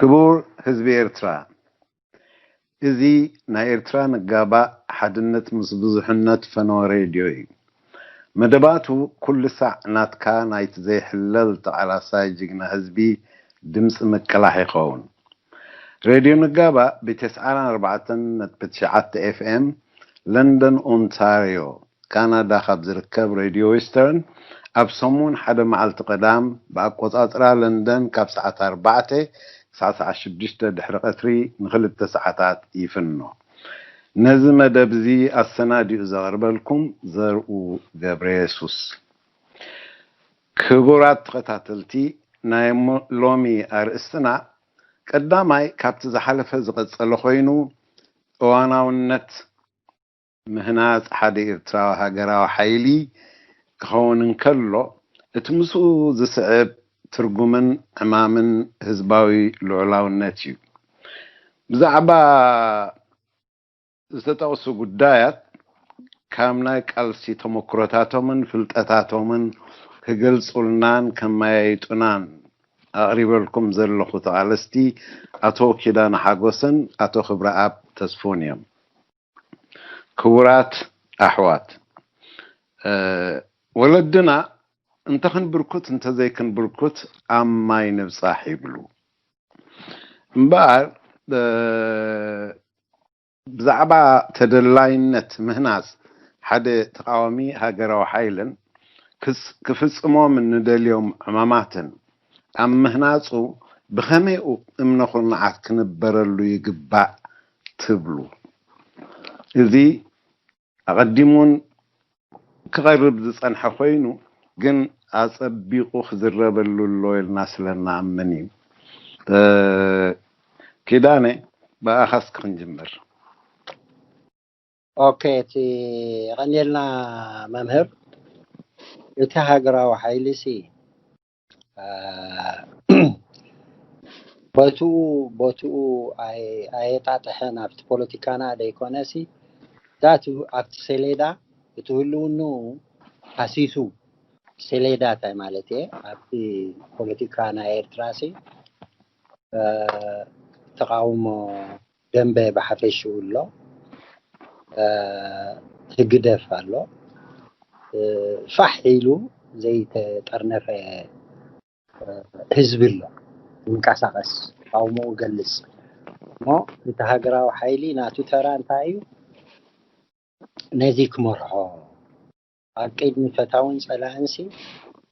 ክቡር ህዝቢ ኤርትራ፣ እዚ ናይ ኤርትራ ንጋባእ ሓድነት ምስ ብዙሕነት ፈነወ ሬድዮ እዩ። መደባቱ ኩሉ ሳዕ ናትካ ናይቲ ዘይሕለል ተቓላሳይ ጅግና ህዝቢ ድምፂ ምቅላሕ ይኸውን። ሬድዮ ንጋባእ ብ ተስዓን ኣርባዕተን ነጥቢ ትሽዓተ ኤፍ ኤም ለንደን ኦንታሪዮ ካናዳ ካብ ዝርከብ ሬድዮ ዌስተርን ኣብ ሰሙን ሓደ መዓልቲ ቀዳም ብኣቆጻጽራ ለንደን ካብ ሰዓት ኣርባዕተ ክሳዕ ሰዓት ሽዱሽተ ድሕሪ ቀትሪ ንክልተ ሰዓታት ይፍኖ። ነዚ መደብ እዚ ኣሰናዲኡ ዘቕርበልኩም ዘርኡ ገብረ የሱስ። ክቡራት ተኸታተልቲ፣ ናይ ሞ- ሎሚ ኣርእስትና ቀዳማይ ካብቲ ዝሓለፈ ዝቐጸለ ኮይኑ እዋናውነት ምህናጽ ሓደ ኤርትራዊ ሃገራዊ ሓይሊ ክኸውን እንከሎ፣ እቲ ምስኡ ዝስዕብ ትርጉምን ዕማምን ህዝባዊ ልዑላውነት እዩ። ብዛዕባ ዝተጠቕሱ ጉዳያት ካብ ናይ ቃልሲ ተመክሮታቶምን ፍልጠታቶምን ክገልጹልናን ከመያይጡናን ኣቕሪበልኩም ዘለኹ ተቓለስቲ ኣቶ ኪዳነ ሓጎስን ኣቶ ክብረኣብ ተስፎን እዮም። ክቡራት ኣሕዋት፣ እ፣ ወለድና እንተ ክንብርኩት እንተ ዘይክንብርኩት ኣብ ማይ ንብጻሕ ይብሉ። እምበኣር፣ እ፣ ብዛዕባ ተደላይነት ምህናጽ ሓደ ተቓዋሚ ሃገራዊ ሓይልን ክስ- ክፍጽሞም እንደልዮም ዕማማትን ኣብ ምህናጹ ብኸመይ እምነ ኩርናዓት ክንበረሉ ይግባእ ትብሉ? እዚ ኣቐዲሙን ክቐርብ ዝጸንሐ ኮይኑ፣ ግን ኣጸቢቑ ክዝረበሉ ኣሎ ኢልና ስለ እንኣምን እዩ። እ፣ ኪዳነ፣ ብኣኻ እስኪ ክንጅምር። ኦኬ፣ እቲ የቐንየልና መምህር። እቲ ሃገራዊ ሓይሊ ሲ፣ አ፣ ቦትኡ፣ ቦትኡ ኣየ-፣ ኣየጣጥሐን ኣብቲ ፖለቲካና ደይኮነ ሲ፣ ዳት ኣብቲ ሰሌዳ እቲ ህልውንኡ ሃሲሱ፣ ሰሌዳ እንታይ ማለት እየ? ኣብቲ ፖለቲካ ናይ ኤርትራ ሲ፣ አ፣ ተቃውሞ ደንበ ብሓፈሽኡ ኣሎ፣ እ፣ ህግደፍ ኣሎ፣ እ፣ ፋሕ ኢሉ ዘይተጠርነፈ፣ እ፣ ህዝቢ ኣሎ። ይንቀሳቐስ፣ ተቃውሞኡ ገልጽ። እሞ እቲ ሃገራዊ ሓይሊ ናቱ ተራ እንታይ እዩ? ነዚ ክመርሖ፣ ኣብ ቅድሚ ፈታውን ጸላእንሲ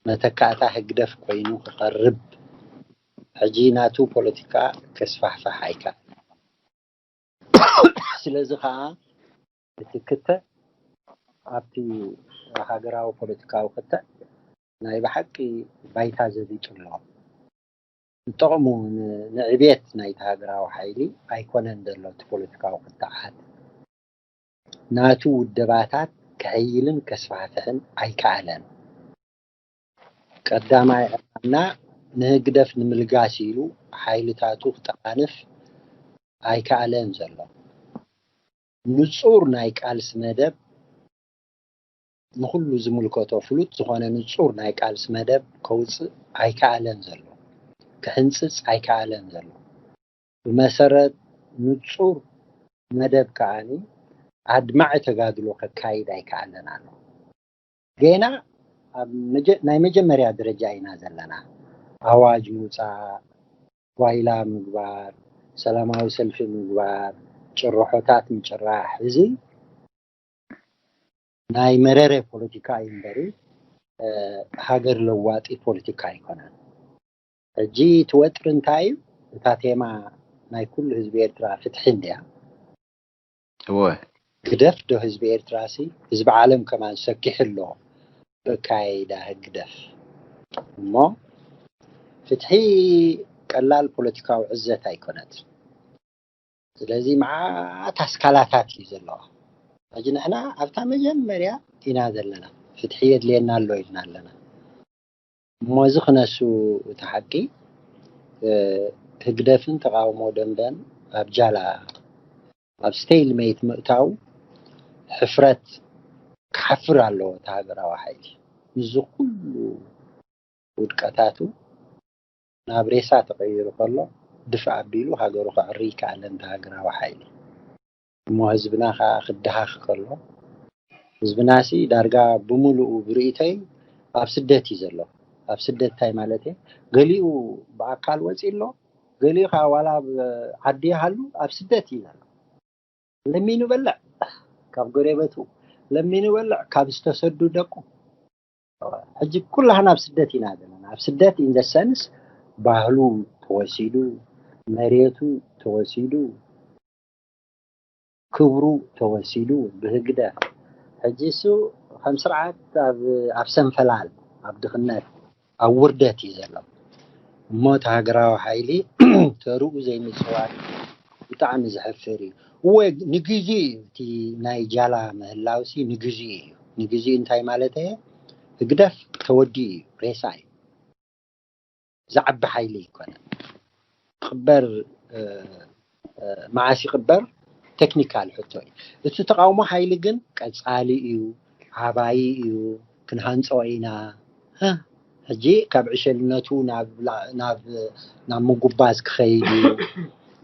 መተካእታ ህግደፍ ኮይኑ ክቐርብ፣ ሕጂ ናቱ ፖለቲካ ከስፋሕፋሕ ኣይከኣለን። ስለዚ ኸኣ እቲ ክተት ኣብቲ ሃገራዊ ፖለቲካዊ ክተት ናይ ብሓቂ ባይታ ዘቢጡ ኣሎ። ንጥቕሙ ን-፣ ንዕብየት ናይቲ ሃገራዊ ሓይሊ ኣይኮነን ዘሎ እቲ ፖለቲካዊ ክትዓት። ናቱ ውደባታት ክሕይልን ከስፋሕፍሕን ኣይከኣለን። ቀዳማይ ዕላምና ንህግደፍ ንምልጋስ ኢሉ ሓይልታቱ ክጠቓንፍ ኣይከኣለን ዘሎ። ንጹር ናይ ቃልሲ መደብ፣ ንኹሉ ዝምልከቶ ፍሉጥ ዝኾነ ንጹር ናይ ቃልሲ መደብ ከውጽእ ኣይከኣለን ዘሎ። ክሕንጽጽ ኣይከኣለን ዘሎ። ብመሰረት ንጹር መደብ ከኣኒ ኣድማዒ ተጋድሎ ከካይድ ኣይከኣለን ኣሎ። ገና ኣብ መጀ-፣ ናይ መጀመርያ ደረጃ ኢና ዘለና። ኣዋጅ ምውጻእ፣ ጓይላ ምግባር፣ ሰላማዊ ሰልፊ ምግባር፣ ጭርሖታት ምጭራሕ፣ እዚ ናይ መረረ ፖለቲካ እዩ እምበሪ፣ እ፣ ሃገር ለዋጢ ፖለቲካ ኣይኮነን። ሕጂ እቲ ወጥሪ እንታይ እዩ? እታ ቴማ ናይ ኩሉ ህዝቢ ኤርትራ ፍትሒ እንድያ። እወ። ግደፍ ዶ ህዝቢ ኤርትራ ሲ፣ ህዝቢ ዓለም ከማን ሰኪሑ ኣሎ በካይዳ ህግደፍ። እሞ ፍትሒ ቀላል ፖለቲካዊ ዕዘት ኣይኮነት። ስለዚ መዓት ኣስካላታት እዩ ዘለዋ። ሕጂ ንሕና ኣብታ መጀመርያ ኢና ዘለና። ፍትሒ የድልየና ኣሎ ኢልና ኣለና። እሞ እዚ ክነሱ እቲ ሓቂ፣ እ፣ ህግደፍን ተቃውሞ ደንበን ኣብ ጃላ፣ ኣብ ስቴል ሜት ምእታው ሕፍረት ክሓፍር ኣለዎ እቲ ሃገራዊ ሓይሊ። ምስዚ ኩሉ ውድቀታቱ ናብ ሬሳ ተቐይሩ ከሎ ድፍእ ኣቢሉ ሃገሩ ከዕሪ ይከኣለን፣ እቲ ሃገራዊ ሓይሊ። እሞ ህዝብና ከዓ ክደሃኽ ከሎ፣ ህዝብናሲ ዳርጋ ብምሉኡ ብርእይተይ ኣብ ስደት እዩ ዘሎ። ኣብ ስደት እንታይ ማለት እየ? ገሊኡ ብኣካል ወፂ ኣሎ፣ ገሊኡ ከዓ ዋላ ኣብ ዓዲ ይሃሉ ኣብ ስደት እዩ ዘሎ። ለሚኑ በልዕ ካብ ጎረቤቱ፣ ለሚኑ በልዕ ካብ ዝተሰዱ ደቁ። ሕጂ ኩላህና ኣብ ስደት ኢና ዘለና። ኣብ ስደት ኢን ዘ ሰንስ ባህሉ ተወሲዱ፣ መሬቱ ተወሲዱ፣ ክብሩ ተወሲዱ ብህግደፍ። ሕጂ እሱ ከም ስርዓት ኣብ ኣብ ሰንፈላል፣ ኣብ ድኽነት፣ ኣብ ውርደት እዩ ዘሎ። እሞ እቲ ሃገራዊ ሓይሊ ተርኡ ዘይምፅዋር ብጣዕሚ ዘሕፍር እዩ። እወ ንግዜ እዩ እቲ ናይ ጃላ ምህላውሲ ንግዜ እዩ። ንግዜ እንታይ ማለት እየ? ህግደፍ ተወዲኡ እዩ፣ ሬሳ እዩ። ዝዓቢ ሓይሊ ኣይኮነን። ቅበር መዓስ ይቕበር? ቴክኒካል ሕቶ እዩ። እቲ ተቃውሞ ሓይሊ ግን ቀጻሊ እዩ፣ ዓባይ እዩ፣ ክንሃንጾ ኢና። ሕጂ ካብ ዕሸልነቱ ናብ ናብ ምጉባዝ ክኸይድ እዩ።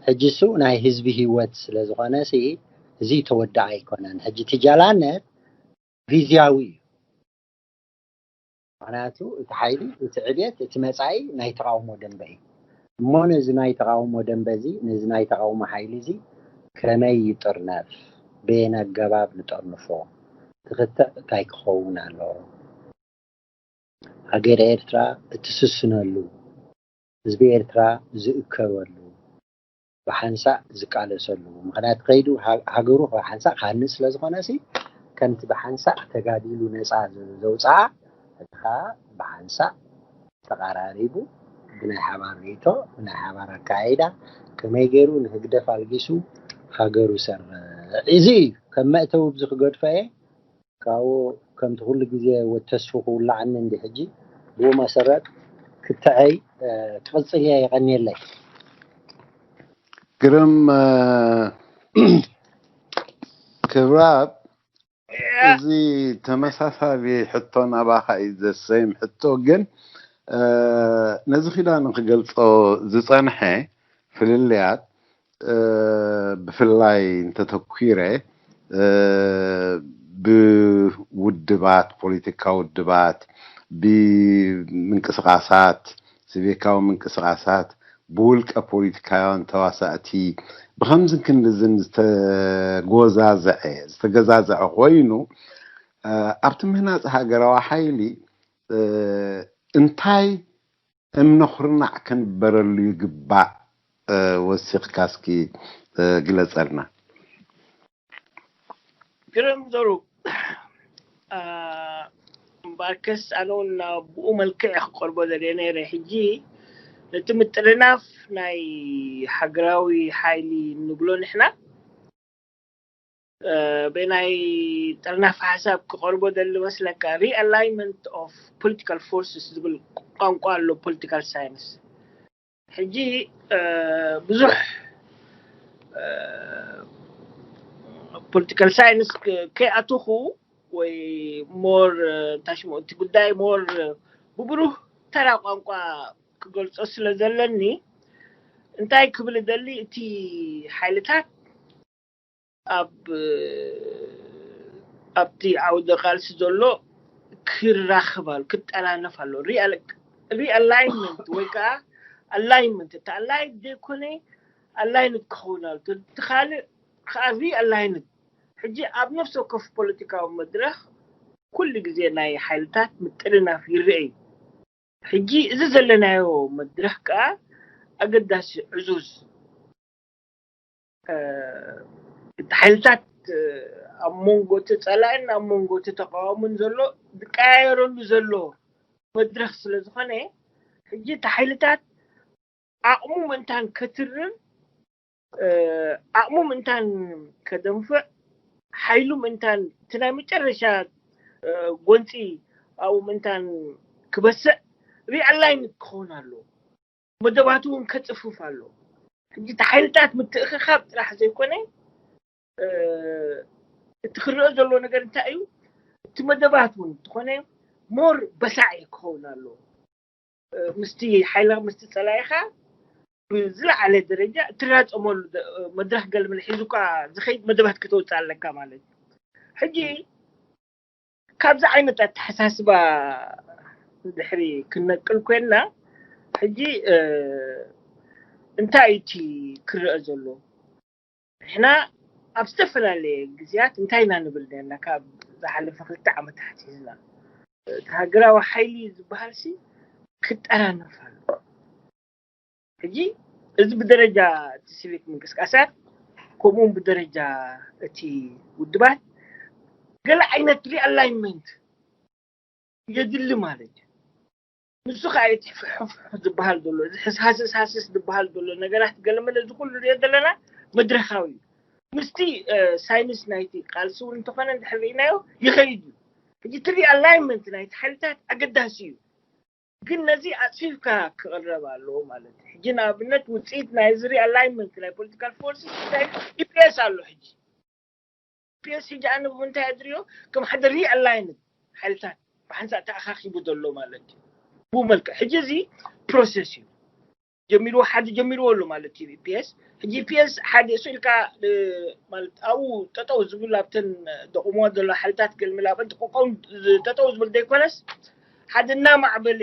ሕጂ እሱ ናይ ህዝቢ ህይወት ስለ ዝኾነ ሲ እዚ ተወዳእ ኣይኮነን። ሕጂ እቲ ጃላነት ግዝያዊ እዩ። ምክንያቱ እቲ ሓይሊ፣ እቲ ዕብየት፣ እቲ መጻኢ ናይ ተቃውሞ ደንበ እዩ። እሞ ነዚ ናይ ተቃውሞ ደንበ እዚ፣ ነዚ ናይ ተቃውሞ ሓይሊ እዚ ከመይ ይጥርነፍ? በየን ኣገባብ ንጠርንፎ? እቲ ክትዕ እንታይ ክኸውን ኣለዎ? ሃገረ ኤርትራ እትስስነሉ፣ ህዝቢ ኤርትራ ዝእከበሉ፣ ብሓንሳእ ዝቃለሰሉ ምኽንያት ከይዱ ሃ- ሃገሩ ብሓንሳእ ክሃንጽ ስለ ዝኾነ ሲ ከምቲ ብሓንሳእ ተጋዲሉ ነጻ ዝ- ዘውጽኣ እቲ ኸኣ ብሓንሳእ ተቐራሪቡ ብናይ ሓባር ርእይቶ ብናይ ሓባር ኣካይዳ ከመይ ገይሩ ንህግደፍ ኣልጊሱ ሃገሩ ይሰርዕ እዚ እዩ ከም መእተዊ ብዚ ክገድፎ እየ ካብኡ ከምቲ ኩሉ ግዜ ወዲ ተስፉ ክውላዓኒ እንዲ ሕጂ ብኡ መሰረት ክትዐይ ክቕጽል እየ የቐንየለይ። ግርም ክብራብ እዚ ተመሳሳሊ ሕቶ ናባኻ እዩ ዘሰይም ሕቶ ግን ነዚ ኪዳን ክገልጾ ዝጸንሐ ፍልልያት ብፍላይ እንተተኲረ ብውድባት ፖለቲካ ውድባት ብምንቅስቃሳት ስቤካዊ ምንቅስቃሳት ብውልቀ ፖለቲካውያን ተዋሳእቲ ብከምዝን ክንድዝን ዝተጎዛዘዐ ዝተገዛዘዐ ኮይኑ ኣብቲ ምህናፅ ሃገራዊ ሓይሊ እንታይ እምነ ኩርናዕ ክንበረሉ ይግባእ? ወሲኽካ እስኪ ግለፀልና። ግርም ዘሩ እምበኣርከስ ኣነ እውን ብኡ መልክዕ ክቆርቦ ዘድየ ነይረ። ሕጂ ነቲ ምጥርናፍ ናይ ሃገራዊ ሓይሊ ንብሎ ንሕና ብናይ ጥርናፍ ሓሳብ ክቐርቦ ደሊ መስለካ realignment of political forces ዝብል ቋንቋ ኣሎ political science። ሕጂ ብዙሕ political science ከይኣተኹ ወይ more እንታይ ሽሙ እቲ ጉዳይ more ብብሩህ ተራ ቋንቋ ክገልጾ ስለ ዘለኒ እንታይ ክብል ደሊ እቲ ሓይልታት ኣብ ኣብቲ ዓውደ ቃልሲ ዘሎ ክራኸብ ኣሎ ክጠናነፍ ኣሎ realignment ወይ ከዓ alignment እቲ aligned ዘይኮነ aligned ክኸውን ኣሎ እቲ ካልእ ከዓ realigned ሕጂ ኣብ ነፍሲ ወከፍ ፖለቲካዊ መድረክ ኩሉ ግዜ ናይ ሓይልታት ምጥርናፍ ይረአ እዩ ሕጂ እዚ ዘለናዮ መድረክ ከዓ ኣገዳሲ ዕዙዝ እቲ ሓይልታት ኣብ መንጎ እቲ ፀላእን ኣብ መንጎ እቲ ተቃዋሙን ዘሎ ዝቀያየረሉ ዘሎ መድረክ ስለ ዝኾነ ሕጂ እቲ ሓይልታት ዓቕሙ ምእንታን ከትርር ዓቕሙ ምእንታን ከደንፍዕ ሓይሉ ምእንታን እቲ ናይ መጨረሻ ጎንፂ ኣብኡ ምእንታን ክበስዕ realigned ክኸውን ኣሎ መደባቱ እውን ከፅፍፍ ኣሎ ሕጂ እቲ ሓይልታት ምትእኽኻብ ጥራሕ ዘይኮነ እቲ ክረአ ዘሎ ነገር እንታይ እዩ እቲ መደባት እውን ዝኾነ more በሳዒ ክኸውን ኣሎ ምስቲ ሓይልኻ ምስቲ ፀላኢኻ ብዝለዓለ ደረጃ እትራፀመሉ መድረክ ገለመለ ሒዙ እኳ ዝኸይድ መደባት ከተውፅእ ኣለካ ማለት እዩ። ሕጂ ካብዚ ዓይነት ኣተሓሳስባ ድሕሪ ክንነቅል ኮይንና ሕጂ እንታይ እቲ ክረአ ዘሎ? ንሕና ኣብ ዝተፈላለየ ግዜያት እንታይ ኢና ንብል ነርና? ካብ ዝሓለፈ ክልተ ዓመት ኣትሒዝና እቲ ሃገራዊ ሓይሊ ዝበሃል ሲ ክጠራነፍ ኣሎ። ሕጂ እዚ ብደረጃ እቲ ሲቪክ ምንቅስቃሳት ከምኡውን ብደረጃ እቲ ውድባት ገለ ዓይነት ሪኣላይንመንት የድሊ ማለት እዩ። ንሱ ከዓ እቲ ፍሕፍሕ ዝበሃል ዘሎ እዚ ሕስሃስስ ሃስስ ዝበሃል ዘሎ ነገራት ገለመለ እዚ ኩሉ ንሪኦ ዘለና መድረካዊ እዩ። ምስቲ ሳይንስ ናይቲ ቃልሲ እውን እንተኾነ እንድሕር ርኢናዮ ይኸይድ እዩ። ሕጂ እቲ ሪኣላይንመንት ናይቲ ሓይልታት ኣገዳሲ እዩ። ግን ነዚ ኣፅፊፍካ ክቕረብ ኣለዎ ማለት እዩ። ሕጂ ንኣብነት ውፅኢት ናይ እዚ ሪኣላይንመንት ናይ ፖለቲካል ፎርስ እንታይ ኢፒኤስ ኣሎ። ሕጂ ኢፒኤስ ሕጂ ኣነ ብምንታይ ኣድርዮ ከም ሓደ ሪኣላይንድ ሓይልታት ብሓንሳእ ተኣኻኺቡ ዘሎ ማለት እዩ። ብኡ መልክዕ ሕጂ እዚ ፕሮሰስ እዩ ጀሚርዎ፣ ሓደ ጀሚርዎ ኣሎ ማለት እዩ ኢፒኤስ። ሕጂ ኢፒኤስ ሓደ እሱ ኢልካ ማለት ኣብኡ ጠጠው ዝብል ኣብተን ደቑምዋ ዘሎ ሓይልታት ገልምል ኣብን ጥቆቆም ጠጠው ዝብል ዘይኮነስ ሓደ እናማዕበለ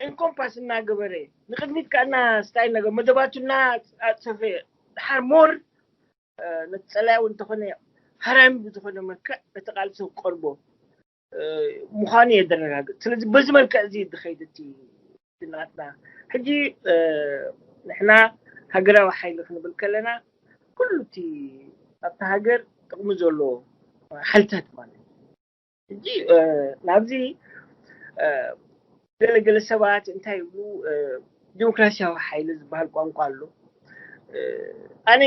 ኢንኮምፓስ እናገበረ ንቅድሚት ከኣና ስታይ ነገር መደባቱ እናኣፀፈ ድሓር ሞር ነቲ ፀላኢ እውን እንተኾነ ሃራሚ ብዝኾነ መልክዕ ነቲ ቃልሲ ክቀርቦ ምዃኑ የደረጋግፅ። ስለዚ በዚ መልክዕ እዚ ዝኸይድ እቲ ናትና ሕጂ ንሕና ሃገራዊ ሓይሊ ክንብል ከለና ኩሉ እቲ ኣብቲ ሃገር ጥቕሚ ዘለዎ ሓይልታት ማለት እዩ። ሕጂ ናብዚ ገለገለ ሰባት እንታይ ይብሉ ዲሞክራሲያዊ ሓይሊ ዝበሃል ቋንቋ ኣሎ። ኣነ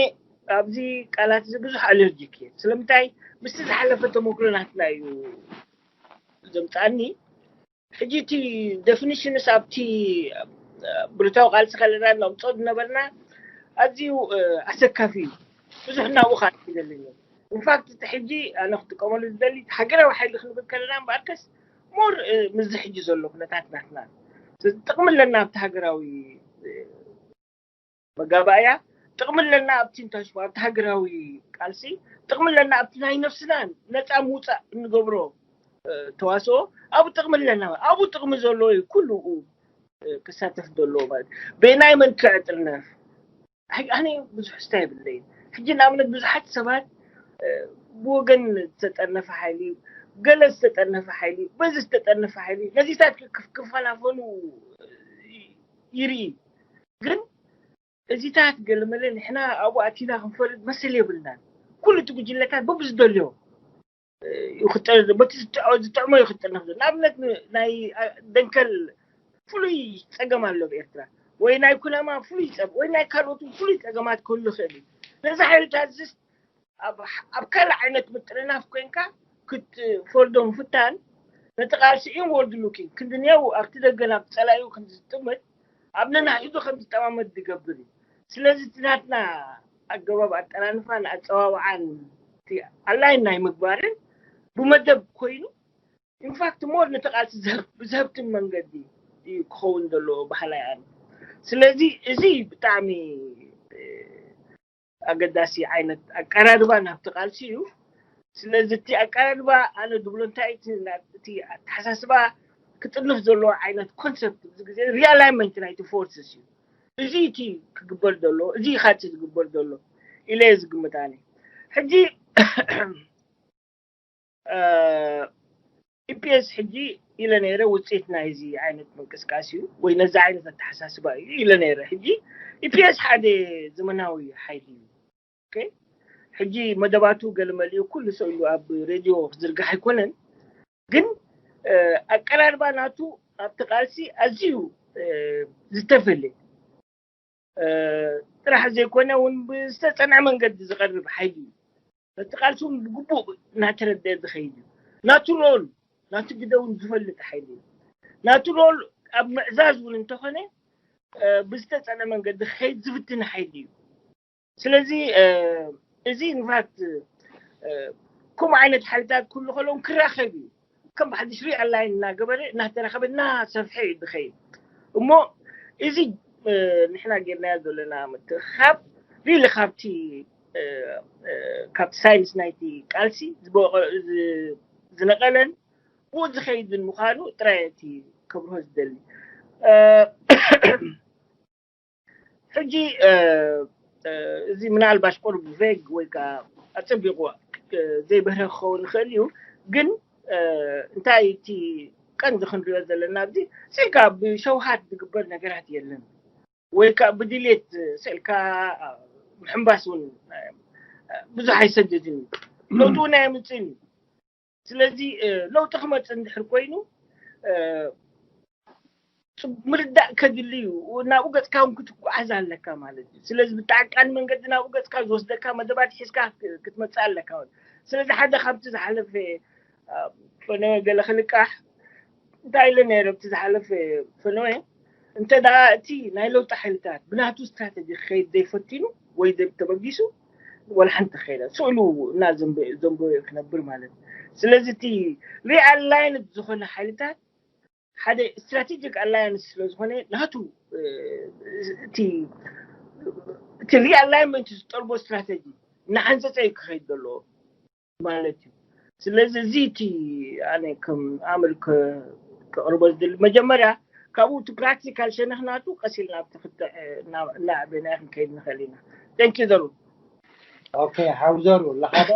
ኣብዚ ቃላት እዚ ብዙሕ ኣለርጂክ እየ። ስለምንታይ ምስቲ ዝሓለፈ ተመክሮ ናትና እዩ ዘምፃኒ። ሕጂ እቲ ደፊኒሽንስ ኣብቲ ብረታዊ ቃልሲ ከለና ነምፆ ዝነበርና ኣዝዩ ኣሰካፊ እዩ። ብዙሕ ናብኡ ካል ይደልን እዩ። ኢንፋክት እቲ ሕጂ ኣነ ክጥቀመሉ ዝደሊ ሃገራዊ ሓይሊ ክንብል ከለና እምበኣርከስ ሞር ምዚ ሕጂ ዘሎ ኩነታት ናትና ጥቕሚ ኣለና ኣብቲ ሃገራዊ መጋባእያ ጥቕሚ ኣለና ኣብቲ እንታይ ሽሙ ኣብቲ ሃገራዊ ቃልሲ ጥቕሚ ኣለና ኣብቲ ናይ ነፍስና ነፃ ምውፃእ እንገብሮ ተዋስኦ ኣብኡ ጥቕሚ ኣለና ኣብኡ ጥቕሚ ዘለዎ እዩ ኩሉ ክሳተፍ ዘለዎ ማለት በናይ መልክዕ ጥርነፍ ኣነ ብዙሕ ስታ የብለይን ሕጂ ንኣብነት ብዙሓት ሰባት ብወገን ዝተጠርነፈ ሓይሊ ገለ ዝተጠርነፈ ሓይሊ በዚ ዝተጠርነፈ ሓይሊ ነዚታት ክፈናፈኑ ይርኢ ግን እዚታት ገለመለ ንሕና ኣብኡ ኣቲና ክንፈርድ መሰል የብልናን ኩሉ እቲ ጉጅለታት በብዝደልዮ በቲ ዝጥዕሞ ይክጥርነፍ ዘሎ ንኣብነት ናይ ደንከል ፍሉይ ፀገም ኣሎ ብኤርትራ ወይ ናይ ኩናማ ፍሉይ ፀብ ወይ ናይ ካልኦት ፍሉይ ፀገማት ክህሉ ይኽእል እዩ ነዚ ሓይልታት ዝስ ኣብ ካልእ ዓይነት ምጥርናፍ ኮይንካ ክትፈርዶ ምፍታን ነቲ ቃልሲ ኢንወርድ ሉኪንግ ክንዲ ኔው ኣብቲ ደገ ናብ ፀላዩ ክንዝጥምት ኣብ ነናሕድሕዱ ከም ዝጠማመት ዝገብር እዩ ስለዚ እቲ ናትና ኣገባብ ኣጠራንፋን ኣፀዋውዓን ኣላይን ናይ ምግባርን ብመደብ ኮይኑ ኢንፋክት ሞር ነቲ ቃልሲ ብዘህብትን መንገዲ እዩ ክኸውን ዘለዎ ባህላይ ኣነ ስለዚ እዚ ብጣዕሚ ኣገዳሲ ዓይነት ኣቀራርባ ናብቲ ቃልሲ እዩ ስለዚ እቲ ኣቀራርባ ኣነ ድብሎ እንታይ እቲ ኣተሓሳስባ ክጥንፍ ዘለዎ ዓይነት ኮንሰፕት እዚ ግዜ ሪኣላይመንት ናይቲ ፎርስስ እዩ እዚ እቲ ክግበር ዘሎ እዚ ኢኻቲ ዝግበር ዘሎ ኢለ ዝግምት ኣነ ሕጂ ኢፒኤስ ሕጂ ኢለ ነይረ ውፅኢት ናይዚ ዓይነት ምንቅስቃስ እዩ ወይ ነዚ ዓይነት ኣተሓሳስባ እዩ ኢለ ነይረ ሕጂ ኢፒኤስ ሓደ ዘመናዊ ሓይሊ እዩ ሕጂ መደባቱ ገለመሊኡ ኩሉ ሰው ኢሉ ኣብ ሬድዮ ክዝርጋሕ ኣይኮነን ግን ኣቀራርባ ናቱ ኣብቲ ቃልሲ ኣዝዩ ዝተፈለ ጥራሕ ዘይኮነ እውን ብዝተፀንዐ መንገዲ ዝቐርብ ሓይሊ እዩ ነቲ ቃልሲ እውን ብግቡእ እናተረደአ ዝኸይድ እዩ ናቱ ሮል ናቱ ግደ እውን ዝፈልጥ ሓይሊ እዩ ናቱ ሮል ኣብ ምዕዛዝ እውን እንተኾነ ብዝተፀነ መንገዲ ክኸይድ ዝፍትን ሓይሊ እዩ ስለዚ እዚ ኢንፋክት ከምኡ ዓይነት ሓይልታት ኩሉ ከለውን ክራኸብ እዩ ከም ብሓድሽ ሪኣላይን እናገበረ እናተራኸበ እናሰፍሐ እዩ ዝኸይድ እሞ እዚ ንሕና ጌርናዮ ዘለና ምትእኻብ ሪሊ ካብቲ ካብቲ ሳይንስ ናይቲ ቃልሲ ዝነቀለን ብኡ ዝኸይድን ምዃኑ ጥራይ እቲ ከብርሆ ዝደሊ። ሕጂ እዚ ምናልባሽ ቁርብ ቬግ ወይ ከዓ ኣፀቢቑ ዘይበህረ ክኸውን ይኽእል እዩ። ግን እንታይ እቲ ቀንዲ ክንሪኦ ዘለና ኣብዚ ስልካ ብሸውሃት ዝግበር ነገራት የለን። ወይ ከዓ ብድሌት ስልካ ምሕንባስ እውን ብዙሕ ኣይሰድድን እዩ። ለውጢ እውን ኣየምፅን እዩ። ስለዚ ለውጢ ክመፅእ እንድሕር ኮይኑ ምርዳእ ከድሊ እዩ። ናብኡ ገፅካ እውን ክትጓዓዝ ኣለካ ማለት እዩ። ስለዚ ብጣዕቃን መንገዲ ናብኡ ገፅካ ዝወስደካ መደባት ሒዝካ ክትመፅእ ኣለካ። ስለዚ ሓደ ካብቲ ዝሓለፈ ፈነወ ገለ ክልቃሕ እንታይ ኢለ ነይረ ኣብቲ ዝሓለፈ ፈነወ እንተ ደኣ እቲ ናይ ለውጢ ሓይልታት ብናቱ ስትራተጂ ክኸይድ ዘይፈቲኑ ወይ ተበጊሱ ወላ ሓንቲ ከይዳ ስእሉ እና ዘንብዮ ክነብር ማለት እዩ። ስለዚ እቲ ሪኣላይንድ ዝኾነ ሓይልታት ሓደ ስትራቴጂክ ኣላያንስ ስለ ዝኾነ ናቱ እቲ እቲ ሪኣላይንመንት ዝጠልቦ ስትራተጂ እናሓንፀፀ እዩ ክኸይድ ዘለዎ ማለት እዩ። ስለዚ እዚ እቲ ኣነ ከም ኣምር ከቕርቦ ዝደሊ መጀመርያ ካብኡ እቲ ፕራክቲካል ሸነኽ ናቱ ቀስ ኢልና ኣብቲ ክትዕ እናዕበና ክንከይድ ንኽእል ኢና። ተንኪ ዘሩ። ኦኬ ሓውዘሩ ኣለኻ ዶ?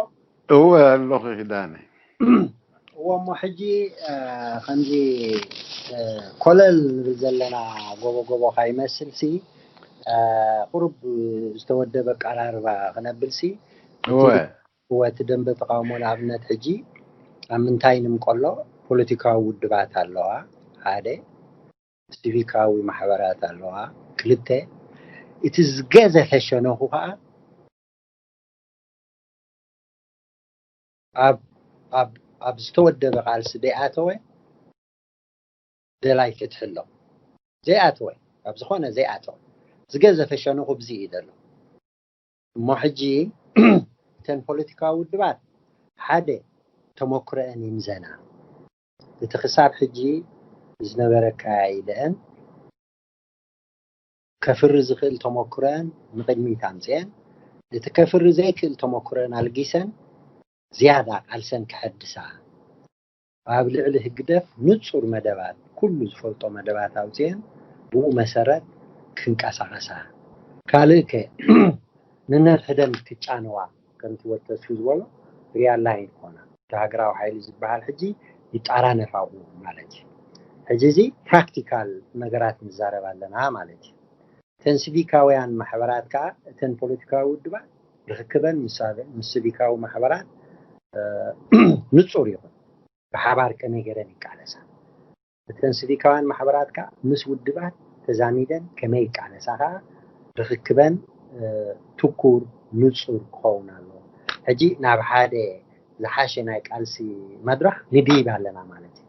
እወ ኣለኹ ኪዳነ። እወ እሞ ሕጂ ከምዚ ኮለል ንብል ዘለና ጎቦ ጎቦ ካይመስል ሲ ቁሩብ ዝተወደበ ኣቀራርባ ክነብል ሲ እወ እወ እቲ ደንበ ተቃውሞ ንኣብነት ሕጂ ኣብ ምንታይ ንምቀሎ ፖለቲካዊ ውድባት ኣለዋ ሓደ ሲቪካዊ ማሕበራት ኣለዋ ክልተ እቲ ዝገዘፈ ሸነኹ ከዓ ኣብ ኣብ ኣብ ዝተወደበ ቃልሲ ዘይኣተወ ደላይ ፍትሒ ኣሎ ዘይኣተወ ኣብ ዝኾነ ዘይኣተወ ዝገዘፈ ሸነኹ ብዚ እዩ ዘሎ እሞ ሕጂ እተን ፖለቲካዊ ውድባት ሓደ ተመክሮአን ይምዘና እቲ ክሳብ ሕጂ ዝነበረ ኣካያይደአን ከፍሪ ዝኽእል ተመክሮአን ንቕድሚት ኣምፅአን እቲ ከፍሪ ዘይክእል ተመክሮአን ኣልጊሰን ዝያዳ ቃልሰን ከሐድሳ ኣብ ልዕሊ ህግደፍ ንፁር መደባት ኩሉ ዝፈልጦ መደባት ኣውፅአን ብኡ መሰረት ክንቀሳቐሳ ካልእ ከ ንነንሕደን ክጫነዋ ከምቲ ወተሱ ዝበሎ ሪያል ላይን ኮና እቲ ሃገራዊ ሓይሊ ዝበሃል ሕጂ ይጣራነፍ ኣብኡ ማለት እዩ። ሕጂ እዚ ፕራክቲካል ነገራት ንዛረብ ኣለና ማለት እዩ። እተን ሲቪካውያን ማሕበራት ከዓ እተን ፖለቲካዊ ውድባት ርክክበን ምስ ሲቪካዊ ማሕበራት ንፁር ይኹን ብሓባር ከመይ ገይረን ይቃለሳ እተን ሲቪካውያን ማሕበራት ከዓ ምስ ውድባት ተዛሚደን ከመይ ይቃለሳ ከዓ ርክክበን ትኩር ንፁር ክኸውን ኣለዎ። ሕጂ ናብ ሓደ ዝሓሸ ናይ ቃልሲ መድረኽ ንድይብ ኣለና ማለት እዩ።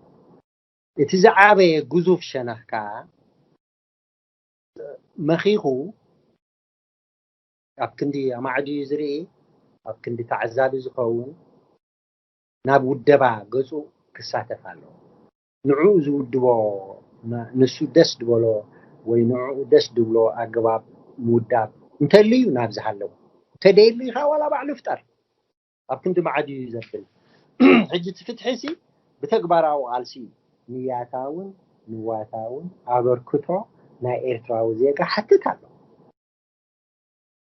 እቲ ዝዓበየ ግዙፍ ሸነኽ ከዓ መኺኹ ኣብ ክንዲ ኣማዕድዩ ዝርኢ ኣብ ክንዲ ተዓዛቢ ዝኸውን ናብ ውደባ ገፁ ክሳተፍ ኣለዎ። ንዕኡ ዝውድቦ ንሱ ደስ ድበሎ ወይ ንዕኡ ደስ ድብሎ ኣገባብ ምውዳብ እንተልዩ ናብዚ ሃለዉ እንተደየሉ ኢኻ ዋላ ባዕሉ ፍጠር ኣብ ክንዲ ማዕድ እዩ ዘብል ሕጂ እቲ ፍትሒ ሲ ብተግባራዊ ቃልሲ እዩ ንያታውን ንዋታውን ኣበርክቶ ናይ ኤርትራዊ ዜጋ ሓትት ኣሎ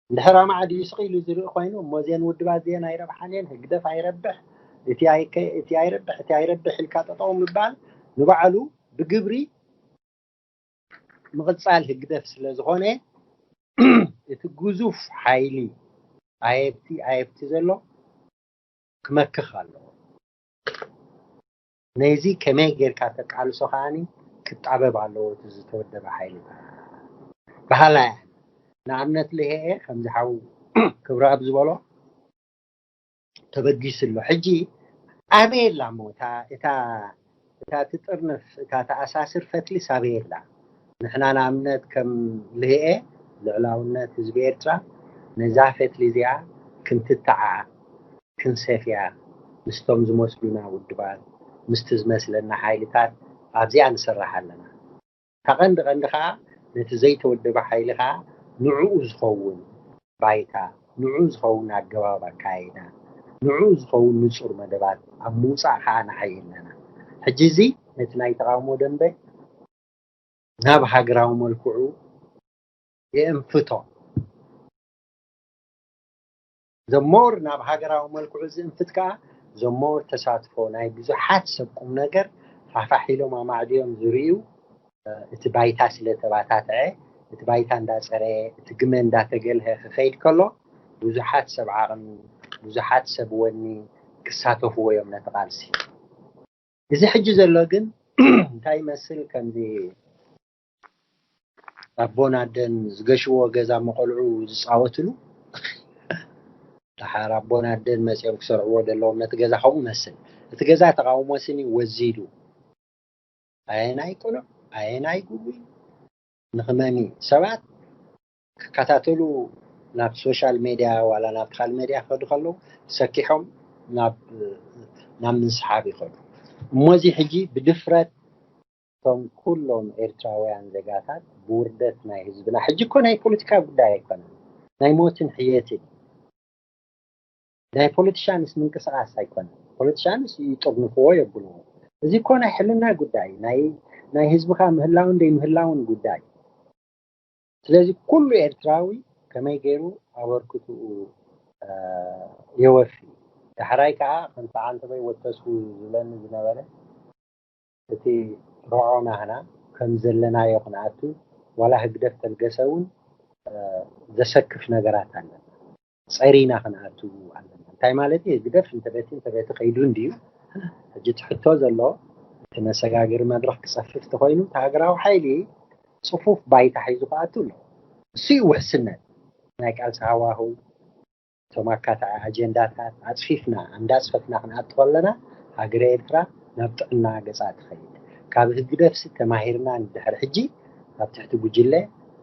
እንድሕር ኣማዕድዩ ስቕ ኢሉ ዝርኢ ኮይኑ እሞ እዚአን ውድባት እዚአን ኣይረብሓን እየን ህግደፍ ኣይረብሕ እቲ ኣይረብሕ እቲ ኣይረብሕ ኢልካ ጠጠው ምባል ንባዕሉ ብግብሪ ምቕፃል ህግደፍ ስለ ዝኾነ እቲ ግዙፍ ሓይሊ ኣየብቲ ኣየብቲ ዘሎ ክመክኽ ኣለዎ ነዚ ከመይ ጌርካ ተቃልሶ ከዓኒ ክጣበብ ኣለዎ እቲ ዝተወደበ ሓይልታት በሃላይ ንኣብነት ልሄኤ ከምዚ ሓው ክብረኣብ ዝበሎ ተበጊሱ ኣሎ ሕጂ ኣበይ ኣላ እሞ እታ እታ እታ ትጥርንፍ እታ ተኣሳስር ፈትሊ ሳበይ ኣላ ንሕና ንኣብነት ከም ልህኤ ልዕላውነት ህዝቢ ኤርትራ ነዛ ፈትሊ እዚኣ ክንትተዓ ክንሰፍያ ምስቶም ዝመስሉና ውድባት ምስቲ ዝመስለና ሓይልታት ኣብዚኣ ንስራሕ ኣለና እታ ቀንዲ ቀንዲ ከዓ ነቲ ዘይተወደበ ሓይሊ ከዓ ንዕኡ ዝኸውን ባይታ፣ ንዕኡ ዝኸውን ኣገባብ ኣካይዳ፣ ንዕኡ ዝኸውን ንጹር መደባት ኣብ ምውጻእ ከዓ ንዓይ ኣለና። ሕጂ እዚ ነቲ ናይ ተቓውሞ ደንበ ናብ ሃገራዊ መልክዑ የእንፍቶ። ዘሞር ናብ ሃገራዊ መልክዑ ዝእንፍት ከዓ ዘሞር ተሳትፎ ናይ ብዙሓት ሰብ ቁም ነገር ፋሕፋሕ ኢሎም ኣማዕድዮም ዝርእዩ፣ እቲ ባይታ ስለ ተባታትዐ፣ እቲ ባይታ እንዳፀረየ፣ እቲ ግመ እንዳተገልሀ ክኸይድ ከሎ ብዙሓት ሰብ ዓቕሚ፣ ብዙሓት ሰብ ወኒ ክሳተፍዎ እዮም ነቲ ቃልሲ። እዚ ሕጂ ዘሎ ግን እንታይ ይመስል? ከምዚ ኣቦን ኣደን ዝገሽዎ ገዛ መቆልዑ ዝፃወትሉ፣ ደሓር ኣቦን ኣደን መፅኦም ክሰርዕዎ ዘለዎም ነቲ ገዛ ከምኡ መስል። እቲ ገዛ ተቃውሞ ስኒ ወዚዱ ኣየናይ ቅኑዕ ኣየናይ ግጉይ ንክመኒ ሰባት ክከታተሉ ናብ ሶሻል ሜድያ ዋላ ናብ ካልእ ሜድያ ክኸዱ ከለዉ ሰኪሖም ናብ ናብ ምስሓብ ይኸዱ። እሞዚ ሕጂ ብድፍረት እቶም ኩሎም ኤርትራውያን ዜጋታት ብውርደት ናይ ህዝብና፣ ሕጂ እኮ ናይ ፖለቲካ ጉዳይ ኣይኮነን፣ ናይ ሞትን ሕየትን፣ ናይ ፖለቲሻንስ ምንቅስቃስ ኣይኮነን። ፖለቲሻንስ ይጥርንፍዎ የብልዎ። እዚ እኮ ናይ ሕልና ጉዳይ፣ ናይ ናይ ህዝብካ ምህላውን ዘይምህላውን ጉዳይ። ስለዚ ኩሉ ኤርትራዊ ከመይ ገይሩ ኣበርክትኡ የወፊ። ዳሕራይ ከዓ ከምቲ ዓንተበይ ወተስፉ ዝብለኒ ዝነበረ፣ እቲ ርዖ ናህና ከም ዘለናዮ ክንኣቱ፣ ዋላ ህግደፍ ተልገሰ እውን ዘሰክፍ ነገራት ኣለና። ፀሪና ክንኣቱ ኣለና። እንታይ ማለት እዩ? ህግደፍ እንተበቲ እንተበቲ ከይዱ እንድዩ። ሕጂ እቲ ሕቶ ዘሎ፣ እቲ መሰጋገሪ መድረኽ ክፀፍፍ ተኮይኑ፣ እቲ ሃገራዊ ሓይሊ ፅፉፍ ባይታ ሒዙ ክኣቱ ኣሎ። እሱ እዩ ውሕስነት ናይ ቃልሲ ሃዋህው። እቶም ኣካታዒ ኣጀንዳታት ኣፅፊፍና እንዳፅፈፍና ክንኣቱ ከለና፣ ሃገረ ኤርትራ ናብ ጥዕና ገፃ ትኸይድ። ካብ ህግደፍሲ ተማሂርና ንድሕር ሕጂ ኣብ ትሕቲ ጉጅለ፣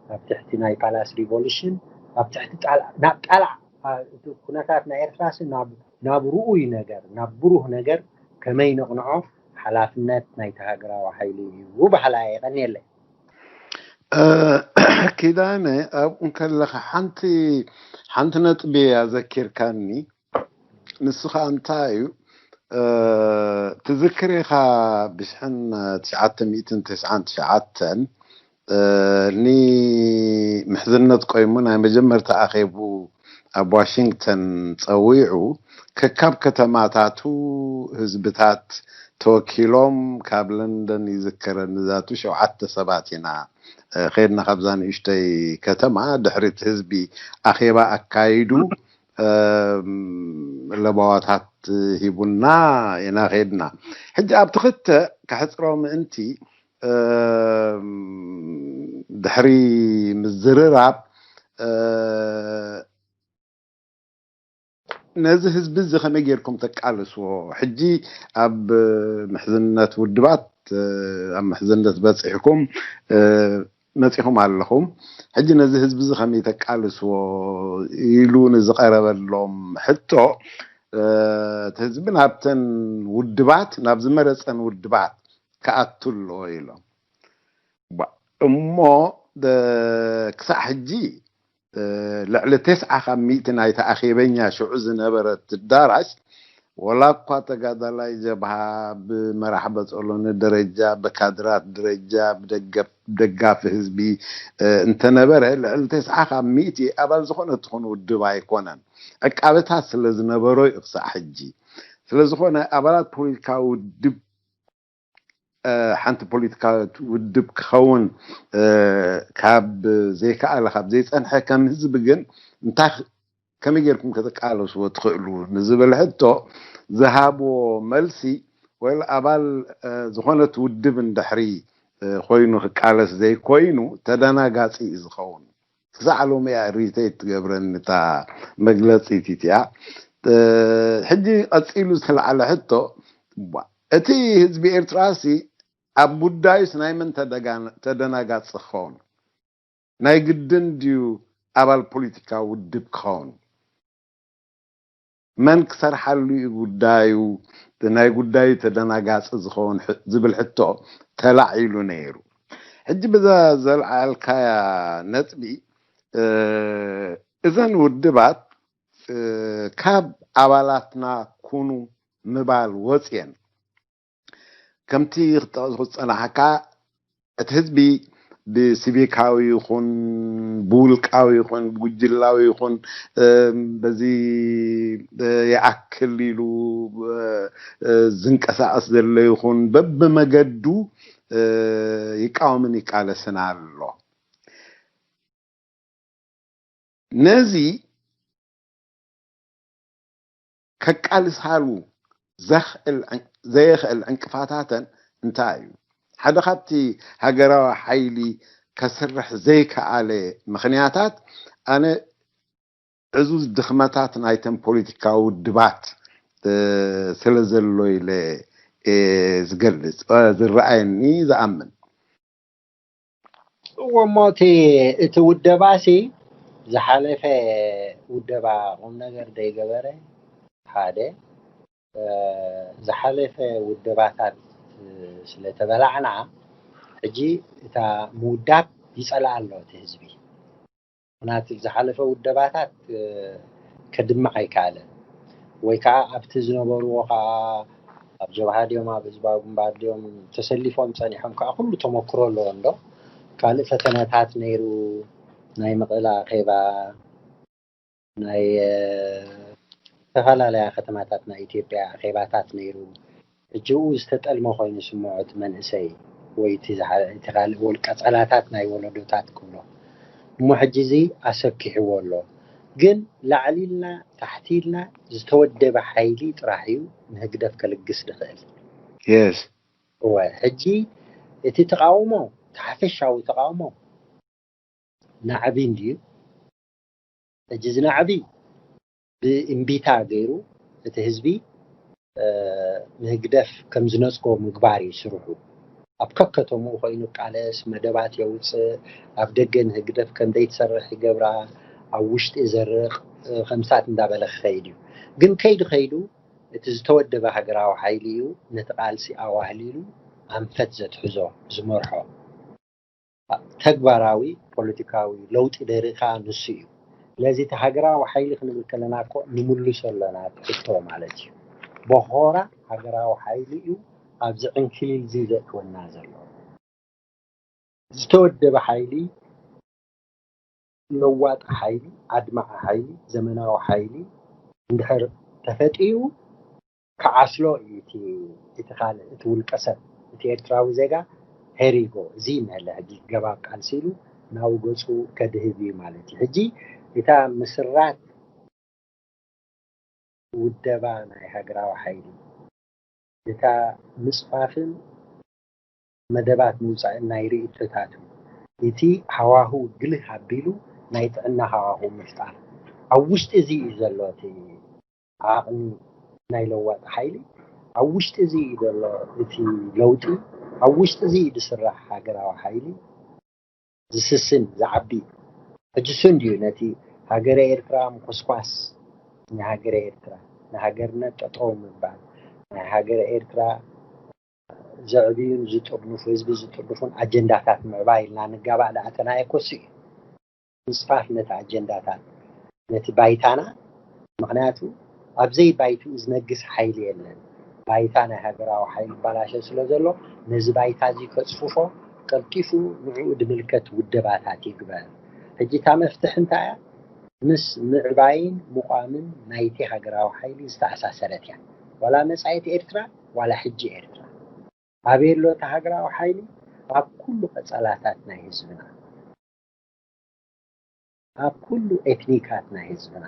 ኣብ ትሕቲ ናይ ፓላስ ሪቮሉሽን፣ ኣብ ትሕቲ ጣልዓ፣ ናብ ጣልዓ፣ እቲ ኩነታት ናይ ኤርትራሲ ናብ ናብ ርኡይ ነገር፣ ናብ ብሩህ ነገር ከመይ ነቕንዖ ሓላፍነት ናይቲ ሃገራዊ ሓይሊ እዩ በሃላይ። የቐንየለይ። ኪዳነ፣ ኣብኡ እንከለኻ ሓንቲ ሓንቲ ነጥቢ ኣዘኪርካኒ። ንሱ ከዓ እንታይ እዩ? ትዝክር ኢኻ ብሽሕን ትሽዓተ ሚእትን ተስዓን ትሽዓተን ንምሕዝነት ቆይሙ ናይ መጀመርታ ኣኼቡ ኣብ ዋሽንግተን ጸዊዑ፣ ከካብ ከተማታቱ ህዝብታት ተወኪሎም፣ ካብ ለንደን ይዝከረኒ ዛቱ ሸውዓተ ሰባት ኢና ኸድና ካብዛ ንእሽተይ ከተማ። ድሕሪ እቲ ህዝቢ ኣኼባ ኣካይዱ፣ ለበዋታት ሂቡና ኢና ኸድና። ሕጂ ኣብቲ ክተ ከሕፅሮ ምእንቲ፣ ድሕሪ ምዝርራብ፣ ነዚ ህዝቢ እዚ ከመይ ጌርኩም ተቃልስዎ? ሕጂ ኣብ ምሕዝነት ውድባት፣ ኣብ ምሕዝነት በፂሕኩም መፂኹም ኣለኹም። ሕጂ ነዚ ህዝቢ እዚ ከመይ ተቃልስዎ ኢሉ ንዝቐረበሎም ሕቶ፣ እቲ ህዝቢ ናብተን ውድባት፣ ናብ ዝመረፀን ውድባት ክኣቱ ኣለዎ ኢሎም። እሞ ክሳዕ ሕጂ ልዕሊ ተስዓ ካብ ሚእቲ ናይቲ ኣኼበኛ ሽዑ ዝነበረት ኣዳራሽ፣ ወላ እኳ ተጋዳላይ ጀብሃ ብመራሕ በጸሎኒ ደረጃ፣ ብካድራት ደረጃ፣ ብደጋፊ ህዝቢ እንተነበረ፣ ልዕሊ ተስዓ ካብ ሚእቲ ኣባል ዝኾነ ትኹን ውድብ ኣይኮነን። ዕቃበታት ስለ ዝነበሮ እዩ ክሳዕ ሕጂ። ስለ ዝኾነ ኣባላት ፖለቲካዊ ውድብ ሓንቲ ፖለቲካዊት ውድብ ክኸውን ካብ ዘይከኣለ፣ ካብ ዘይፀንሐ፣ ከም ህዝቢ ግን እንታይ፣ ከመይ ጌርኩም ከተቃለስዎ ትኽእሉ ንዝብል ሕቶ ዝሃብዎ መልሲ፣ ወይ ኣባል ዝኾነት ውድብ እንድሕሪ ኮይኑ ክቃለስ ዘይኮይኑ ተደናጋፂ እዩ ዝኸውን። ክሳዕ ሎሚ እያ ሪቴት ትገብረኒ እታ መግለፂት እቲኣ። ሕጂ ቀፂሉ ዝተለዓለ ሕቶ፣ እቲ ህዝቢ ኤርትራሲ ኣብ ጉዳዩስ ናይ መን ተደናጋፂ ክኸውን? ናይ ግድን ድዩ ኣባል ፖለቲካዊ ውድብ ክኸውን? መን ክሰርሓሉ እዩ ጉዳዩ? ናይ ጉዳዩ ተደናጋፂ ዝኸውን ዝብል ሕቶ ተላዒሉ ነይሩ። ሕጂ ብዛ ዘልዓልካያ ነጥቢ፣ እ፣ እዘን ውድባት፣ እ፣ ካብ ኣባላትና ኩኑ ምባል ወፅየን፣ ከምቲ ክጠቕሱ ዝጸናሕካ፣ እቲ ህዝቢ ብሲቪካዊ ይኹን፣ ብውልቃዊ ይኹን፣ ብጉጅላዊ ይኹን፣ እ፣ በዚ፣ እ፣ ይኣክል ኢሉ፣ እ፣ እ፣ ዝንቀሳቐስ ዘሎ ይኹን፣ በብመገዱ፣ እ፣ ይቃወምን ይቃለስን ኣሎ። ነዚ ከቃልሳሉ ዘኽእል ዕን-፣ ዘየኽእል ዕንቅፋታተን እንታይ እዩ? ሓደ ካብቲ ሃገራዊ ሓይሊ ከስርሕ ዘይከኣለ ምኽንያታት፣ ኣነ ዕዙዝ ድኽመታት ናይተን ፖለቲካዊ ውድባት፣ እ፣ ስለ ዘሎ ኢለ እየ ዝገልጽ፣ እ፣ ዝረኣየኒ፣ ዝኣምን። እዎ፣ እሞ እቲ፣ እቲ ውደባሲ ዝሓለፈ ውደባ ቁም ነገር ዘይገበረ፣ ሓደ፣ እ፣ ዝሓለፈ ውደባታት ስለተበላዕና፣ ሕጂ እታ ምውዳብ ይጸልኣ ኣሎ እቲ ህዝቢ። ምኽንያቱ ዝሓለፈ ውደባታት፣ እ፣ ከድምዕ ኣይከኣለን። ወይ ከዓ ኣብቲ ዝነበርዎ ከዓ ኣብ ጀብሃ ድዮም ኣብ ህዝባዊ ግንባር ድዮም ተሰሊፎም ጸኒሖም ከዓ ኩሉ ተመክሮ ኣለዎ እንዶ። ካልእ ፈተነታት ነይሩ፣ ናይ መቐለ ኣኼባ፣ ናይ፣ እ፣ ዝተፈላለያ ከተማታት ናይ ኢትዮጵያ ኣኼባታት ነይሩ። ሕጂ ኡ ዝተጠልመ ኮይኑ ስምዖ እቲ መንእሰይ ወይ እቲ ዝሓ-፣ እቲ ካልእ ወልቀ ጸላታት ናይ ወለዶታት ክብሎ። እሞ ሕጂ እዚ ኣሰኪሕዎ ኣሎ። ግን ላዕሊ ኢልና ታሕቲ ኢልና ዝተወደበ ሓይሊ ጥራሕ እዩ ንህግደፍ ከልግስ ዝኽእል። የስ እወ፣ ሕጂ እቲ ተቃውሞ፣ እቲ ሓፈሻዊ ተቃውሞ ናዕቢ እንድዩ። ሕጂ እዚ ናዕቢ ብእምቢታ ገይሩ እቲ ህዝቢ፣ እ፣ ንህግደፍ ከም ዝነጽጎ ምግባር እዩ ስርሑ። ኣብ ከከተምኡ ኮይኑ ቃለስ፣ መደባት የውጽእ፣ ኣብ ደገ ንህግደፍ ከም ዘይትሰርሕ ይገብራ፣ ኣብ ውሽጢ ዘርቕ፣ እ፣ ከምሳት እንዳበለ ክኸይድ እዩ። ግን ከይዱ ከይዱ እቲ ዝተወደበ ሃገራዊ ሓይሊ እዩ ነቲ ቃልሲ ኣዋህሊሉ ኣንፈት ዘትሕዞ፣ ዝመርሖ። ተግባራዊ ፖለቲካዊ ለውጢ ደሪኻ ንሱ እዩ። ስለዚ እቲ ሃገራዊ ሓይሊ ክንብል ከለና እኮ ንምልሶ ኣለና እቲ ሕቶ ማለት እዩ። በኾራ ሃገራዊ ሓይሊ እዩ ኣብዚ ዕንክሊል እዚ ዘእትወና ዘሎ። ዝተወደበ ሓይሊ፣ ለዋጢ ሓይሊ፣ ኣድማዒ ሓይሊ፣ ዘመናዊ ሓይሊ እንድሕር ተፈጢሩ ክዓስሎ እዩ እቲ፣ እቲ ካልእ፣ እቲ ውልቀ ሰብ፣ እቲ ኤርትራዊ ዜጋ። ሄሪጎ እዚ መለ ሕጂ ገባብ ቃልሲ ኢሉ ናብ ገጹ ከድህብ እዩ ማለት እዩ። ሕጂ እታ ምስራት ውደባ ናይ ሃገራዊ ሓይሊ፣ እታ ምጽፋፍን መደባት ምውጻእን ናይ ርእይቶታቱ፣ እቲ ሃዋህው ግልህ ኣቢሉ ናይ ጥዕና ሃዋህው ምፍጣር። ኣብ ውሽጢ እዚ እዩ ዘሎ እቲ ዓቕሚ ናይ ለዋጢ ሓይሊ፣ ኣብ ውሽጢ እዚ እዩ ዘሎ እቲ ለውጢ፣ ኣብ ውሽጢ እዚ እዩ ዝስራሕ ሃገራዊ ሓይሊ። ዝስስን ዝዓቢ። ሕጂ እሱ እንድዩ ነቲ ሃገረ ኤርትራ ምኹስኳስ፣ ንሃገረ ኤርትራ፣ ንሃገርነት ጠጠው ምባል፣ ናይ ሃገረ ኤርትራ ዘዕብዩን ዝጥርንፉ፣ ህዝቢ ዝጥርንፉን ኣጀንዳታት ምዕባይ ኢልና ንጋባእ ዝኣተናዮ እኮ እሱ እዩ። ምስፋፍ ነቲ ኣጀንዳታት፣ ነቲ ባይታና። ምኽንያቱ ኣብ ዘይባይትኡ ዝነግስ ሓይሊ የለን። ባይታ ናይ ሃገራዊ ሓይሊ ይባላሸ ስለ ዘሎ፣ ነዚ ባይታ እዚ ከጽፍፎ፣ ቀልጢፉ ንዕኡ ዝምልከት ውደባታት ይግበር። ሕጂ እታ መፍትሒ እንታይ እያ? ምስ ምዕባይን ምቋምን ናይቲ ሃገራዊ ሓይሊ ዝተኣሳሰረት እያ። ዋላ መጻኢት ኤርትራ፣ ዋላ ሕጂ ኤርትራ። ኣበይ ኣሎ እቲ ሃገራዊ ሓይሊ? ኣብ ኩሉ ቀጸላታት ናይ ህዝብና፣ ኣብ ኩሉ ኤትኒካት ናይ ህዝብና፣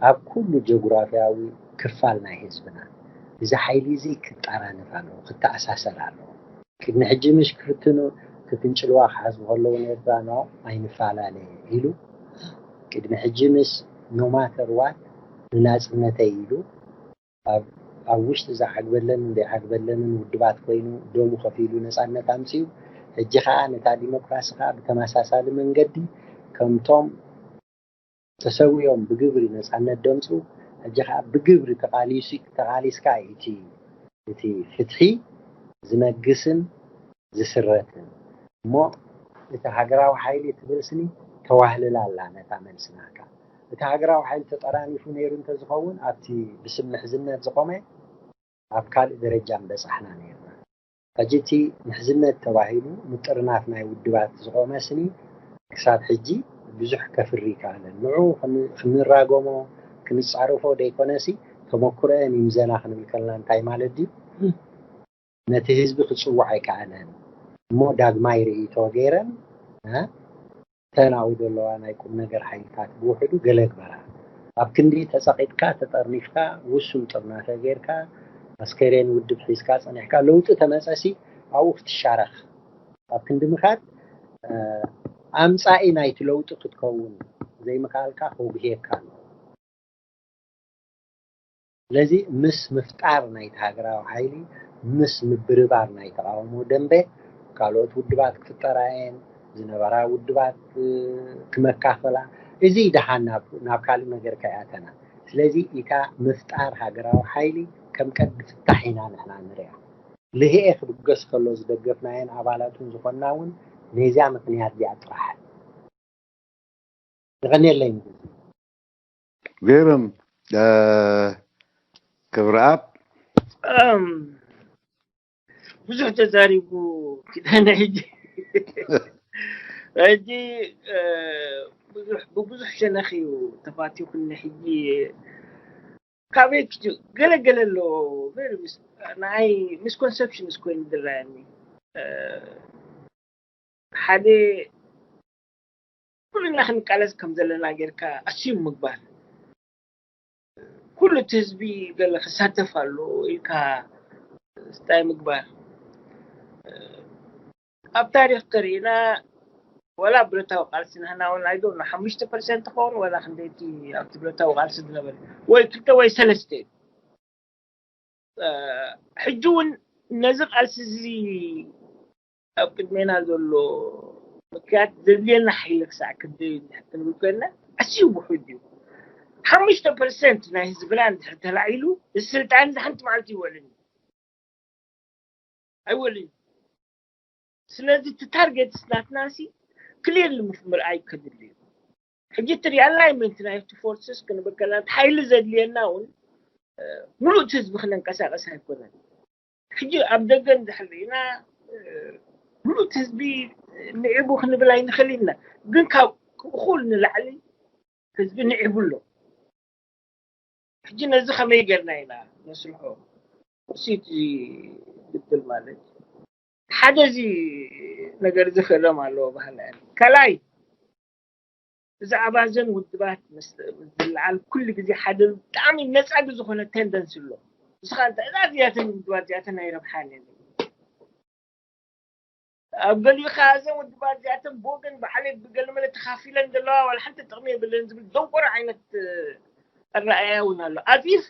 ኣብ ኩሉ ጆግራፍያዊ ክፋል ናይ ህዝብና። እዚ ሓይሊ እዚ ክጠራነፍ ኣለዎ፣ ክተኣሳሰር ኣለዎ። ቅድሚ ሕጂ ምሽ ክፍትኑ፣ ክፍንጭልዋ ክሓስቡ ከለዉ፣ ንኤርትራ ኖ ኣይንፈላለ ኢሉ፣ ቅድሚ ሕጂ ምስ no matter what ንናጽነተይ ኢሉ፣ ኣብ፣ ኣብ ውሽጢ ዝዓግበለንን ዘይዓግበለንን ውድባት ኮይኑ ደሙ ከፊሉ ነጻነት ኣምጺኡ። ሕጂ ኸኣ ነታ ዲሞክራሲ ኸኣ ብተመሳሳሊ መንገዲ ከምቶም ተሰዊኦም ብግብሪ ነጻነት ደምጹ፣ ሕጂ ኸኣ ብግብሪ ተቓሊሱ፣ ተቓሊስካ እዩ እቲ፣ እቲ ፍትሒ ዝነግስን ዝስረትን። እሞ እቲ ሃገራዊ ሓይሊ ትብል ስኒ ተዋህልላ ኣላ ነታ መልሲ ናትካ። እቲ ሃገራዊ ሓይሊ ተጠራኒፉ ነይሩ እንተዝኸውን ኣብቲ ብስም ምሕዝነት ዝቆመ ኣብ ካልእ ደረጃ ምበጻሕና ነይርና። ሕጂ እቲ ምሕዝነት ተባሂሉ ምጥርናፍ ናይ ውድባት ዝቆመ ስኒ ክሳብ ሕጂ ብዙሕ ከፍሪ ይከኣለን። ንዑ ክንራጎሞ ክንጻረፎ ደይኮነሲ ተመክሮአን ይምዘና ክንብል ከለና እንታይ ማለት ድዩ? ነቲ ህዝቢ ክጽውዕ ኣይከኣለን እሞ ዳግማይ ርእይቶ ገይረን ተናኡ ዘለዋ ናይ ቁም ነገር ሓይልታት ብውሕዱ ገለ ግበራ። ኣብ ክንዲ ተጸቒጥካ ተጠርኒፍካ ውሱን ጥርናፈ ጌርካ ኣስከሬን ውድብ ሒዝካ ጸኒሕካ ለውጢ ተመጸሲ ኣብኡ ክትሻረኽ ኣብ ክንዲ ምኻድ ኣምጻኢ ናይቲ ለውጢ ክትከውን ዘይምኽኣልካ ከጉህየካ ኣሎ። ስለዚ ምስ ምፍጣር ናይቲ ሃገራዊ ሓይሊ ምስ ምብርባር ናይ ተቃውሞ ደንበ ካልኦት ውድባት ክትጠራየን ዝነበራ ውድባት ክመካፈላ እዚ ደሓን ናብ ካልእ ነገር ከይኣተና ስለዚ እታ ምፍጣር ሃገራዊ ሓይሊ ከም ቀንዲ ፍታሕ ኢና ንሕና ንሪኣ። ልህኤ ክብገስ ከሎ ዝደገፍናየን ኣባላቱን ዝኾንና እውን ነዚኣ ምኽንያት እዚኣ ጥራሕ። የቐንየለይ ንግዜ። ገይሮም ክብረኣብ ብዙሕ ተዛሪቡ ኪዳነ ሕጂ ሕጂ ብብዙሕ ሸነኽ እዩ ተፋቲኹኒ ሕጂ ካበይ ክጅ ገለገለ ኣሎ ንዓይ ሚስኮንሰፕሽን እስኮይኑ ዝረኣየኒ ሓደ ኩልና ክንቃለስ ከም ዘለና ጌርካ ኣስዩም ምግባር ኩሉ እቲ ህዝቢ ገለ ክሳተፍ ኣሎ ኢልካ ስታይ ምግባር ኣብ ታሪክ ተሪእና ወላ ብረታዊ ቃልሲ ንህና እውን ኣይዶ ሓሙሽተ ፐርሰንት ክኸውን ወላ ክንደይቲ ኣብቲ ብረታዊ ቃልሲ ዝነበረ ወይ ክልተ ወይ ሰለስተ ሕጂ እውን ነዚ ቃልሲ እዚ ኣብ ቅድሜና ዘሎ ምክያድ ዘድልየና ሓይሊ ክሳዕ ክንደይ እንድሕር ክንብል ኮይንና ኣዝዩ ውሑድ እዩ። ሓሙሽተ ፐርሰንት ናይ ህዝብና እንድሕር ተላዒሉ እዚ ስልጣን እዚ ሓንቲ መዓልቲ ይወልን እዩ። ኣይወልን እዩ። ስለዚ እቲ ታርጌትስ ናትና ሲ ክሊርሊ ምርኣይ ከድሊ እዩ። ሕጂ እቲ ሪኣላይመንት ናይ ቱ ፎርስስ ክንብል ከለና እቲ ሓይሊ ዘድልየና እውን ምሉእ ህዝቢ ክነንቀሳቀስ ኣይኮነን። ሕጂ ኣብ ደገ እንድሕር ርኢና ምሉእ ህዝቢ ንዒቡ ክንብል ኣይንኽእል ኢና። ግን ካብ እኹል ንላዕሊ ህዝቢ ንዒቡ ኣሎ። ሕጂ ነዚ ከመይ ጌርና ኢና ነስርሖ? እሲ እቲ ግድል ማለት ሓደ እዚ ነገር እዚ ክእረም ኣለዎ ባህልና እዩ። ካልኣይ ብዛዕባ እዘን ውድባት ምስ ምስ ዝለዓል ኩሉ ግዜ ሓደ ብጣዕሚ ነፃጊ ዝኾነ ቴንደንስ ኣሎ። ንስኻ እንታይ እዛ እዚኣተን ውድባት እዚኣተን ኣይረብሓን እየን። ኣብ ገሊኡ ከዓ እዘን ውድባት እዚኣተን ብወገን ብዓሌት ብገለመለ ተኻፊለን ዘለዋ ዋላ ሓንቲ ጥቕሚ የብለን ዝብል ደንቆሮ ዓይነት ኣረኣእያ እውን ኣሎ። ኣዚፍ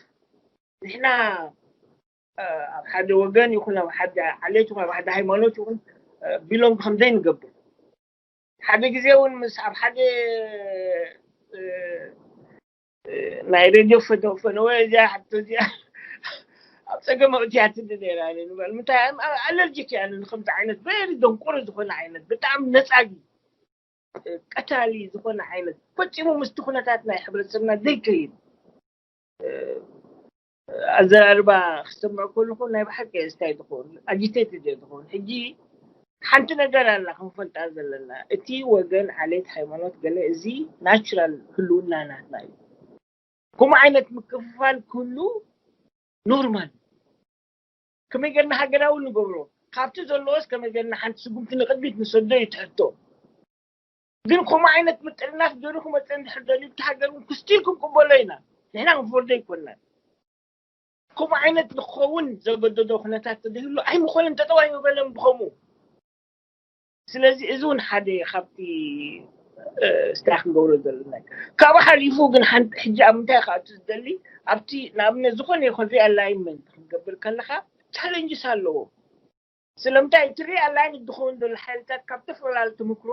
ንሕና ኣብ ሓደ ወገን ይኹን ኣብ ሓደ ዓሌት ይኹን ኣብ ሓደ ሃይማኖት ይኹን ቢሎንግ ከም ዘይንገብር ሓደ ግዜ እውን ምስ ኣብ ሓደ ናይ ሬድዮ ፈነወ እዚኣ ሕቶ እዚኣ ኣብ ፀገም ኣእትያትኒ ነይራ ንበል ምንታይ ኣለርጂክ እያ ንከምዚ ዓይነት በሪ ደንቆሮ ዝኾነ ዓይነት ብጣዕሚ ነፃጊ ቀታሊ ዝኾነ ዓይነት ፈፂሙ ምስቲ ኩነታት ናይ ሕብረተሰብና ዘይከይድ ኣዘራርባ ክሰምዕ ከለኹ ናይ ብሓቂ ስታይ ዝኸውን ኣጂቴትድ እየ ዝኸውን ሕጂ ሓንቲ ነገር ኣላ ክንፈልጣ ዘለና እቲ ወገን ዓሌት ሃይማኖት ገለ እዚ ናቹራል ህልውና ናትና እዩ ከምኡ ዓይነት ምክፍፋል ክህሉ ኖርማል ከመይ ገርና ሃገራዊ ንገብሮ ካብቲ ዘለዎስ ከመይ ገርና ሓንቲ ስጉምቲ ንቅድሚት ንሰዶ እዩ ትሕቶ ግን ከምኡ ዓይነት ምጥርናፍ ዶሪ ክመፅእ እንድሕር ደልዩ ብቲ ሃገር እውን ክስቲል ክንቅበሎ ኢና ንሕና ክንፈርዶ ኣይኮንናን ከምኡ ዓይነት ንክኸውን ዘገደዶ ኩነታት ተደህሉ ኣይምኾነን ጠጠው ኣይምበለን ብኸምኡ ስለዚ እዚ እውን ሓደ ካብቲ ስታይ ክንገብሮ ዘለና ካብኡ ሓሊፉ ግን ሓንቲ ሕጂ ኣብ ምንታይ ከኣቱ ዝደሊ ኣብቲ ንኣብነት ዝኾነ ይኹን ሪኣላይንመንት ክንገብር ከለካ ቻለንጅስ ኣለዎ ስለምንታይ እቲ ሪኣላይን ዝኸውን ዘሎ ሓይልታት ካብ ዝተፈላለዩ ተምክሮ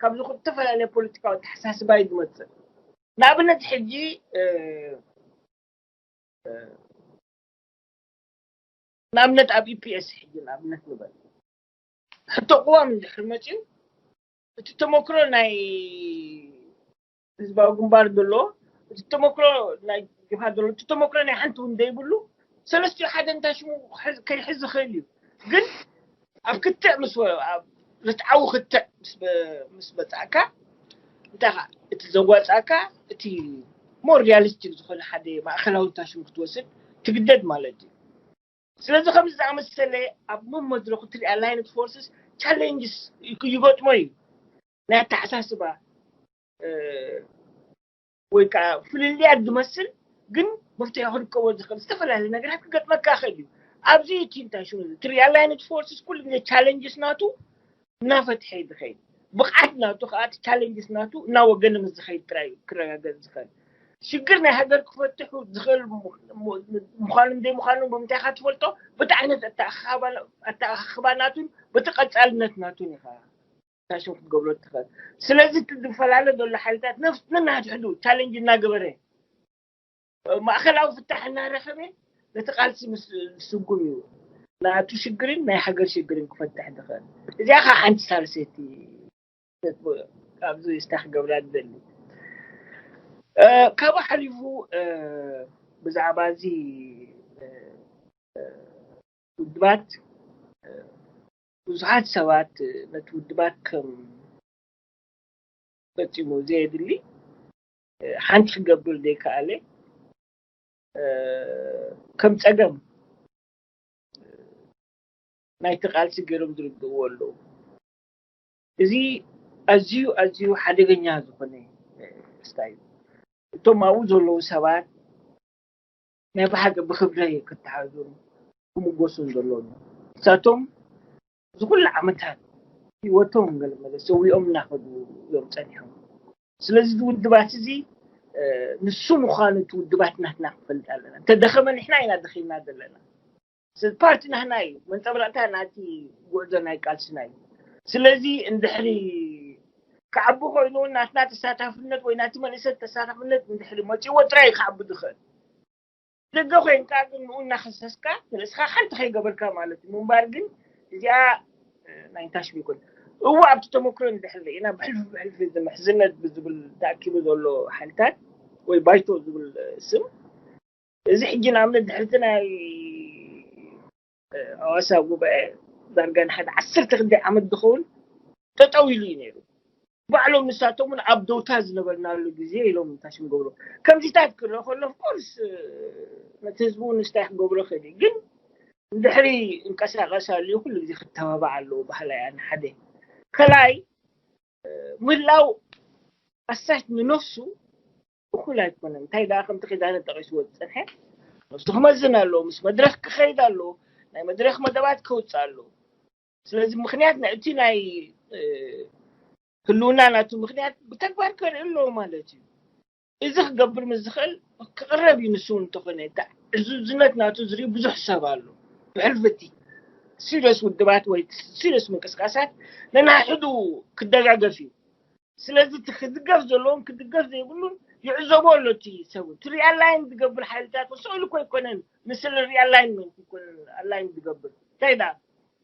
ካብ ዝተፈላለዩ ፖለቲካዊ ተሓሳስባ እዩ ዝመፅእ ንኣብነት ሕጂ ንኣብነት ኣብ ኢፒኤስ ሕጂ ንኣብነት ንበል ሕቶ ቅዋም እንድሕር መፅዩ እቲ ተመክሮ ናይ ህዝባዊ ግንባር ዘሎ፣ እቲ ተመክሮ ናይ ጀብሃ ዘሎ፣ እቲ ተመክሮ ናይ ሓንቲ እውን ዘይብሉ፣ ሰለስቲኡ ሓደ እንታይ ሽሙ ከይሕዝ ዝኽእል እዩ። ግን ኣብ ክትዕ ምስ ወ- ኣብ ርትዓዊ ክትዕ ምስ በ- ምስ በጻእካ እንታይ ኸዓ እቲ ዘዋጻእካ እቲ more realistic ዝኾነ ሓደ ማእኸላዊ እንታይ ሽሙ ክትወስድ ትግደድ ማለት እዩ። ስለዚ ከምዚ ዝኣመሰለ ኣብ መመድረኹ ትሪኣ line of forces challenges ይገጥሞ እዩ። ናይ ኣተሓሳስባ ወይ ከዓ ፍልልያት ዝመስል ግን መፍትሒ ክርከቦ ዝኽእል ዝተፈላለዩ ነገራት ክገጥመካ ይኽእል እዩ። ኣብዚ እቲ እንታይ ሽሙ ትሪኣ line of forces ኩሉ ግዜ challenges ናቱ እናፈትሐ እዩ ዝኸይድ። ብቕዓት ናቱ ከዓ እቲ challenges ናቱ እናወገነ ምስ ዝኸይድ ጥራይ እዩ ክረጋገፅ ዝኽእል። ሽግር ናይ ሃገር ክፈትሑ ዝኽእል ምዃኑን ዘይምዃኑን ብምንታይ ኢኻ ትፈልጦ? በቲ ዓይነት ኣተኣኻኽባ ናቱን በቲ ቀፃልነት ናቱን ኢኻ ታሽም ክትገብሮ ትኽእል። ስለዚ እቲ ዝፈላለ ዘሎ ሓይልታት ነፍስ ነናድሕዱ challenge እናገበረ ማእኸላዊ ፍታሕ እናረኸበ ነቲ ቃልሲ ምስ ዝስጉም እዩ ናቱ ሽግርን ናይ ሃገር ሽግርን ክፈትሕ ዝኽእል። እዚኣ ከዓ ሓንቲ ሳልሰይቲ ነጥቢ ኣብዚ ስታክ ገብራ ዝደሊ ካብኡ ሓሊፉ ብዛዕባ እዚ ውድባት ብዙሓት ሰባት ነቲ ውድባት ከም ፈፂሙ ዘየድሊ ሓንቲ ክገብር ዘይከኣለ ከም ፀገም ናይቲ ቃልሲ ገይሮም ዝርድእዎ ኣለዉ። እዚ ኣዝዩ ኣዝዩ ሓደገኛ ዝኾነ ስታይ እዩ። እቶም ኣብኡ ዘለዉ ሰባት ናይ ብሓቂ ብክብሪ ክተሓዙን ክምጎሱን ዘለዎም እዮም። ንሳቶም ዝኩሉ ዓመታት ህይወቶም ገለ መለ ሰዊኦም እናኸዱ እዮም ፀኒሖም። ስለዚ እዚ ውድባት እዚ ንሱ ምዃኑ እቲ ውድባት ናትና ክንፈልጥ ኣለና። እንተደኸመ ንሕና ኢና ደኺምና ዘለና። ፓርቲ ናህና እዩ መንፀብረቕታ ናቲ ጉዕዞ ናይ ቃልስና እዩ። ስለዚ እንድሕሪ ክዓቢ ኮይኑ ናትና ተሳታፍነት ወይ ናቲ መንእሰት ተሳታፍነት እንድሕሪ መፅእዎ ጥራይ ክዓቢ ዝኽእል። ደገ ኮይንካ ግን ንኡ እናኸሰስካ ንርእስኻ ሓንቲ ከይገበርካ ማለት እዩ። ምንባር ግን እዚኣ ናይ ታሽም ይኮን እዎ ኣብቲ ተመክሮ እንድሕር ርኢና ብሕልፊ ብሕልፊ እዚ ምሕዝነት ብዝብል ተኣኪቡ ዘሎ ሓይልታት ወይ ባይቶ ዝብል ስም እዚ ሕጂ ንኣብነት ድሕርቲ ናይ ኣዋሳ ጉባኤ ዳርጋ ንሓደ ዓሰርተ ክልተ ዓመት ዝኸውን ጠጠው ኢሉ እዩ ነይሩ። ባዕሎም ንሳቶም እውን ኣብ ደውታ ዝነበርናሉ ግዜ ኢሎም ታሽም ገብሮ ከምዚታት ክረአ ከሎ ኦፍኮርስ ነቲ ህዝቡ ንስታይ ክገብሮ ክእል ግን እንድሕሪ እንቀሳቀስ ኣለዩ ኩሉ ግዜ ክተባባዕ ኣለዎ ባህላ እያ ንሓደ ከላይ ምህላው ኣሳት ንነፍሱ እኩል ኣይኮነን። እንታይ ደኣ ከምቲ ኪዳነ ጠቂስዎ ዝፀንሐ ነፍሱ ክመዝን ኣለዎ፣ ምስ መድረክ ክኸይድ ኣለዎ፣ ናይ መድረክ መደባት ከውፅእ ኣለዎ። ስለዚ ምክንያት ናይቲ ናይ ህልውና ናቱ ምክንያት ብተግባር ከርኢ ኣለዎ ማለት እዩ። እዚ ክገብር ምስ ዝኽእል ክቕረብ እዩ። ንሱ እውን እንተኾነ ዕዙዝነት ናቱ ዝርኢ ብዙሕ ሰብ ኣሎ። ብሕልፍቲ ሲሪየስ ውድባት ወይ ሲሪየስ ምንቅስቃሳት ነናሕዱ ክደጋገፍ እዩ። ስለዚ እቲ ክድገፍ ዘለዎም ክድገፍ ዘይብሉን ይዕዘቦ ኣሎ እቲ ሰብ እውን። እቲ ሪኣላይን ዝገብር ሓይልታት ወስኦሉ እኮ ኣይኮነን። ንስለ ሪኣላይንመንት ይኮነን ኣላይን ዝገብር እንታይ ዳ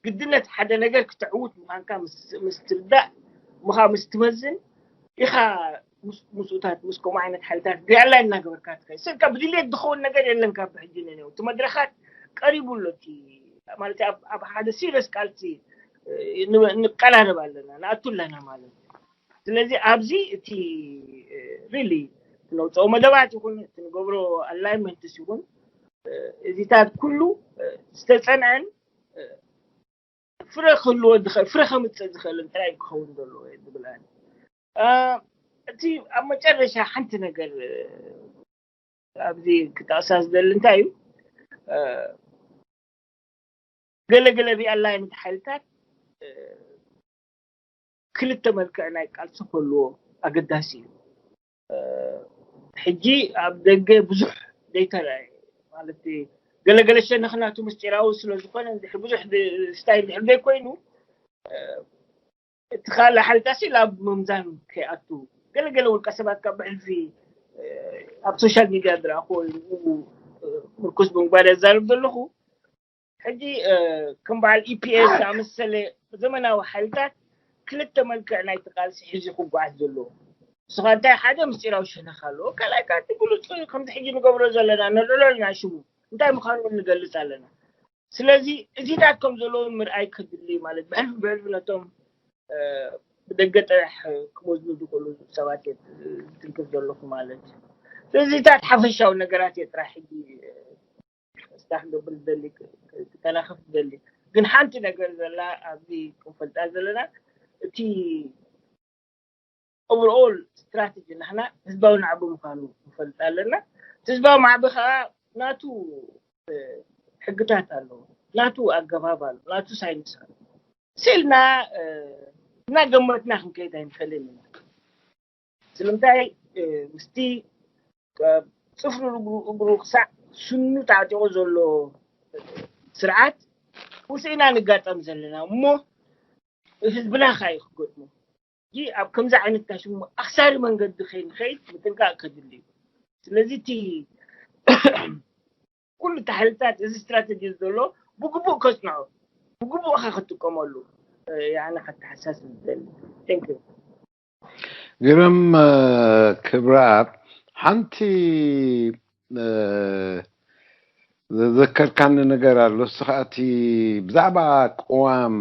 ግድነት ሓደ ነገር ክተዕውት ምዃንካ ምስ ትርዳእ ምኻ ምስ ትመዝን ኢኻ ምስኡታት ምስ ከምኡ ዓይነት ሓይልታት ሪኣላይን እናገበርካ ትኸይድ። ስልካ ብድልየት ዝኸውን ነገር የለን። ካብ ሕጂ ንኔው እቲ መድረኻት ቀሪቡ ኣሎ። እቲ ማለት ኣብ ሓደ ሲሪየስ ቃልሲ ንቀራረብ ኣለና ንኣቱ ኣለና ማለት እዩ። ስለዚ ኣብዚ እቲ ሪሊ ነውፅኦ መደባት ይኹን እቲ ንገብሮ ኣላይመንትስ ይኹን እዚታት ኩሉ ዝተፀንዐን ፍረ ክህልዎ ዝኽእል ፍረ ከምፅእ ዝኽእልን ጥራይ ክኸውን ዘለዎ ዝብል ኣነ እቲ ኣብ መጨረሻ ሓንቲ ነገር ኣብዚ ክጠቕሳ ዝደሊ እንታይ እዩ ገለገለ ሪኣላይነት ሓይልታት ክልተ መልክዕ ናይ ቃልሲ ክህልዎ ኣገዳሲ እዩ። ሕጂ ኣብ ደገ ብዙሕ ዘይተረኣየ ማለት ገለገለ ሸነኽናቱ ምስጢራዊ ስለዝኾነ ብዙሕ ስታይ ድሕር ዘይኮይኑ እቲ ካልእ ሓልታሲ ናብ ምምዛን ከይኣቱ ገለገለ ውልቀ ሰባት ካብ ብሕልፊ ኣብ ሶሻል ሚድያ ዝረኣኹ ምርኩስ ብምግባር የዛርብ ዘለኹ ሕጂ ከም በዓል ኢፒኤስ ዝኣመሰለ ዘመናዊ ሓይልታት ክልተ መልክዕ ናይቲ ቃልሲ ሒዙ ክጓዓዝ ዘለዎ። ንስኻ እንታይ ሓደ ምስጢራዊ ሸነኽ ኣለዎ፣ ካልኣይ ከኣ እቲ ግሉጽ ከምዚ ሕጂ ንገብሮ ዘለና ነልዕሎ ኣለና ሽሙ እንታይ ምዃኑ እውን ንገልጽ ኣለና። ስለዚ እዚታት ከም ዘለውን ምርኣይ ከድሊ ማለት ብሕልፊ ብሕልፊ ነቶም ብደገ ጥራሕ ክመዝኑ ዝኽእሉ ሰባት ዝትንክፍ ዘለኹ ማለት እዩ። ስለዚታት ሓፈሻዊ ነገራት እየ ጥራሕ ሕጂ ስታ ክገብር ዝደሊ ክተናኸፍ ዝደሊ። ግን ሓንቲ ነገር ዘላ ኣብዚ ክንፈልጣ ዘለና እቲ overall strategy ናሕና ህዝባዊ ናዕቢ ምዃኑ ንፈልጥ ኣለና። እቲ ህዝባዊ ማዕቢ ከዓ ናቱ ሕግታት ኣለዎ፣ ናቱ ኣገባብ ኣሎ፣ ናቱ ሳይንስ ኣሎ። ስልና እናገመትና ክንከይድ ኣይንኽእልን ኢና። ስለምንታይ ምስቲ ጽፍሩ እግሩ ክሳዕ ስኑ ተዓጢቑ ዘሎ ስርዓት ውፅኢና ንጋጠም ዘለና እሞ ህዝብና ካዩ ክገጥሙ እ ኣብ ከምዚ ዓይነት ታሽሙ ኣክሳሪ መንገዲ ከይንኸይድ ምጥንቃቅ ከድሊ እዩ። ስለዚ እቲ ኩሉ ታሕልታት እዚ ስትራተጂ ዘሎ ብግቡእ ከፅንዖ ብግቡእ ካ ክትጥቀመሉ ያነ ከተሓሳስብ ዝደሊ። Thank you። ግርም ክብረኣብ፣ ሓንቲ ዘዘከርካኒ ነገር ኣሎ። እሱ ከዓ እቲ ብዛዕባ ቅዋም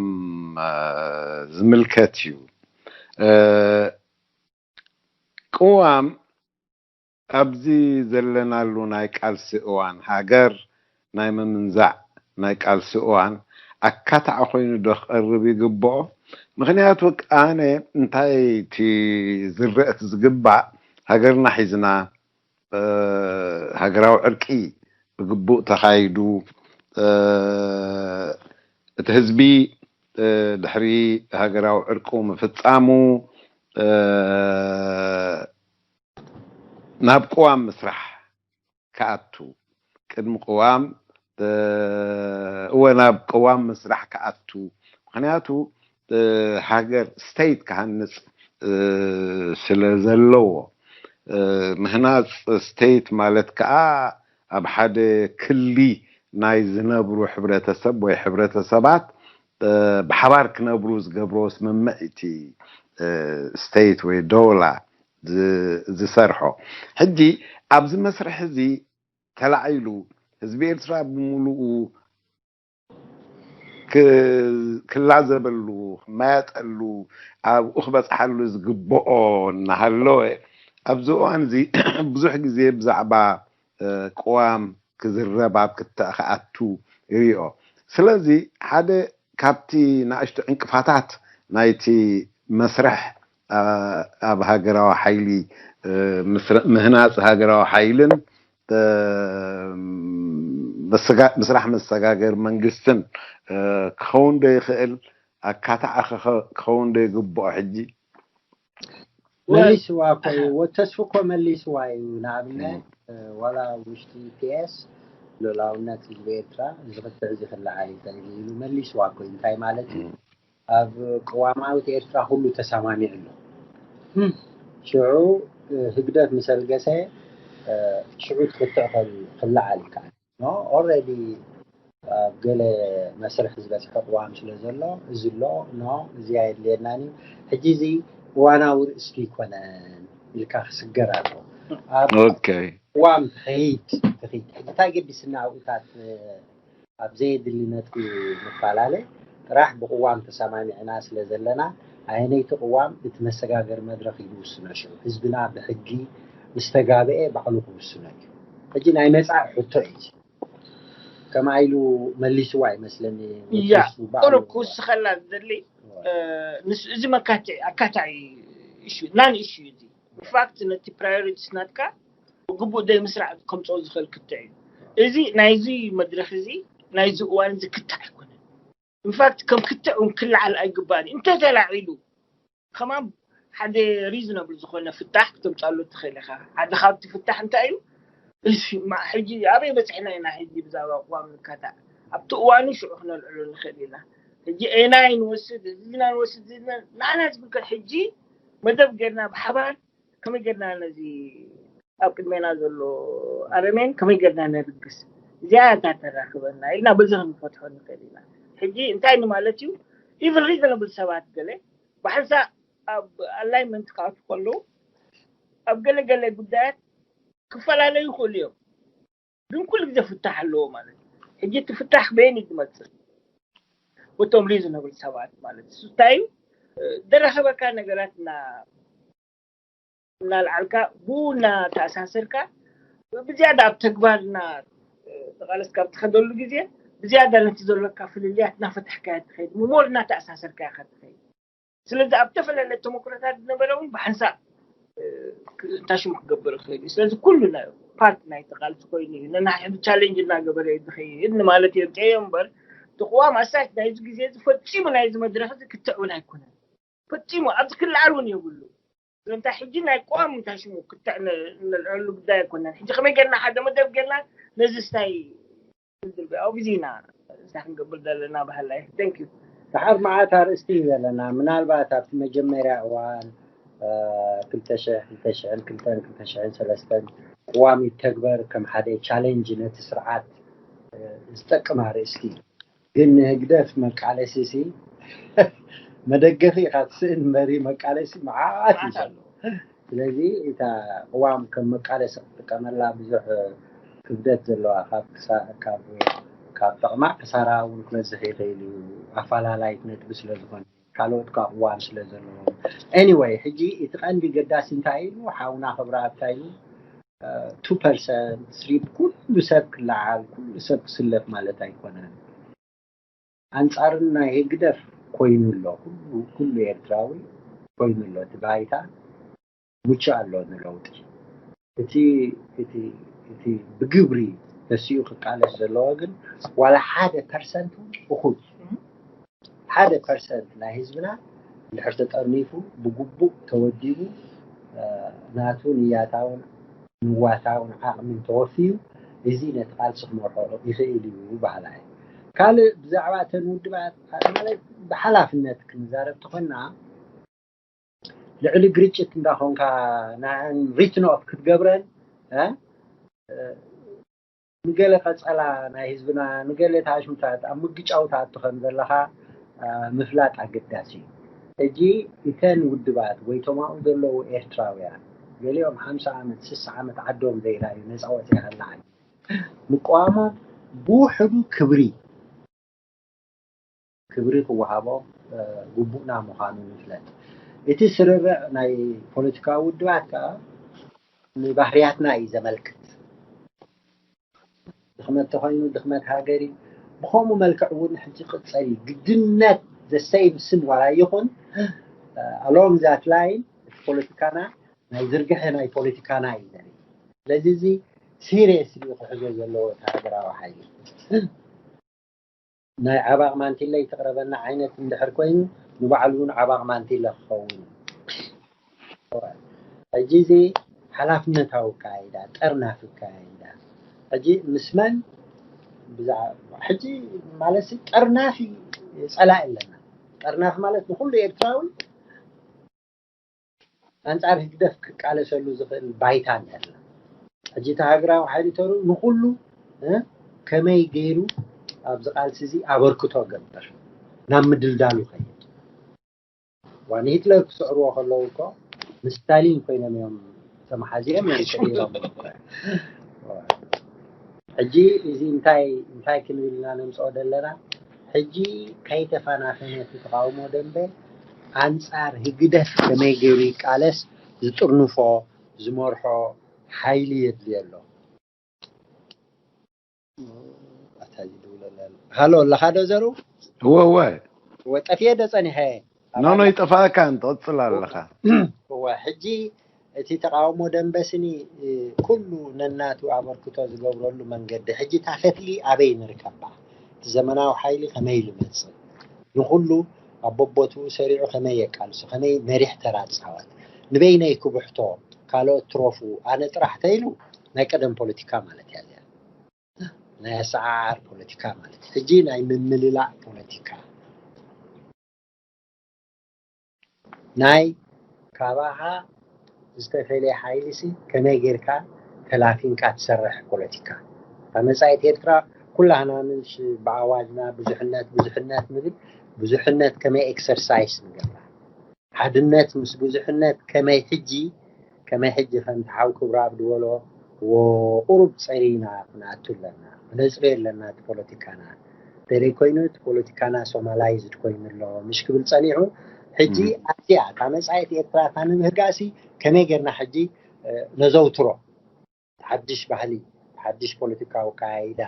ዝምልከት እዩ። ቅዋም ኣብዚ ዘለናሉ ናይ ቃልሲ እዋን ሃገር ናይ ምምንዛዕ ናይ ቃልሲ እዋን ኣካታዕ ኮይኑ ዶ ክቐርብ ይግብኦ? ምኽንያቱ ኣነ እንታይ እቲ ዝረአ እቲ ዝግባእ ሃገርና ሒዝና ሃገራዊ ዕርቂ ብግቡእ ተኻይዱ እቲ ህዝቢ ድሕሪ ሃገራዊ ዕርቁ ምፍፃሙ ናብ ቅዋም ምስራሕ ክኣቱ ቅድሚ ቅዋም እወ ናብ ቅዋም ምስራሕ ክኣቱ ምክንያቱ ሃገር state ክሃንፅ ስለ ዘለዎ ምህናፅ state ማለት ከዓ ኣብ ሓደ ክሊ ናይ ዝነብሩ ሕብረተሰብ ወይ ሕብረተሰባት ብሓባር ክነብሩ ዝገብሮ ስምምዕ እቲ state ወይ ዶላ ዝሰርሖ ሕጂ ኣብዚ መስርሕ እዚ ተላዒሉ ህዝቢ ኤርትራ ብምሉኡ ክላዘበሉ ክመያጠሉ ኣብኡ ክበፅሓሉ ዝግብኦ እናሃለወ ኣብዚ እዋን እዚ ብዙሕ ግዜ ብዛዕባ ቅዋም ክዝረብ ኣብ ክትዕ ክኣቱ ይሪኦ። ስለዚ ሓደ ካብቲ ንኣሽቱ ዕንቅፋታት ናይቲ መስርሕ ኣብ ሃገራዊ ሓይሊ ምህናፅ ሃገራዊ ሓይልን ምስራሕ መሰጋገር መንግስትን ክኸውን ዶ ይኽእል? ኣካታዕ ክኸውን ዶ ይግብኦ? ሕጂ መሊስዋ እኮ እዩ ተስፉ እኮ መሊስዋ እዩ። ንኣብነት ዋላ ውሽጢ ፒኤስ ሉላውነት ህዝቢ ኤርትራ እዚ ክትዕ እዚ ክለዓል እዩ ተባሂሉ ኢሉ መሊስዋ እኮ እዩ። እንታይ ማለት እዩ? ኣብ ቅዋማዊት ኤርትራ ኩሉ ተሰማሚዑ ኣሎ። ሽዑ ህግደፍ ምስ ኣልገሰ ሽዑ እቲ ክትዕ ክለዓል ይከኣል። ኦረዲ ኣብ ገለ መስርሕ ዝበፅሐ ቅዋም ስለ ዘሎ እዚ ኣሎ ኖ እዚ ኣየድልየናን እዩ። ሕጂ እዚ እዋናዊ ርእስቱ ይኮነን ኢልካ ክስገር ኣሎ። ኣብ ቅዋም ትኸይድ ትኸይድ ሕጂ እንታይ ገዲስና ኣብኡታት ኣብ ዘየድሊ ነጥቢ ንፈላለ ጥራሕ ብቅዋም ተሰማሚዕና ስለ ዘለና ኣየነይቲ ቅዋም እቲ መሰጋገሪ መድረኽ እዩ ዝውስኖ። ሽዑ ህዝብና ብሕጊ ምስ ተጋበኤ ባዕሉ ክውስኖ እዩ። ሕጂ ናይ መፃኢ ሕቶ እዩ። ከምኣ ኢሉ መሊስዋ ይመስለኒ። እያ ቁሩብ ክውስኸላ ዝደሊ እዚ መካትዒ ኣካታዒ ኢሹ ናን ኢሹ እዩ። ኢንፋክት ነቲ ፕራዮሪቲስ ናትካ ብግቡእ ደይ ምስራዕ ከምፅኦ ዝኽእል ክትዕ እዩ። እዚ ናይዚ መድረክ እዚ ናይዚ እዋን እዚ ክትዕ ኣይኮነን። ኢንፋክት ከም ክትዕ እውን ክለዓል ኣይግባእን እዩ። እንተተላዒሉ ከማን ሓደ ሪዝነብል ዝኾነ ፍታሕ ክተምፃሉ ትኽእል ኢኻ። ሓደ ካብቲ ፍታሕ እንታይ እዩ? እዚ ሕጂ ኣበይ በፂሕና ኢና? ሕጂ ብዛዕባ ቅዋም ንካታዕ ኣብቲ እዋኑ ሽዑ ክነልዕሎ ንኽእል ኢና። ሕጂ ኤናይ ንወስድ እዚና ንወስድ ንዓና ዝብልከ ሕጂ መደብ ጌርና ብሓባር ከመይ ጌርና ነዚ ኣብ ቅድሜና ዘሎ ኣረሜን ከመይ ጌርና ነብግስ እዚኣ እታ ተራክበና ኢልና በዚ ክንፈትሖ ንኽእል ኢና። ሕጂ እንታይ ንማለት እዩ? ኢቭን ሪዘነብል ሰባት ገለ ብሓንሳእ ኣብ ኣላይመንት ክኣትዉ ከለዉ ኣብ ገለገለ ጉዳያት ክፈላለዩ ይኽእሉ እዮም። ግን ኩሉ ግዜ ፍታሕ ኣለዎ ማለት እዩ። ሕጂ እቲ ፍታሕ በየን እዩ ዝመፅእ? በቶም ሪዝነብል ሰባት ማለት እዩ። እንታይ እዩ? ደራኸበካ ነገራት እና እናልዓልካ ብኡ እናተኣሳሰርካ ብዝያዳ ኣብ ተግባር እና ተቓለስካ ኣብ ትኸደሉ ግዜ ብዝያዳ ነቲ ዘለካ ፍልልያት እናፈታሕካያ ትኸይድ፣ ምሞር እናተኣሳሰርካያ ከትኸይድ። ስለዚ ኣብ ተፈላለየ ተመክሮታት ዝነበረ እውን ብሓንሳእ እንታይ ሽሙ ክገብር ይኽእል እዩ። ስለዚ ኩሉ ፓርት ናይ ተቓልሲ ኮይኑ እዩ። ነናሕሕዱ ቻሌንጅ እናገበረ እዩ ዝኸይድ ንማለት እየ። ርጨዮ እምበር እቲ ቅዋም ኣሳይት ናይዚ ግዜ እዚ ፈፂሙ ናይዚ መድረኽ እዚ ክትዕ እውን ኣይኮነን። ፈፂሙ ኣብዚ ክለዓል እውን የብሉ። ስለምንታይ ሕጂ ናይ ቅዋም እንታይ ሽሙ ክትዕ ንልዕሉ ጉዳይ ኣይኮነን። ሕጂ ከመይ ጌርና ሓደ መደብ ጌርና ነዚ ስታይ ኣብዚና እንታይ ክንገብር ዘለና ባህላይ። Thank you። ደሓር መዓት ኣርእስቲ እዩ ዘለና። ምናልባት ኣብቲ መጀመርያ እዋን ክልተ ሽሕን ክልተ ሽሕን ሰለስተን ቅዋም ይተግበር ከም ሓደ ቻሌንጅ ነቲ ስርዓት ዝጠቅም ኣርእስቲ እዩ። ግን ንህግደፍ መቃለሲ ሲ መደገፊ ኢኻ ትስእን እምበሪ መቃለሲ መዓት እዩ ዘሎ። ስለዚ እታ ቅዋም ከም መቃለሲ ክትጥቀመላ ብዙሕ ክብደት ዘለዋ ካብ ክሳ- ካብ ካብ ጠቕማ ክሳራ እውን ክበዝሕ ይኽእል እዩ። ኣፋላላይት ነጥቢ ስለ ዝኾነ ካልኦት ካብ ቅዋም ስለ ዘለዎም። Anyway ሕጂ እቲ ቀንዲ ገዳሲ እንታይ ኢሉ ሓውና ክብረኣብ እንታይ ኢሉ two percent three ኩሉ ሰብ ክለዓል ኩሉ ሰብ ክስለፍ ማለት ኣይኮነን። ኣንጻርን ናይ ህግደፍ ኮይኑ ኣሎ። ኩሉ ኩሉ ኤርትራዊ ኮይኑ ኣሎ። እቲ ባይታ ምቹእ ኣሎ ንለውጢ። እቲ እቲ እቲ ብግብሪ ተሲኡ ክቃለስ ዘለዎ ግን ዋላ ሓደ ፐርሰንት እውን እኹል ሓደ ፐርሰንት ናይ ህዝብና እንድሕር ተጠርኒፉ ብግቡእ ተወዲቡ ናቱ ንያታውን ንዋታውን ዓቕምን ተወፍዩ እዚ ነቲ ቃልሲ ክመርሖ ይኽእል እዩ በሃላይ። ካልእ ብዛዕባ እተን ውድባት ማለት ብሓላፍነት ክንዛረብ ተኾንና ልዕሊ ግርጭት እንዳኾንካ ንዐን ሪትን ኦፍ ክትገብረን እ ንገለ ቀጸላ ናይ ህዝብና ንገለ ታሽምታት ኣብ ምግጫው ትኣቱ ከም ዘለኻ ምፍላጥ ኣገዳሲ እዩ። ሕጂ እተን ውድባት ወይ ቶም ኣብኡ ዘለዉ ኤርትራውያን ገሊኦም ሓምሳ ዓመት ስሳ ዓመት ዓዶም ዘይረኣዩ ነፃ ወፂኣ ከላ ምቅዋሞም ብውሕዱ ክብሪ ክብሪ ክወሃቦ ግቡእና ምዃኑ ንፍለጥ። እቲ ስርርዕ ናይ ፖለቲካዊ ውድባት ከኣ ንባህርያትና እዩ ዘመልክት። ድኽመት ተኾይኑ ድኽመት ሃገር እዩ። ብኸምኡ መልክዕ እውን ሕጂ ቅጸል እዩ። ግድነት ዘሰይም ስም ዋላ ይኹን along that line እቲ ፖለቲካና ናይ ዝርግሐ ናይ ፖለቲካና እዩ ዘርኢ። ስለዚ እዚ ሲሪየስሊ ክሕዞ ዘለዎ እቲ ሃገራዊ ሓይሊ ናይ ዓባቕ ማንቲለ ይትቕረበና ዓይነት እንድሕር ኮይኑ ንባዕሉ እውን ዓባቕ ማንቲለ ክኸውን እዩ። ሕጂ እዚ ሓላፍነታዊ ኣካይዳ ጠርናፊ ኣካይዳ ሕጂ ምስ መን ብዛዕባ ሕጂ ማለት ጠርናፊ ጸላኢ ኣለና። ጠርናፊ ማለት ንኩሉ ኤርትራዊ ኣንጻር ህግደፍ ክቃለሰሉ ዝኽእል ባይታ ኣለና። ሕጂ እቲ ሃገራዊ ሓይሊ ተሩ ንኩሉ ከመይ ገይሩ ኣብዚ ቃልሲ እዚ ኣበርክቶ ገብር ናብ ምድልዳሉ ከይድ ዋን ሂትለር ክስዕርዎ ከለዉ እኮ ምስ ስታሊን ኮይኖም እዮም ተመሓዚኦም እዮም ስዒሮም። ሕጂ እዚ እንታይ እንታይ ክንብል ኢና ነምፅኦ ዘለና? ሕጂ ከይተፈናፈነ እቲ ተቃውሞ ደንበ ኣንፃር ህግደፍ ከመይ ገይሩ ይቃለስ ዝጥርንፎ ዝመርሖ ሓይሊ የድልዮ ኣሎ። ኣታ ይድውለላ ኣሎ። ሃሎ ኣለኻ ዶ ዘሩ? እወ እወ። እወ ጠፍየ ዶ ጸኒሐ? ኖ ኖ ይጠፋእካ ትቕጽል ኣለኻ። እወ ሕጂ እቲ ተቃውሞ ደንበስኒ ኩሉ ነናቱ ኣበርክቶ ዝገብረሉ መንገዲ ሕጂ እታ ፈትሊ ኣበይ ንርከባ? እቲ ዘመናዊ ሓይሊ ከመይ ልመጽእ ንኩሉ ኣብ በቦትኡ ሰሪዑ ከመይ የቃልሶ ከመይ መሪሕ ተራ ጻወት ንበይነይ ክብሕቶ ካልኦት ትረፉ ኣነ ጥራሕ ተይሉ ናይ ቀደም ፖለቲካ ማለት እያ እዚኣ ናይ ኣሰዓዓር ፖለቲካ ማለት ሕጂ ናይ ምምልላእ ፖለቲካ ናይ ካባኻ ዝተፈለየ ሓይሊ ሲ ከመይ ጌርካ ተላፊንካ ትሰርሕ ፖለቲካ ኣብ መጻኢት ኤርትራ ኩላህና ምንሽ ብኣዋጅና ብዙሕነት ብዙሕነት ንብል ብዙሕነት ከመይ ኤክሰርሳይስ ንገብራ ሓድነት ምስ ብዙሕነት ከመይ ሕጂ ከመይ ሕጂ ከምቲ ሓው ክብረኣብ ዝበሎ ቁሩብ ፀሪና ክንኣቱ ኣለና። ክነፅርዮ ኣለና እቲ ፖለቲካና። እንተደይ ኮይኑ እቲ ፖለቲካና ሶማላይዝድ ኮይኑ ኣሎ ምሽ ክብል ፀኒሑ። ሕጂ ኣዚኣ እታ መፃኢት ኤርትራ እታ ንብህጋሲ ከመይ ጌርና ሕጂ ነዘውትሮ? ሓድሽ ባህሊ፣ ሓድሽ ፖለቲካዊ ኣካያይዳ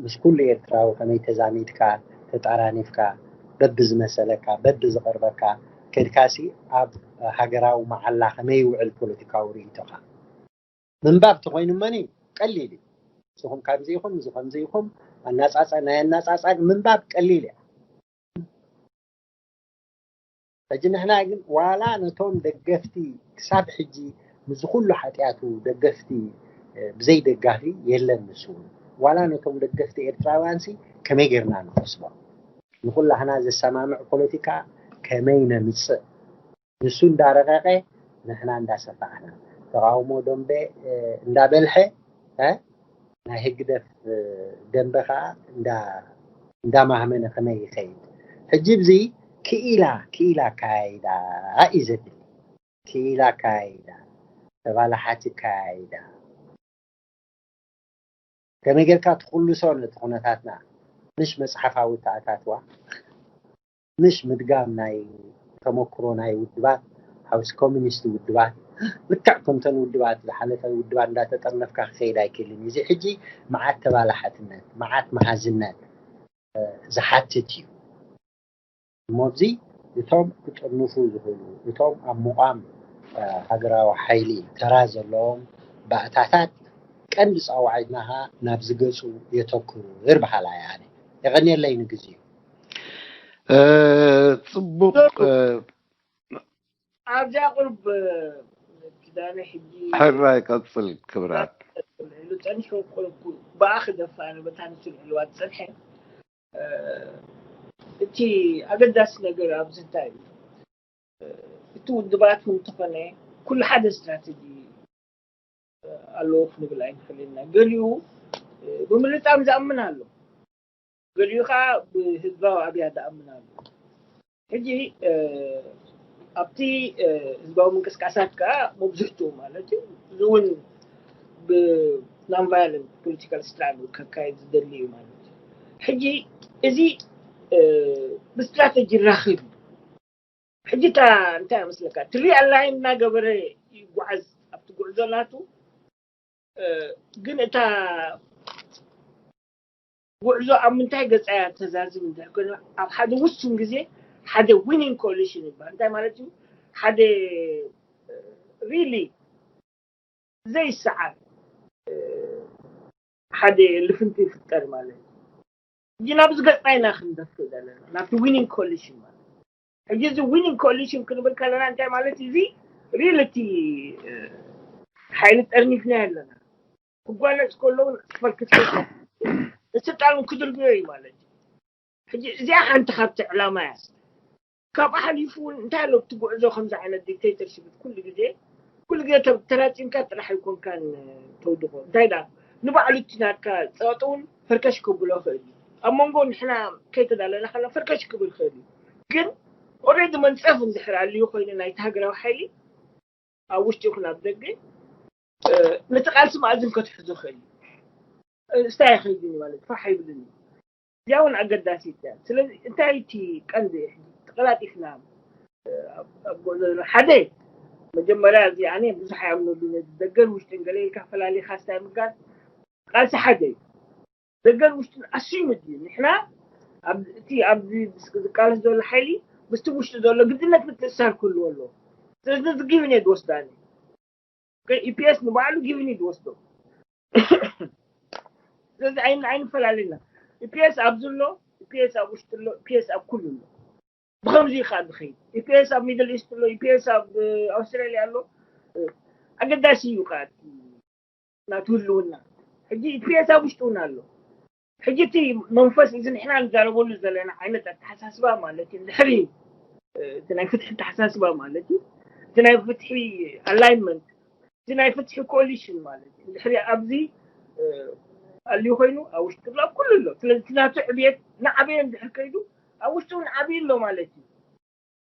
ምስ ኩሉ ኤርትራዊ ከመይ ተዛሚድካ ተጣራኒፍካ በብዝመሰለካ በብዝቐርበካ ከድካሲ ኣብ ሃገራዊ መዓላ ከመይ ይውዕል ፖለቲካዊ ርእይቶኻ ምንባብ ተኾይኑ መኒ ቀሊል እዩ። ንስኹም ከምዚ ኢኹም እዚ ከምዚ ኢኹም ኣናጻጸ ናይ ኣናጻጻ ምንባብ ቀሊል እያ። ሕጂ ንሕና ግን ዋላ ነቶም ደገፍቲ ክሳብ ሕጂ ምስዚ ኩሉ ሓጢኣቱ ደገፍቲ ብዘይ ደጋፊ የለን። ንሱ እውን ዋላ ነቶም ደገፍቲ ኤርትራውያን ሲ ከመይ ጌርና ንኸስቦም ንኹላህና ዘሰማምዕ ፖለቲካ ከመይ ነምጽእ ንሱ እንዳረቐቐ ንሕና እንዳሰፋሕና ተቓውሞ ደንበ እንዳበልሐ ናይ ህግደፍ ደንበ ከዓ እንዳማህመነ ከመይ ይኸይድ? ሕጂ ብዚ ክኢላ ክኢላ ኣካያይዳ እዩ ዘድሊ። ክኢላ ኣካያይዳ፣ ተባላሓቲ ኣካያይዳ ከመይ ጌርካ ትኹልሶ ነቲ ኩነታትና ምሽ መፅሓፋዊ ተኣታትዋ ምሽ ምድጋም ናይ ተመክሮ ናይ ውድባት ሓውሲ ኮሚኒስት ውድባት ልክዕ ከምተን ውድባት ዝሓለፈ ውድባት እንዳተጠርነፍካ ክኸይድ ኣይክእልን እዩ። እዚ ሕጂ መዓት ተባላሓትነት መዓት መሃዝነት ዝሓትት እዩ። እሞ እዚ እቶም ክጥርንፉ ዝኽእሉ እቶም ኣብ ምቋም ሃገራዊ ሓይሊ ተራ ዘለዎም ባእታታት ቀንዲ ፃውዒትና ኸዓ ናብ ዝገፁ የተክሩ ይር በሃላ እየ ኣነ። የቐንየለይ ንግዜኡ። ፅቡቅ ኣብዚኣ ቁርብ ኪዳነ ሕጂ ሕራይ ቀፅል ክብራት ኢሉ ፀኒሑ ቁርብ ብኣ ክደፋ ነበታ ንስምዕልዋ ዝፀንሐ እቲ ኣገዳሲ ነገር ኣብዚ እንታይ እዩ እቲ ውድባት እንተኾነ ኩሉ ሓደ ስትራተጂ ኣለዎ ክንብል ኣይንኽእል ኢና። ገሊኡ ብምልጣም ዝኣምን ኣሎ፣ ገሊኡ ከዓ ብህዝባዊ ኣብያ ዝኣምን ኣሎ። ሕጂ ኣብቲ ህዝባዊ ምንቅስቃሳት ከዓ መብዝሕትኡ ማለት እዩ እዚ እውን ብናን ቫዮለንት ፖለቲካል ስትራግል ከካየድ ዝደሊ እዩ ማለት እዩ። ሕጂ እዚ ብስትራተጂ ይራኽብ እዩ። ሕጂ እታ እንታይ መስለካ እቲ ሪኣላይን እናገበረ ይጓዓዝ ኣብቲ ጉዕዞ ናቱ ግን እታ ጉዕዞ ኣብ ምንታይ ገፃ እያ ተዛዝም እንድሕር ኮይና ኣብ ሓደ ውሱን ግዜ ሓደ ዊኒንግ ኮሊሽን ይበሃል። እንታይ ማለት እዩ? ሓደ ሪሊ ዘይሰዓር ሓደ ልፍንቲ ይፍጠር ማለት እዩ። ሕጂ ናብዚ ገፅና ኢና ክንደፍእ ዘለና ናብቲ ዊኒንግ ኮሊሽን ማለት ሕጂ እዚ ዊኒንግ ኮሊሽን ክንብል ከለና እንታይ ማለት እዩ? እዚ ሪል እቲ ሓይሊ ጠርኒፍና ኣለና ክጓነፅ ከለውን ክፈልክት ስልጣን ክድርብዮ እዩ ማለት እዩ። ሕጂ እዚኣ ሓንቲ ካብቲ ዕላማ እያ። ካብኣ ሓሊፉ እውን እንታይ ኣሎ እቲ ጉዕዞ ከምዚ ዓይነት ዲክቴተርሽፕ ኩሉ ግዜ ኩሉ ግዜ ተራፂምካ ጥራሕ ኣይኮንካን ተውድቆ እንታይ ዳ ንባዕሉ እቲ ናትካ ፀቕጢ እውን ፈርከሽ ከብሎ ይኽእል እዩ። ኣብ መንጎ ንሕና ከይተዳለና ከላ ፈርከሽ ክብል ይኽእል እዩ። ግን ኦሬዲ መንፀፍ እንድሕር ኣልዩ ኮይኑ ናይቲ ሃገራዊ ሓይሊ ኣብ ውሽጢ ይኹን ኣብ ደገ ነቲ ቃልሲ ማእዝን ከትሕዞ ይኽእል እዩ። እስታይ ኣይኸይድን ማለት ፋሕ ኣይብልን እዩ። እዚኣ እውን ኣገዳሲት እያ። ስለዚ እንታይ እቲ ቀንዲ ተቀላጢፍና ኣብ ጉዕዞ ዘለና ሓደ መጀመርያ እዚ ኣነ ብዙሕ ኣይኣምነሉ ነዚ ደገን ውሽጥን ገለ ኢልካ ፈላሊኻ ስታይ ምግጋር ቃልሲ ሓደ እዩ። ደገን ውሽጥን ኣስዩምድ እዩ። ንሕና እቲ ኣብዚ ዝቃለስ ዘሎ ሓይሊ ምስቲ ውሽጢ ዘሎ ግድነት ምትእስሳር ክህልዎ ኣለዎ። ስለዚ ነዚ ጊቭን እየ ዝወስዳ ኣነ። ኢፒኤስ ንባዕሉ ጊቭን እዩ ዝወስዶ። ስለዚ ኣይንፈላለና። ኢፒኤስ ኣብዚ ኣሎ፣ ኢፒኤስ ኣብ ውሽጢ ኣሎ፣ ኢፒኤስ ኣብ ኩሉ ኣሎ። ብኸምዚ እዩ ከዓ ዝኸይድ። ኢፒኤስ ኣብ ሚድል ኢስት ኣሎ፣ ኢፒኤስ ኣብ ኣውስትራሊያ ኣሎ። ኣገዳሲ እዩ ከዓ ናቱ ህልውና። ሕጂ ኢፒኤስ ኣብ ውሽጢ እውን ኣሎ። ሕጂ እቲ መንፈስ እዚ ንሕና ንዛረበሉ ዘለና ዓይነት ኣተሓሳስባ ማለት እዩ። ድሕሪ እቲ ናይ ፍትሒ ኣተሓሳስባ ማለት እዩ። እቲ ናይ ፍትሒ ኣላይንመንት፣ እቲ ናይ ፍትሒ ኮሊሽን ማለት እዩ። ድሕሪ ኣብዚ ኣልዩ ኮይኑ ኣብ ውሽጢ ኣብ ኩሉ ኣሎ። ስለዚ እቲ ናቱ ዕብየት ንዓበየ እንድሕር ከይዱ ኣብ ውሽጢ እውን ዓብዩ ኣሎ ማለት እዩ።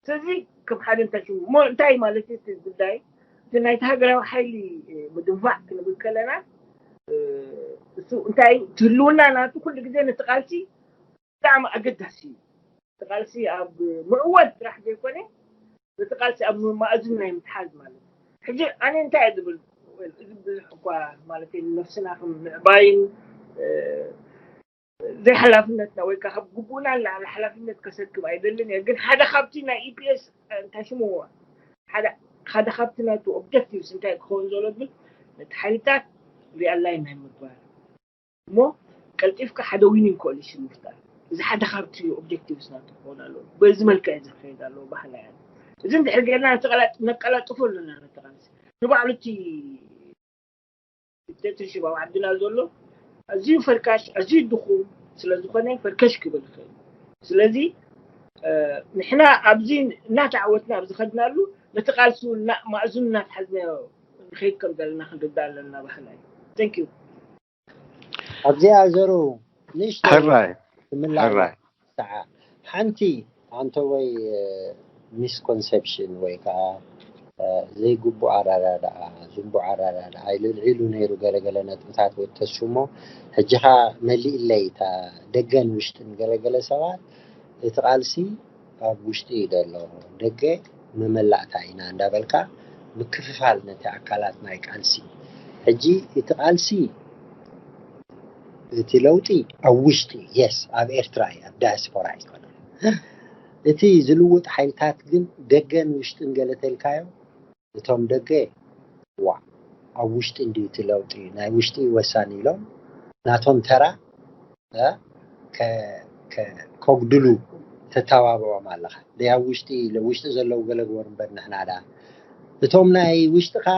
ስለዚ ከም ሓደ እንታይ ሽሙ እሞ እንታይ ማለት እዩ እቲ ጉዳይ? እቲ ናይቲ ሃገራዊ ሓይሊ ምድንፋዕ ክንብል ከለና እሱ እንታይ ትህልውና ናቱ ኩሉ ግዜ ነቲ ቃልሲ ብጣዕሚ ኣገዳሲ እዩ። እቲ ቃልሲ ኣብ ምዕዋት ጥራሕ ዘይኮነ ነቲ ቃልሲ ኣብ ማእዝን ናይ ምትሓዝ ማለት እዩ። ሕጂ ኣነ እንታይ እየ ዝብል? እዚ ብዙሕ እኳ ማለት ነፍስና ከም ምዕባይን ዘይሓላፍነትና ወይ ከዓ ካብ ግቡእና ንላዕሊ ሓላፍነት ከሰክም ኣይደልን እየ። ግን ሓደ ካብቲ ናይ ኢፒኤስ እንታይ ሽሙ ሓደ ሓደ ካብቲ ናቱ ኦብጀክቲቭስ እንታይ ክኸውን ዘሎ ብል ነቲ ሓይልታት ሪኣላይን ናይ ምግባር እሞ ቀልጢፍካ ሓደ ዊኒንግ ኮሊሽን ምፍጣር። እዚ ሓደ ካብቲ ኦብጀክቲቭስ ናቱ ክኸውን ኣለዎ። በዚ መልክዕ እዚ ክኸይድ ኣለዎ ባህላ እያ። እዚ እንድሕር ጌርና ነቀላጥፎ ኣለና ነተቃልሲ ንባዕሉ እቲ ዲክቴተርሽፕ ኣብ ዓድና ዘሎ ኣዝዩ ፈርካሽ ኣዝዩ ድኹም ስለዝኾነ ፈርከሽ ክብል ይኽእል። ስለዚ ንሕና ኣብዚ እናተዓወትና ኣብ ዝኸድናሉ ነቲ ቃልሲ እውን ማእዝኑ እናተሓዝናዮ ንኸይድ ከም ዘለና ክንርዳእ ኣለና ባህላ እዩ። Thank you። ኣብዚኣ ዘሩ ንእሽቶ ሕራይ ክምላእ ሕራይ ሰዓ ሓንቲ ኣንተ ወይ ሚስኮንሰፕሽን ወይ ከዓ ዘይግቡእ ኣራዳድኣ ዝንቡዕ ኣራዳድኣ ኢሉ ልዒሉ ነይሩ ገለገለ ነጥብታት ወተሱ እሞ ሕጂ ኸዓ መሊእለይ እታ ደገን ውሽጥን ገለገለ ሰባት እቲ ቃልሲ ኣብ ውሽጢ እዩ ዘሎ ደገ መመላእታ ኢና እንዳበልካ ምክፍፋል ነቲ ኣካላት ናይ ቃልሲ ሕጂ እቲ ቃልሲ እቲ ለውጢ ኣብ ውሽጢ የስ ኣብ ኤርትራ እዩ ኣብ ዳያስፖራ ኣይኮነ እቲ ዝልውጥ ሓይልታት ግን ደገን ውሽጥን ገለተልካዮ እቶም ደገ ዋ ኣብ ውሽጢ እንዲ እቲ ለውጢ ናይ ውሽጢ ወሳኒ ኢሎም ናቶም ተራ ከጉድሉ ተተባብዖም ኣለኻ ደይ ኣብ ውሽጢ ውሽጢ ዘለዉ ገለግበር እምበር ንሕና ዳ እቶም ናይ ውሽጢ ከዓ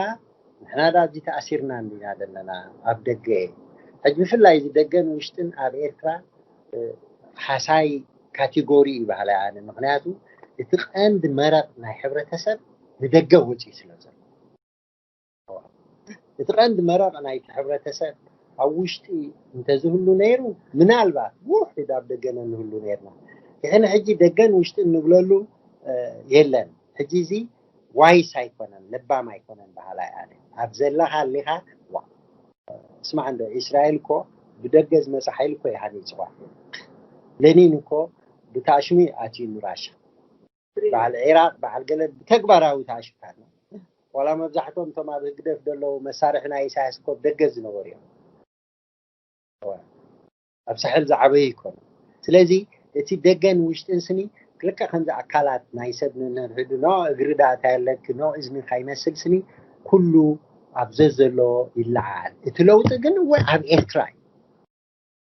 ንሕና ዳ እዚ ተኣሲርና እንዲና ዘለና ኣብ ደገ ሕጂ ብፍላይ እዚ ደገን ውሽጥን ኣብ ኤርትራ ሓሳይ ካቴጎሪ ይባህላ ኣነ ምክንያቱ እቲ ቀንድ መረቕ ናይ ሕብረተሰብ ንደገ ወፂኡ ስለ ዘሎ እቲ ቀንዲ መረቕ ናይቲ ሕብረተሰብ ኣብ ውሽጢ እንተዝህሉ ነይሩ ምናልባት ውሕድ ኣብ ደገነ ንህሉ ነይርና። ድሕሪ ሕጂ ደገን ውሽጥን ንብለሉ የለን። ሕጂ እዚ ዋይስ ኣይኮነን፣ ለባም ኣይኮነን በሃላይ ኣነ። ኣብ ዘለኻ ኣሊኻ ዋ ስማዕ እንዶ እስራኤል እኮ ብደገ ዝመፀ ሓይሊ እኮ ይሃኒፅዋ። ሌኒን እኮ ብታሽሙ ኣትዩ ንራሻ በዓል ዒራቅ በዓል ገለ ብተግባራዊ ተኣሽካና ዋላ መብዛሕቶም እቶም ኣብ ህግደፍ ዘለዉ መሳርሒ ናይ ኢሳያስ ኮብ ደገ ዝነበሩ እዮም ኣብ ሳሕል ዝዓበዩ ይኮኑ ስለዚ እቲ ደገን ውሽጥን ስኒ ክልቀ ከምዚ ኣካላት ናይ ሰብ ነንሕድሕዱ ኖ እግሪ ዳእታ የለኪ ኖ እዝኒ ካይመስል ስኒ ኩሉ ኣብ ዘዘሎ ይለዓል እቲ ለውጢ ግን እወ ኣብ ኤርትራ እዩ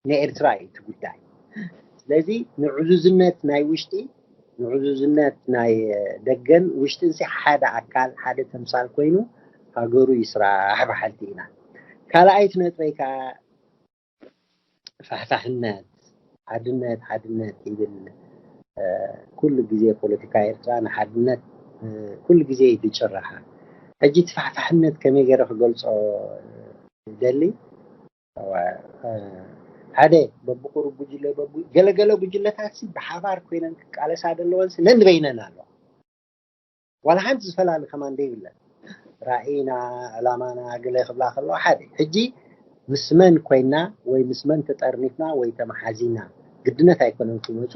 ንኤርትራ እዩ እቲ ጉዳይ። ስለዚ ንዕዙዝነት ናይ ውሽጢ ንዕዙዝነት ናይ ደገን ውሽጥን ሲ ሓደ ኣካል ሓደ ተምሳል ኮይኑ ሃገሩ ይስራሕ በሓልቲ ኢና። ካልኣይቲ ነጥበይ ከዓ ፋሕፋሕነት፣ ሓድነት፣ ሓድነት ይብል ኩሉ ግዜ ፖለቲካ ኤርትራ ንሓድነት ኩሉ ግዜ እዩ ዝጭርሓ። ሕጂ እቲ ፋሕፋሕነት ከመይ ገይረ ክገልፆ ይደሊ? ሓደ በብቁሩብ ጉጅለ በቡ ገለገለ ጉጅለታት ሲ ብሓባር ኮይነን ክቃለሳ ዘለወን ሲ ነንበይነን ኣለዋ ዋላ ሓንቲ ዝፈላሊ ከማን ደይብለን ራእይና ዕላማና ገለ ክብላ ከለዋ ሓደ ሕጂ ምስ መን ኮይና ወይ ምስ መን ተጠርኒፍና ወይ ተመሓዚና ግድነት ኣይኮነን ክመፁ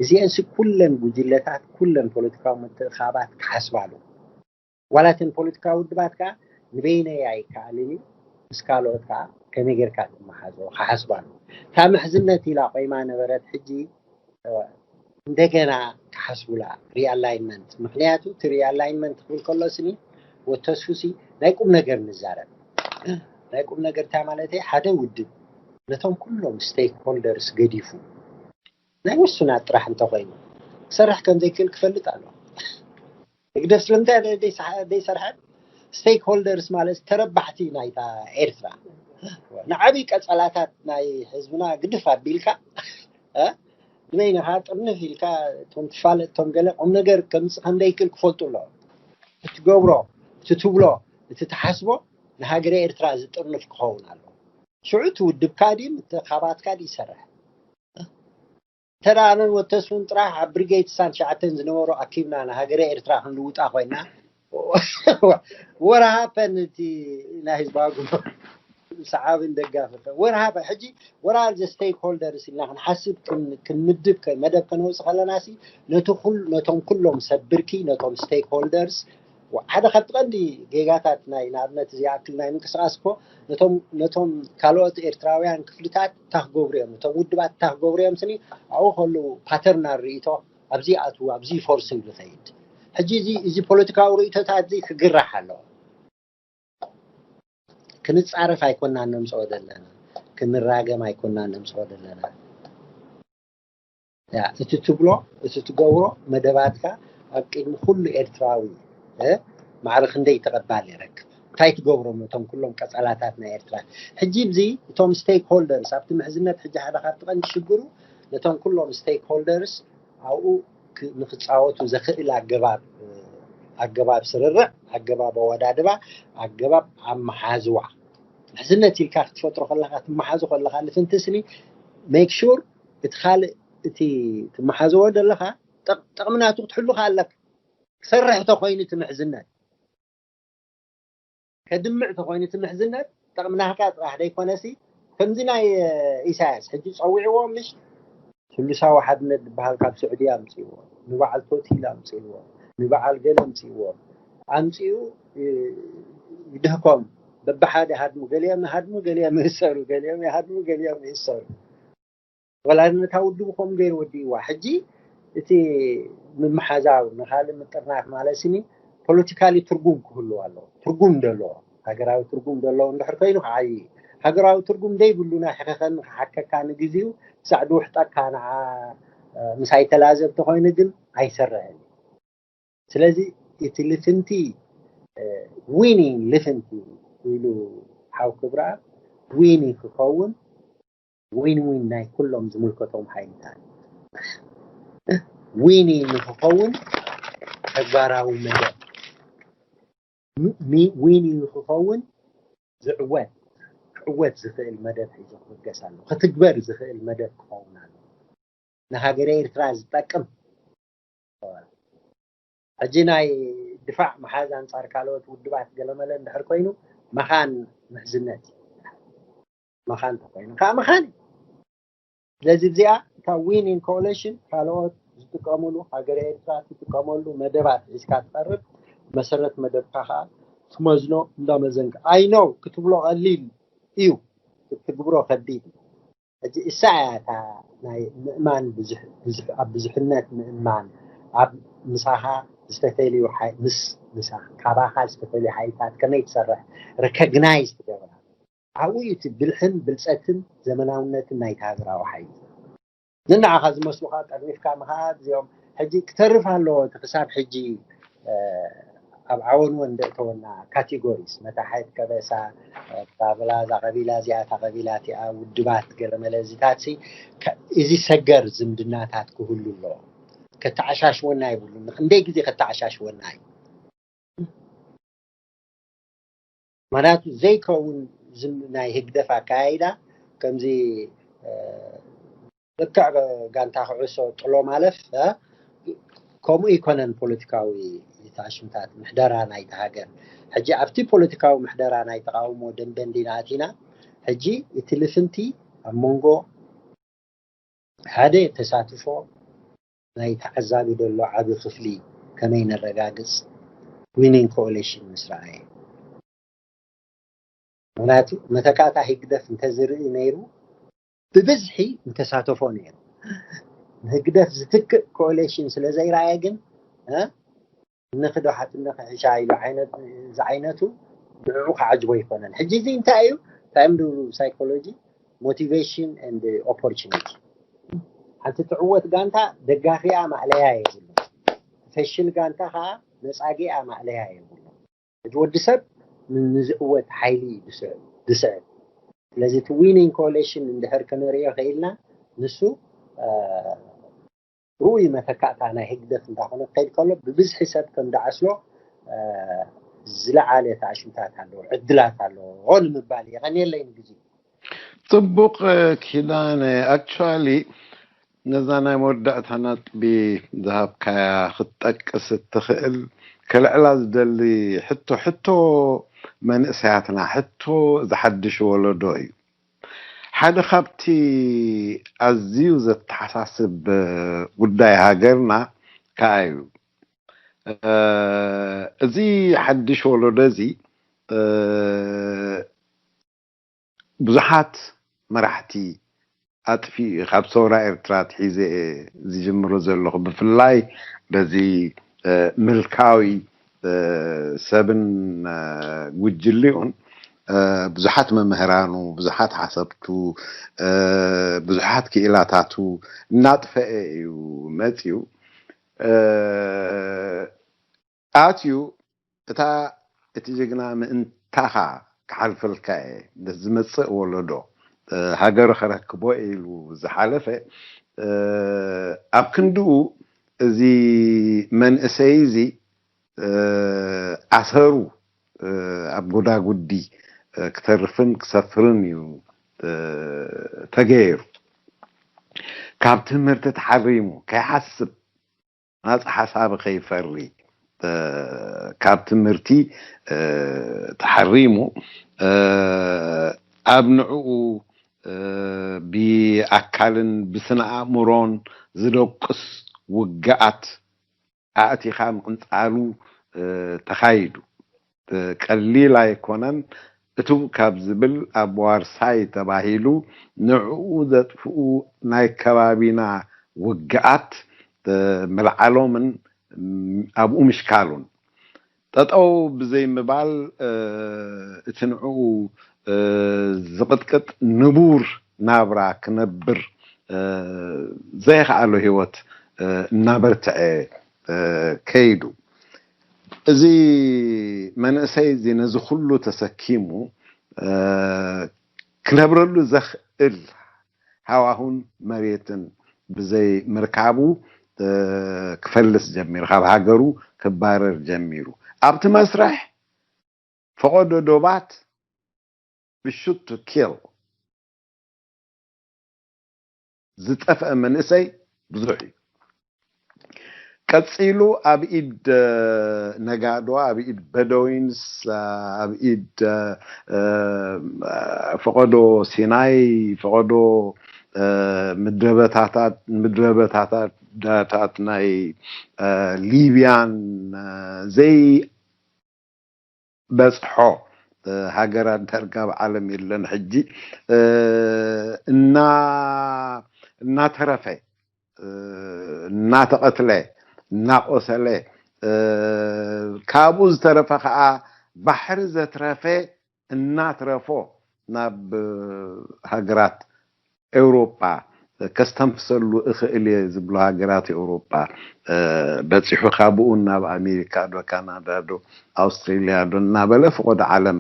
እዚአን ሲ ኩለን ጉጅለታት ኩለን ፖለቲካዊ ምትእኻባት ክሓስባሉ ዋላ እተን ፖለቲካዊ ውድባት ከዓ ንበይነይ ኣይከኣልን እዩ ምስ ካልኦት ከዓ ከመይ ጌርካ ትመሓዞ ክሓስባ ኣለዎ እታ ምሕዝነት ኢላ ቆይማ ነበረት ሕጂ እንደገና ክሓስቡላ ሪኣላይንመንት ምክንያቱ እቲ ሪኣላይንመንት ክብል ከሎ ስኒ ወተስፉሲ ናይ ቁም ነገር ንዛረብ ናይ ቁም ነገር እንታይ ማለት ሓደ ውድብ ነቶም ኩሎም ስቴክ ሆልደርስ ገዲፉ ናይ ውሱናት ጥራሕ እንተኮይኑ ክሰርሕ ከም ዘይክእል ክፈልጥ ኣለዎ ህግደፍ ስለምንታይ ዘይሰርሐ ስቴክ ሆልደርስ ማለት ተረባሕቲ ናይታ ኤርትራ ንዓብይ ቀጸላታት ናይ ህዝብና ግድፍ ኣቢልካ ንበይንኻ ጥርንፍ ኢልካ እቶም ትፋለጥ እቶም ገለ ቁም ነገር ከምፅእ ከም ዘይክእል ክፈልጡ ኣለዎ እትገብሮ እቲ ትብሎ እቲ ትሓስቦ ንሃገረ ኤርትራ ዝጥርንፍ ክኸውን ኣለዎ ሽዑ እቲ ውድብካ ድዩ ምትእኻባትካ ድዩ ይሰርሕ ተራ ኣነን ወተስፉን ጥራሕ ኣብ ብሪጌድ ስሳን ትሽዓተን ዝነበሩ ኣኪብና ንሃገረ ኤርትራ ክንልውጣ ኮይና ወራሃፈን እቲ ናይ ህዝባዊ ግንባር ሰዓብን ደጋፊ ወራሃፈ ሕጂ ወራል ዘ ስቴክ ሆልደርስ ኢልና ክንሓስብ ክንምድብ መደብ ከነውፅ ከለና ሲ ነቶም ኩሎም ሰብ ብርኪ ነቶም ስቴክ ሆልደርስ ሓደ ካብቲ ቀንዲ ጌጋታት ናይ ንኣብነት ዝኣክል ናይ ምንቅስቃስ ኮ ነቶም ካልኦት ኤርትራውያን ክፍልታት ታክገብሩ እዮም እቶም ውድባት ታክገብሩ እዮም ስኒ ኣብኡ ከሉ ፓተርናል ርእቶ ኣብዚ ኣትዉ ኣብዚ ፎርስ ይኸይድ ሕጂ እዚ ፖለቲካዊ ርእቶታት እዚ ክግራሕ ኣለዎ ክንፃረፍ ኣይኮናን ነምፅኦ ዘለና ክንራገም ኣይኮናን ነምፅኦ ዘለና እቲ ትብሎ እቲ ትገብሮ መደባትካ ኣብ ቅድሚ ኩሉ ኤርትራዊ ማዕረ ክንደይ ተቐባል ይረክብ እንታይ ትገብሮም ነቶም ኩሎም ቀፀላታት ናይ ኤርትራ ሕጂ እዚ እቶም ስቴክ ሆልደርስ ኣብቲ ምሕዝነት ሕጂ ሓደ ካብቲ ቀንዲ ሽግሩ ነቶም ኩሎም ስቴክ ሆልደርስ ኣብኡ ንክፃወቱ ዘኽእል ኣገባብ ኣገባብ ስርርዕ ኣገባብ ኣወዳድባ ኣገባብ ኣመሓዝዋ ምሕዝነት ኢልካ ክትፈጥሮ ከለካ ትመሓዞ ከለካ ልፍንቲ ስኒ ሜክ ሹር እቲ ካልእ እቲ ትመሓዝዎ ዘለካ ጠቕሚ ናቱ ክትሕሉ ኣለካ ክሰርሕ ተኮይኑ እቲ ምሕዝነት ከድምዕ ተኮይኑ እቲ ምሕዝነት ጠቕሚ ናህካ ጥራሕ ዘይኮነሲ ከምዚ ናይ ኢሳያስ ሕጂ ፀዊዕዎ ምሽ ስሉሳዊ ሓድነት ዝበሃል ካብ ስዑዲ ኣምፅእዎ ንበዓል ቶቲል ኣምፅእዎ ንበዓል ገለ ኣምፅእዎ ኣምፅኡ ይድህኮም በብሓደ ሃድሙ ገሊኦም ይሃድሙ ገሊኦም ይእሰሩ ገሊኦም ይሃድሙ ገሊኦም ይእሰሩ ወላድነታ ውድቡ ከምኡ ገይሩ ወዲእዋ ሕጂ እቲ ምምሓዛው ንካልእ ምጥርናፍ ማለት ስኒ ፖለቲካሊ ትርጉም ክህልዎ ኣለዎ ትርጉም ደለዎ ሃገራዊ ትርጉም ደለዎ እንድሕር ኮይኑ ክዓይ ሃገራዊ ትርጉም ደይብሉ ናይ ሕኸኸኒ ክሓከካ ንግዜኡ ክሳዕ ድውሕጠካ ንዓ ምሳይ ተላዘብ ተኮይኑ ግን ኣይሰርሕን ስለዚ እቲ ልፍንቲ ዊኒንግ ልፍንቲ ኢሉ ሓው ክብራ ዊኒ ክኸውን ዊን ዊን ናይ ኩሎም ዝምልከቶም ሓይልታት ዊኒ ንክኸውን ተግባራዊ መደብ ዊኒ ንክኸውን ዝዕወት ክዕወት ዝኽእል መደብ ሒዙ ክብገስ ኣሎ ክትግበር ዝኽእል መደብ ክኸውን ኣሎ ንሃገረ ኤርትራ ዝጠቅም ሕጂ ናይ ድፋዕ መሓዝ ኣንጻር ካልኦት ውድባት ገለመለ እንድሕር ኮይኑ መኻን ምሕዝነት መኻን ተኮይኑ ከዓ መኻን እዩ ስለዚ እዚኣ እታ ዊኒንግ ኮሌሽን ካልኦት ዝጥቀምሉ ሃገረ ኤርትራ ትጥቀመሉ መደባት ሒዝካ ትቐርብ መሰረት መደብካ ከዓ ትመዝኖ እንዳመዘንካ ኣይነው ክትብሎ ቀሊል እዩ ክትግብሮ ከቢድ እዩ ሕጂ እሳ እያ እታ ናይ ምእማን ኣብ ብዙሕነት ምእማን ኣብ ምሳኻ ዝተፈልዩ ምስ ምሳ ካባኻ ዝተፈልዩ ሓይልታት ከመይ ትሰርሕ ረኮግናይዝ ትገብራ ኣብኡ እዩ እቲ ብልሕን ብልፀትን ዘመናውነትን ናይቲ ሃገራዊ ሓይሊ ንንዓኻ ዝመስሉኻ ጠርኒፍካ ምኻድ እዚኦም ሕጂ ክተርፍ ኣለዎ እቲ ክሳብ ሕጂ ኣብ ዓወን ወን ደእተወና ካቴጎሪስ መታሓት ከበሳ ባብላ እዛ ቀቢላ እዚኣ እታ ቀቢላ እቲኣ ውድባት ገለ መለዚታት እዚ ሰገር ዝምድናታት ክህሉ ኣለዎ ከተዓሻሽወና ይብሉ ክንደይ ግዜ ከተዓሻሽወና እዩ ምክንያቱ ዘይከውን ናይ ህግደፍ ኣካያይዳ ከምዚ ልክዕ ጋንታ ክዕሶ ጥሎ ማለፍ ከምኡ ይኮነን ፖለቲካዊ ተኣሽምታት ምሕደራ ናይቲ ሃገር ሕጂ ኣብቲ ፖለቲካዊ ምሕደራ ናይ ተቃውሞ ደንበ እንዲና ኣቲና ሕጂ እቲ ልፍንቲ ኣብ መንጎ ሓደ ተሳትፎ ናይ ተዓዛቢ ዘሎ ዓቢ ክፍሊ ከመይ ነረጋግጽ ዊኒንግ ኮኦሊሽን ምስ ረኣየ ምክንያቱ መተካእታ ህግደፍ እንተዝርኢ ነይሩ ብብዝሒ ምተሳተፎ ነይሩ ንህግደፍ ዝትክእ ኮኦሊሽን ስለ ዘይረኣየ ግን ንክዶ ሓትነ ክሕሻ ኢሉ ዝዓይነቱ ንዕኡ ክዓጅቦ ይኮነን ሕጂ እዚ እንታይ እዩ እንታይ እዮም ድብሉ ሳይኮሎጂ motivation and opportunity ሓንቲ ትዕወት ጋንታ ደጋፊኣ ማእለያ የብሉ ፈሽል ጋንታ ከዓ መፃጊኣ ማእለያ የብሉ እቲ ወዲ ሰብ ንዝዕወት ሓይሊ ዝስዕብ ስለዚ እቲ ዊኒንግ ኮሌሽን እንድሕር ክንሪኦ ከኢልና ንሱ ርኡይ መተካእታ ናይ ህግደፍ እንዳኾነ ክኸይድ ከሎ ብብዝሒ ሰብ ከም ዳዓስሎ ዝለዓለ ተኣሽምታት ኣለዎ ዕድላት ኣለዎ ንምባል የቐንየለይ ንግዜ ፅቡቕ ኪዳነ actually ነዛ ናይ መወዳእታ ነጥቢ ዝሃብካያ ክትጠቅስ እትኽእል፣ ከልዕላ ዝደሊ ሕቶ፣ ሕቶ መንእሰያትና፣ ሕቶ ዝሓድሽ ወለዶ እዩ። ሓደ ካብቲ ኣዝዩ ዘተሓሳስብ ጉዳይ ሃገርና ከኣ እዩ። እዚ ሓድሽ ወለዶ እዚ ብዙሓት መራሕቲ ኣጥፊኡ እዩ። ካብ ሰውራ ኤርትራ ኣትሒዘ እየ ዝጅምሮ ዘለኹ። ብፍላይ በዚ ምልካዊ ሰብን ጉጅሊኡን ብዙሓት መምህራኑ፣ ብዙሓት ሓሰብቱ፣ ብዙሓት ክኢላታቱ እናጥፈአ እዩ መፂኡ። ኣትዩ እታ እቲ ጅግና ምእንታኻ ክሓልፈልካ እየ፣ ነዚ ዝመጽእ ወለዶ ሃገሩ ከረክቦ ኢሉ ዝሓለፈ፣ ኣብ ክንድኡ እዚ መንእሰይ እዚ ኣሰሩ ኣብ ጎዳጉዲ ክተርፍን ክሰፍርን እዩ ተገይሩ። ካብ ትምህርቲ ተሓሪሙ ከይሓስብ፣ ናጻ ሓሳብ ከይፈሪ ካብ ትምህርቲ ተሓሪሙ፣ ኣብ ንዕኡ ብኣካልን ብስነ ኣእምሮን ዝደቁስ ውግኣት ኣእቲኻ ምቕንጻሉ ተኻይዱ። ቀሊል ኣይኮነን። እትው ካብ ዝብል ኣብ ዋርሳይ ተባሂሉ ንዕኡ ዘጥፍኡ ናይ ከባቢና ውግኣት ምልዓሎምን ኣብኡ ምሽካሉን፣ ጠጠው ብዘይ ምባል እቲ ንዕኡ ዝቕጥቅጥ ንቡር ናብራ ክነብር ዘይኸኣሎ ህይወት እናበርትዐ ከይዱ። እዚ መንእሰይ እዚ ነዚ ኩሉ ተሰኪሙ ክነብረሉ ዘኽእል ሃዋሁን መሬትን ብዘይ ምርካቡ ክፈልስ ጀሚሩ፣ ካብ ሃገሩ ክባረር ጀሚሩ። ኣብቲ መስርሕ ፈቐዶ ዶባት ብሹት ኪል ዝጠፍአ መንእሰይ ብዙሕ እዩ። ቀጺሉ ኣብ ኢድ ነጋዶ፣ ኣብ ኢድ በደዊንስ፣ ኣብ ኢድ ፈቐዶ ሲናይ፣ ፈቐዶ ምድረበታታት፣ ምድረበታታት ናይ ሊብያን ዘይ በጽሖ ሃገራት ዳርጋ ኣብ ዓለም የለን። ሕጂ እና እናተረፈ እናተቐትለ እናቆሰለ፣ ካብኡ ዝተረፈ ከዓ ባሕሪ ዘትረፈ እናትረፎ ናብ ሃገራት ኤውሮጳ ከስተንፍሰሉ እኽእል እየ ዝብሉ ሃገራት ኤውሮጳ በፂሑ፣ ካብኡ ናብ ኣሜሪካ ዶ ካናዳ ዶ ኣውስትሬልያ ዶ እናበለ ፍቆድ ዓለም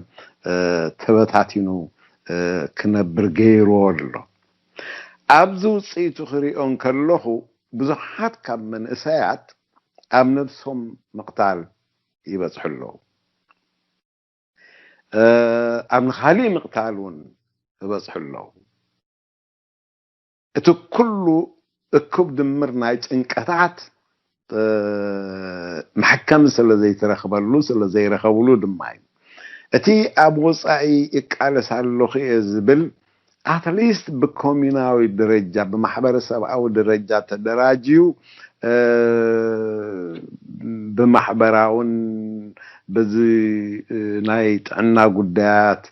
ተበታቲኑ ክነብር ገይርዎ ኣሎ። ኣብዚ ውፅኢቱ ክሪኦ እንከለኹ ብዙሓት ካብ መንእሰያት ኣብ ነብሶም ምቕታል ይበፅሑ ኣለዉ። ኣብ ንኻሊእ ምቕታል እውን ይበፅሑ ኣለዉ። እቲ ኩሉ እኩብ ድምር ናይ ጭንቀታት መሐከሚ ስለ ዘይተረኽበሉ ስለ ዘይረኸብሉ ድማ እዩ። እቲ ኣብ ወፃኢ ይቃለስ ኣለኹ እየ ዝብል ኣትሊስት ብኮሚናዊ ደረጃ ብማሕበረሰብኣዊ ደረጃ ተደራጅዩ ብማሕበራውን በዚ ናይ ጥዕና ጉዳያት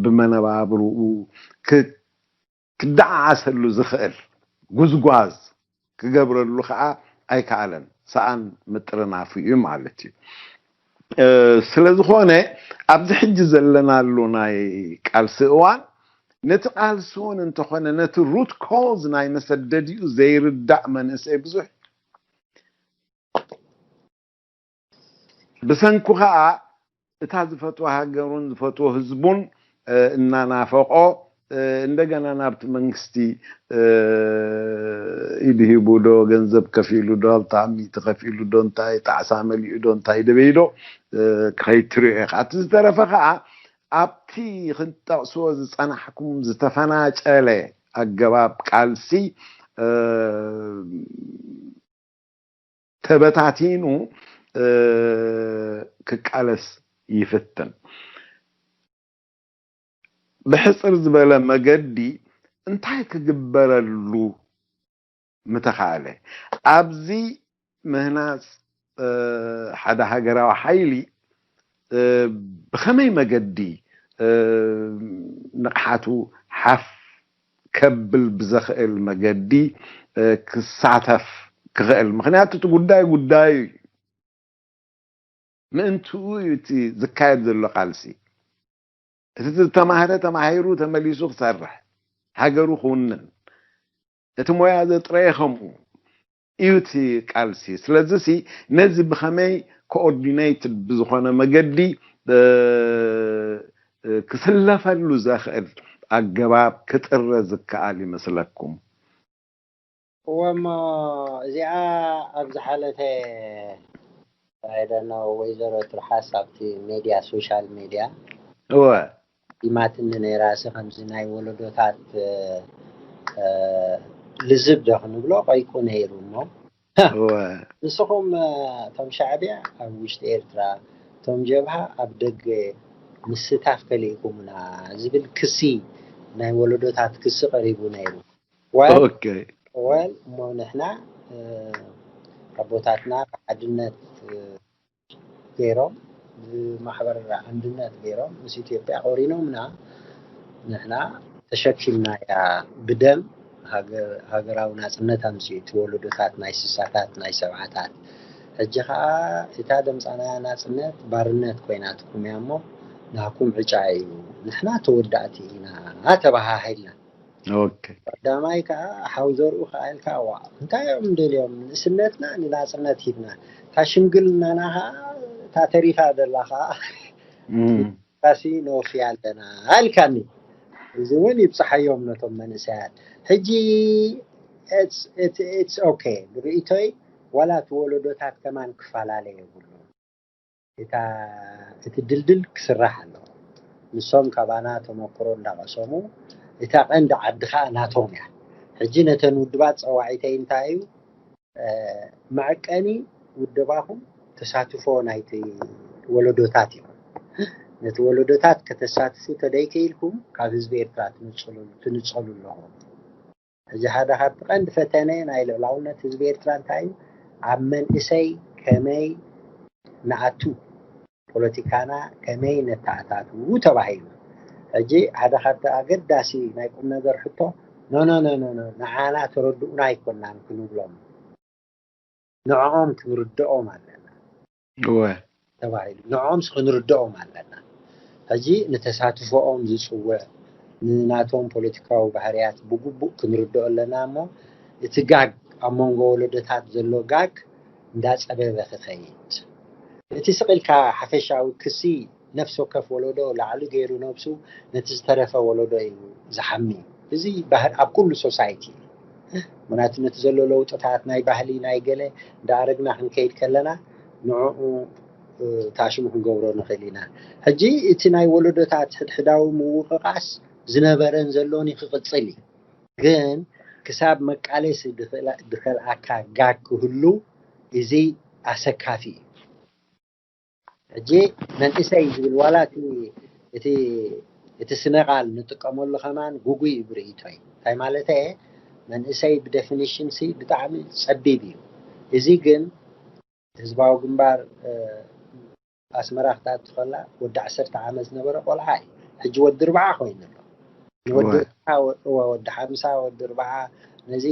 ብመነባብርኡ ክደዓዓሰሉ ዝኽእል ጉዝጓዝ ክገብረሉ ከዓ ኣይከኣለን። ሰኣን ምጥርናፉ እዩ ማለት እዩ። ስለ ዝኾነ ኣብዚ ሕጂ ዘለናሉ ናይ ቃልሲ እዋን ነቲ ቃልሲ እውን እንተኾነ ነቲ ሩት ኮዝ ናይ መሰደዲኡ ዘይርዳእ መንእሰይ ብዙሕ ብሰንኩ ከዓ እታ ዝፈትዋ ሃገሩን ዝፈትዎ ህዝቡን እናናፈቆ እንደገና ናብቲ መንግስቲ ኢድ ሂቡ ዶ ገንዘብ ከፊሉ ዶ ኣልታ ሚእቲ ከፊሉ ዶ እንታይ ጣዕሳ መሊኡ ዶ እንታይ ደበይ ዶ ክኸይድ ትሪኦ ኢኻ። እቲ ዝተረፈ ከዓ ኣብቲ ክንጠቕስዎ ዝፀናሕኩም ዝተፈናጨለ ኣገባብ ቃልሲ ተበታቲኑ ክቃለስ ይፍትን። ብሕፅር ዝበለ መገዲ እንታይ ክግበረሉ ምተኻእለ? ኣብዚ ምህናፅ ሓደ ሃገራዊ ሓይሊ ብኸመይ መገዲ ንቕሓቱ ሓፍ ከብል ብዘኽእል መገዲ ክሳተፍ ክኽእል? ምኽንያቱ እቲ ጉዳይ ጉዳዩ እዩ። ምእንትኡ እዩ እቲ ዝካየድ ዘሎ ቃልሲ። እቲ ዝተማህረ ተማሂሩ ተመሊሱ ክሰርሕ፣ ሃገሩ ክውንን፣ እቲ ሞያ ዘጥረየ ከምኡ እዩ እቲ ቃልሲ። ስለዚሲ ነዚ ብኸመይ ኮኦርዲኔትድ ብዝኾነ መገዲ ክስለፈሉ ዘኽእል ኣገባብ ክጥረ ዝከኣል ይመስለኩም? እወ እሞ እዚኣ ኣብ ዝሓለፈ ኣይደኖ ወይዘሮ ትርሓስ ኣብቲ ሜድያ ሶሻል ሜድያ እወ ዲማትኒ ነይራ። እሲ ከምዚ ናይ ወለዶታት ልዝብ ዶ ክንብሎ ቀይቁ ነይሩ እሞ ንስኹም እቶም ሻዕብያ ኣብ ውሽጢ ኤርትራ እቶም ጀብሃ ኣብ ደገ ምስታፍ ከሊእኩምና ዝብል ክሲ ናይ ወለዶታት ክሲ ቀሪቡ ነይሩ። ወል እሞ ንሕና ኣቦታትና ሓድነት ገይሮም ብማሕበር ኣንድነት ገይሮም ምስ ኢትዮጵያ ቆሪኖምና ንሕና ተሸኪምናያ ብደም ሃገራዊ ናፅነት ኣምፅኡ እቲ ወለዶታት ናይ ስሳታት ናይ ሰብዓታት ሕጂ ከዓ እታ ደምፃናያ ናፅነት ባርነት ኮይናትኩም እያ እሞ ናኩም ዕጫ እዩ ንሕና ተወዳእቲ ኢና ተባሃሂልና ኦኬ ቀዳማይ ከዓ ሓው ዘርኡ ከዓ ኢልካ ዋ እንታይ እዮም ደልዮም ንእስነትና ንናፅነት ሂብና እታ ሽምግልናና ከዓ እታ ተሪፋ ዘላ ከዓ ካሲ ነወፍያ ኣለና ኣልካኒ እዚ እውን ይብፅሓዮም ነቶም መንእሰያት ሕጂ it's okay ብርእቶይ ዋላ እቲ ወለዶታት ከማን ክፈላለ የብሉ እታ እቲ ድልድል ክስራሕ ኣለዎ ንሶም ካባና ተመክሮ እንዳቀሰሙ እታ ቀንዲ ዓዲ ከዓ ናቶም እያ ሕጂ ነተን ውድባት ፀዋዒተይ እንታይ እዩ መዐቀኒ ውደባኹም ተሳትፎ ናይቲ ወለዶታት እዩ ነቲ ወለዶታት ከተሳትፉ ተደይከኢልኩም ካብ ህዝቢ ኤርትራ ትንፀሉ ኣለኹም ሕጂ ሓደ ካብቲ ቀንዲ ፈተነ ናይ ልዕላውነት ህዝቢ ኤርትራ እንታይ እዩ ኣብ መንእሰይ ከመይ ንኣቱ ፖለቲካና ከመይ ነተኣታትዉ ተባሂሉ ሕጂ ሓደ ካብቲ ኣገዳሲ ናይ ቁም ነገር ሕቶ ኖኖኖኖ ንዓና ተረድኡና ኣይኮናን ክንብሎም ንዕኦም ክንርድኦም ኣለና እወ ተባሂሉ ንዕኦምስ ክንርድኦም ኣለና ሕጂ ንተሳትፎኦም ዝፅውዕ ንናቶም ፖለቲካዊ ባህርያት ብግቡእ ክንርድኦ ኣለና እሞ እቲ ጋግ ኣብ መንጎ ወለዶታት ዘሎ ጋግ እንዳፀበበ ክኸይድ እቲ ስቕ ኢልካ ሓፈሻዊ ክሲ ነፍሲ ወከፍ ወለዶ ላዕሊ ገይሩ ነብሱ ነቲ ዝተረፈ ወለዶ እዩ ዝሓሚ እዚ ባህር ኣብ ኩሉ ሶሳይቲ ምክንያቱ ነቲ ዘሎ ለውጥታት ናይ ባህሊ ናይ ገለ እንዳኣረግና ክንከይድ ከለና ንዕኡ ታሽሙ ክንገብሮ ንኽእል ኢና ሕጂ እቲ ናይ ወለዶታት ሕድሕዳዊ ምውቕቓስ ዝነበረን ዘሎን ክቕፅል እዩ ግን ክሳብ መቃለሲ ድኸልኣካ ጋግ ክህሉ እዚ ኣሰካፊ እዩ ሕጂ መንእሰይ ዝብል ዋላ እቲ እቲ እቲ ስነ ቃል ንጥቀመሉ ከማን ጉጉይ እዩ ብርእይቶይ እንታይ ማለት እየ መንእሰይ ብደፊኒሽን ሲ ብጣዕሚ ፀቢብ እዩ እዚ ግን ህዝባዊ ግንባር ኣስመራ ክትኣቱ ከላ ወዲ ዓሰርተ ዓመት ዝነበረ ቆልዓ እዩ ሕጂ ወዲ ርብዓ ኮይኑ ኣሎ ወዲ ወዲ ሓምሳ ወዲ ርብዓ ነዚ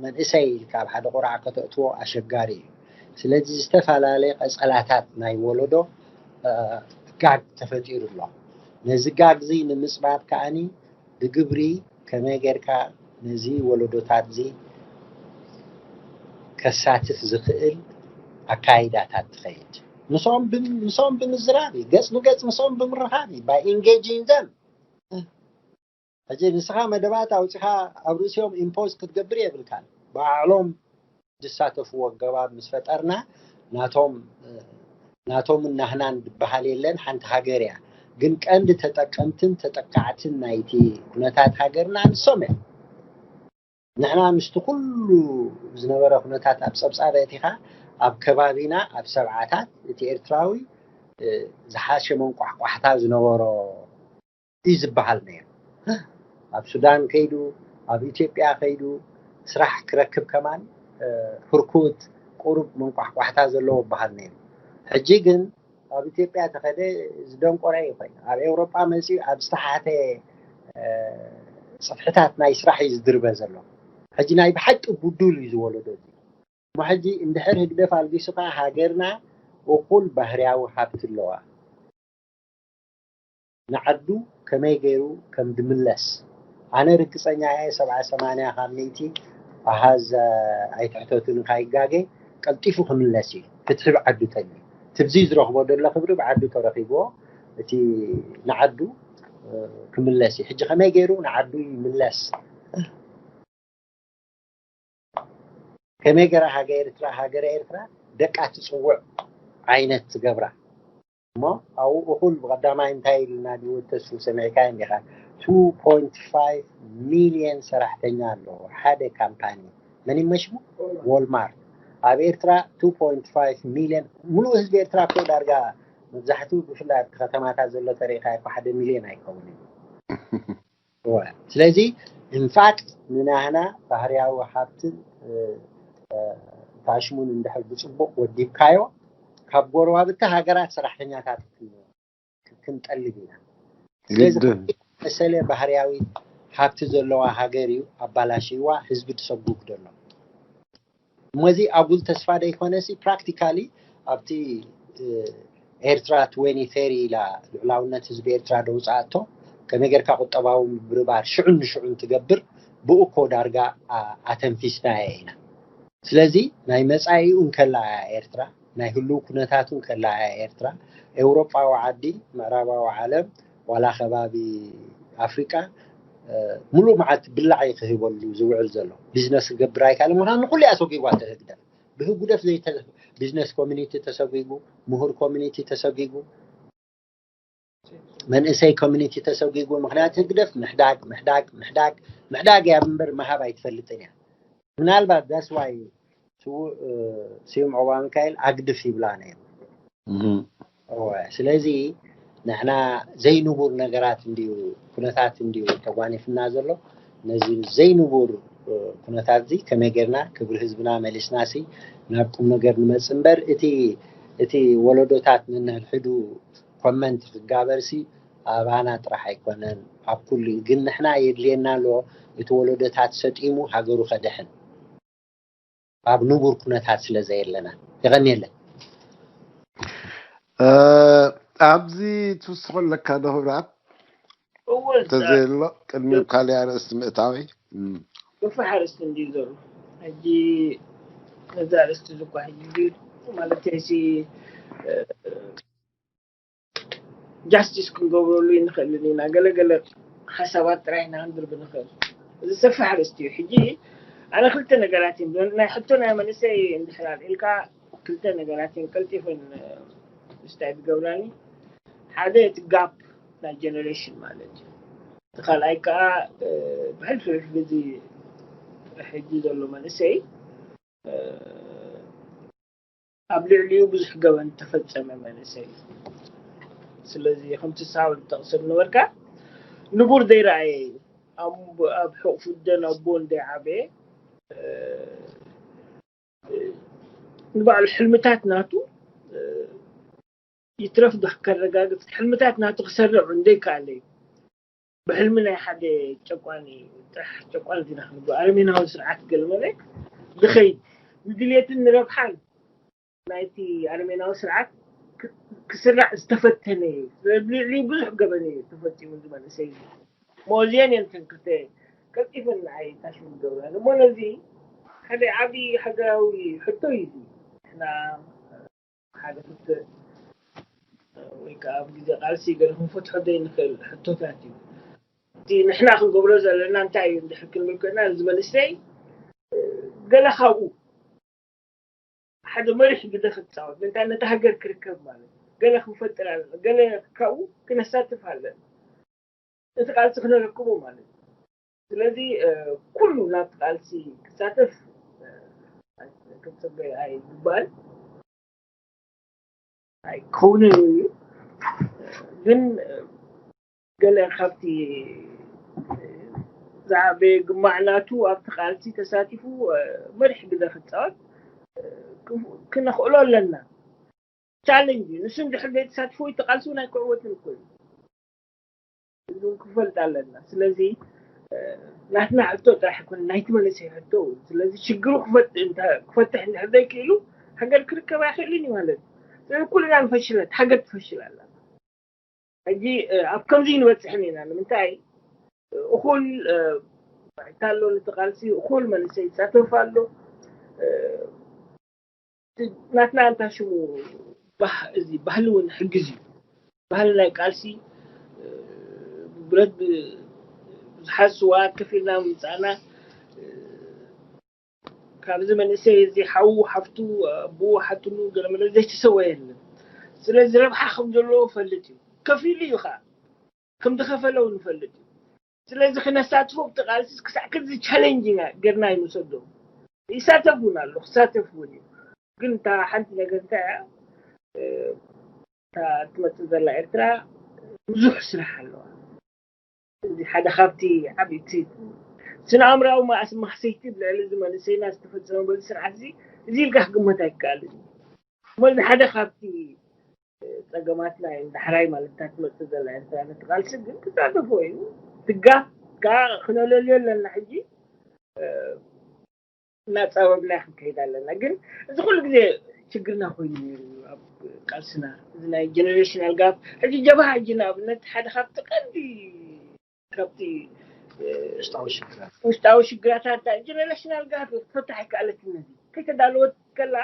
መንእሰይ ኢልካ ኣብ ሓደ ቁርዓ ከተእትዎ ኣሸጋሪ እዩ ስለዚ ዝተፈላለየ ቀፀላታት ናይ ወለዶ ጋግ ተፈጢሩ ኣሎ ነዚ ጋግ እዚ ንምፅባብ ከዓኒ ብግብሪ ከመይ ጌርካ ነዚ ወለዶታት እዚ ከሳትፍ ዝኽእል ኣካይዳታት ትኸይድ ምስኦም ብምዝራብ እዩ ገፅ ንገፅ ምስኦም ብምርኻብ እዩ by engaging them ሕጂ ንስኻ መደባት ኣውፅኻ ኣብ ርእሲኦም ኢምፖዝ ክትገብር የብልካን ባዕሎም ዝሳተፍዎ ኣገባብ ምስ ፈጠርና ናቶም ናቶምን ናህናን ዝበሃል የለን ሓንቲ ሃገር እያ ግን ቀንዲ ተጠቀምትን ተጠቃዕትን ናይቲ ኩነታት ሃገርና ንሶም እዮም ንሕና ምስቲ ኩሉ ዝነበረ ኩነታት ኣብ ጸብጻብ ኣእቲኻ ኣብ ከባቢና ኣብ ሰብዓታት እቲ ኤርትራዊ ዝሓሸ መንቋሕቋሕታ ዝነበሮ እዩ ዝበሃል ነይሩ። ኣብ ሱዳን ከይዱ፣ ኣብ ኢትዮጵያ ከይዱ ስራሕ ክረክብ ከማን ህርኩት ቁሩብ መንቋሕቋሕታ ዘለዎ በሃል ነይሩ። ሕጂ ግን ኣብ ኢትዮጵያ ተኸደ ዝደንቆረ ይኾይኑ ኣብ ኤውሮጳ መፂኡ ኣብ ዝተሓተ ፅፍሕታት ናይ ስራሕ እዩ ዝድርበ ዘሎ። ሕጂ ናይ ብሓቂ ቡዱል እዩ ዝወለዶ እዚ። እሞ ሕጂ እንድሕር ህግደፍ ኣልጊሱ ከዓ ሃገርና እኹል ባህርያዊ ሃብቲ ኣለዋ። ንዓዱ ከመይ ገይሩ ከም ድምለስ ኣነ ርግፀኛ እየ። ሰብዓ ሰማንያ ካብ ሚእቲ ኣሃዝ ኣይትሕተቱኒ ካይጋገ ቀልጢፉ ክምለስ እዩ። ፍትሒ ብዓዱ ተልዩ ትብዚ ዝረኽቦ ደሎ ክብሪ ብዓዱ ተረኺብዎ እቲ ንዓዱ ክምለስ እዩ። ሕጂ ከመይ ገይሩ ንዓዱ ይምለስ? ከመይ ገራ ሃገር ኤርትራ ሃገር ኤርትራ ደቃ ትፅውዕ ዓይነት ትገብራ እሞ ኣብኡ እኹል ብቐዳማይ እንታይ ኢልና ድወተሱ ሰሚዕካ እንዲኻ? two point five ሚሊየን ሰራሕተኛ ኣለዎ ሓደ ካምፓኒ መን ይመሽሙ ወልማርት ኣብ ኤርትራ two point five ሚሊየን ሙሉእ ህዝቢ ኤርትራ እኮ ዳርጋ መብዛሕትኡ ብፍላይ ኣብቲ ከተማታት ዘሎ ተሪእካ እኮ ሓደ ሚሊየን ኣይከውን እዩ። ስለዚ እንፋቅ ንናህና ባህርያዊ ሃብትን ታሽሙን እንድሕር ብፅቡቅ ወዲብካዮ ካብ ጎረባብቲ ሃገራት ሰራሕተኛታት ክንጠልብ ኢና። ስለዚ መሰለ ባህርያዊ ሃብቲ ዘለዋ ሃገር እዩ ኣባላሽዋ ህዝቢ ትሰጉግ ዘሎ። እሞዚ ኣጉል ተስፋ ደይኮነሲ ፕራክቲካሊ ኣብቲ ኤርትራ twenty thirty ኢላ ልዑላውነት ህዝቢ ኤርትራ ደውፃኣቶ ከመይ ጌርካ ቁጠባዊ ምብርባር ሽዑን ንሽዑን ትገብር ብኡ እኮ ዳርጋ ኣተንፊስናያ ኢና። ስለዚ ናይ መፃኢኡ እንከላ እያ ኤርትራ ናይ ህልው ኩነታቱ እንከላ እያ ኤርትራ ኤውሮጳዊ ዓዲ ምዕራባዊ ዓለም ዋላ ከባቢ ኣፍሪቃ ሙሉእ መዓልቲ ብላዕ እዩ ክህበሉ ዝውዕል ዘሎ። ቢዝነስ ክገብር ኣይካለ ምኳኑ ንኩሉ ኣሰጊጓ ተህግደፍ ብህጉደፍ ዘይተ ቢዝነስ ኮሚኒቲ ተሰጊጉ፣ ምሁር ኮሚኒቲ ተሰጊጉ፣ መንእሰይ ኮሚኒቲ ተሰጊጉ። ምክንያቱ ህግደፍ ምሕዳግ ምሕዳግ ምሕዳግ ምሕዳግ እያ እምበር መሃብ ኣይትፈልጥን እያ። ምናልባት that's why ስውእ ስዩም ዑባ ሚካኤል ኣግድፍ ይብላ ነይሩ። እወ ስለዚ ንሕና ዘይንቡር ነገራት እንድዩ ኩነታት እንድዩ ተጓኒፍና ዘሎ። ነዚ ዘይንቡር ኩነታት እዚ ከመይ ጌርና ክብሪ ህዝብና መሊስና ሲ ናብ ቁም ነገር ንመጽእ እምበር እቲ እቲ ወለዶታት ነንሕድሕዱ ኮመንት ክጋበር ሲ ኣባና ጥራሕ ኣይኮነን ኣብ ኩሉ እዩ። ግን ንሕና የድልየና ኣሎ እቲ ወለዶታት ሰጢሙ ሃገሩ ከድሕን። ኣብ ንቡር ኩነታት ስለ ዘየለና የቐንየለን። ኣብዚ ትውስኾ ኣለካ ዶ ክብራት? እወ ተዘየሎ ቅድሚ ካልእ ኣርእስቲ ምእታወይ ገፋሕ ኣርእስቲ እንድዩ ዘሎ። ሕጂ ነዚ ኣርእስቲ እዚ እኳ ሕጂ ማለት ሲ ጃስቲስ ክንገብረሉ ይንኽእልን ኢና። ገለገለ ሓሳባት ጥራይ ኢና ክንድርቢ ንኽእል። እዚ ሰፊሕ ኣርእስቲ እዩ። ሕጂ ኣነ ክልተ ነገራት እዮም ናይ ሕቶ ናይ መንእሰይ እንድሕር ኣልዒልካ ክልተ ነገራት እዮም ቀልጢፈን ስታይ ዝገብራኒ። ሓደ እቲ ጋፕ ናይ ጀነሬሽን ማለት እዩ። እቲ ካልኣይ ከዓ ብሕልፊ ሕልፊ እዚ ሕጂ ዘሎ መንእሰይ ኣብ ልዕሊኡ ብዙሕ ገበን ተፈጸመ መንእሰይ እዩ። ስለዚ ከምቲ ሳብ ጠቕሰ ዝነበርካ ንቡር ዘይረኣየ እዩ። ኣብ ሕቑፉ ደን ኣቦ እንደይዓበየ ንባዕሉ ሕልምታት ናቱ ይትረፍ ዶ ከረጋግጽ ሕልምታት ናቱ ክሰርዕ እንደይከኣለ እዩ። ብሕልሚ ናይ ሓደ ጨቋኒ ጥራሕ ጨቋኒ ዲና ክንብሎ ኣረሜናዊ ስርዓት ገለመለ ዝኸይድ ንድልየትን ንረብሓን ናይቲ ኣረሜናዊ ስርዓት ክስራዕ ዝተፈተነ እዩ። ልዕሊ ብዙሕ ገበን እዩ ተፈፂሙ እዚ መንእሰይ እዚ። ሞዚየን እየን ተን ክልተ ቀልጢፈን ንዓይ ታሽሙ ዝገብራ እሞ ነዚ ሓደ ዓብዪ ሃገራዊ ሕቶ እዩ እዚ። ንሕና ሓደ ክልተ ወይ ከዓ ኣብ ግዜ ቃልሲ ገለ ክንፈትሖ ዘይንኽእል ሕቶታት እዩ። እቲ ንሕና ክንገብሮ ዘለና እንታይ እዩ እንድሕር ክንብል ኮይና እዚ መንእሰይ ገለ ካብኡ ሓደ መሪሕ ግደ ክፃወት ምንታይ ነቲ ሃገር ክርከብ ማለት ገለ ክንፈጥር ኣለና ገለ ካብኡ ክነሳትፍ ኣለና እቲ ቃልሲ ክነረክቦ ማለት እዩ። ስለዚ ኩሉ ናብ ቃልሲ ክሳተፍ ክትፅበ ኣይግባል ኣይከውንን እዩ። ግን ገለ ካብቲ ዝዓበየ ግማዕ ናቱ ኣብቲ ቃልሲ ተሳቲፉ መሪሕ ግደ ክፃወት ክነኽእሎ ኣለና። ቻለንጅ እዩ። ንሱ እንድሕር ዘይተሳትፎ ተቃልሲ እውን ኣይክዕወትን እኮ እዩ። እዚ እውን ክፈልጥ ኣለና። ስለዚ ናትና ሕቶ ጥራሕ ይኮነ ናይቲ መንእሰይ ሕቶ እውን። ስለዚ ሽግሩ ክፈትሕ እንድሕር ዘይክእሉ ሃገር ክርከብ ኣይክእልን እዩ ማለት እዩ። ስለዚ ኩልና ንፈሽለት ሃገር ትፈሽል ኣላ። ሕጂ ኣብ ከምዚ ንበፅሕን ኢና። ንምንታይ እኹል ታሎ ንተቃልሲ እኹል መንእሰይ ይሳተፍ ኣሎ። ናትና እንታ ሽሙ እዚ ባህሊ እውን ሕግዝ እዩ። ባህሊ ናይ ቃልሲ ብረት ብዙሓት ስዋት ከፊልና ምምፃእና ካብዚ መንእሰይ እዚ ሓዉ ሓፍቱ ኣቦ ሓትኑ ገለመለ ዘይተሰወ የለን። ስለዚ ረብሓ ከም ዘለዎ ፈልጥ እዩ። ከፊሉ እዩ ከዓ ከም ዝኸፈለ እውን ፈልጥ እዩ። ስለዚ ክነሳትፎ ብቲ ቃልሲ ክሳዕ ክዚ ቻለንጅ ኢና ገርና ይንሰዶ ይሳተፍ እውን ኣሎ ክሳተፍ እውን እዩ። ግን እታ ሓንቲ ነገር እንታይ እያ እታ ትመፅእ ዘላ ኤርትራ ብዙሕ ስራሕ ኣለዋ። እዚ ሓደ ካብቲ ዓብይቲ ስነ ኣእምራዊ ማእስ ማህሰይቲ ብልዕሊ እዚ መንእሰይና ዝተፈፀመ በዚ ስርዓት እዚ እዚ ኢልካ ክግመት ኣይከኣልን እዩ። እሞ እዚ ሓደ ካብቲ ፀገማትና እዩ። ዳሕራይ ማለት እታ ትመፅእ ዘላ ኤርትራ ነቲ ቃልሲ ግን ትሳተፎ እዩ ትጋፍ ከዓ ክነለልዮ ኣለና። ሕጂ እናፃበብና ክንከይድ ኣለና። ግን እዚ ኩሉ ግዜ ችግርና ኮይኑ ነይሩ ኣብ ቃልስና እዚ ናይ ጀነሬሽናል ጋፕ። ሕጂ ጀብሃ ሕጂ ንኣብነት ሓደ ካብቲ ቀንዲ ካብቲ ውሽጣዊ ሽግራት ውሽጣዊ ሽግራታት ጀነሬሽናል ጋፕ ክትፈታሕ ኣይከኣለትን። ነዚ ከይተዳለወት ከላ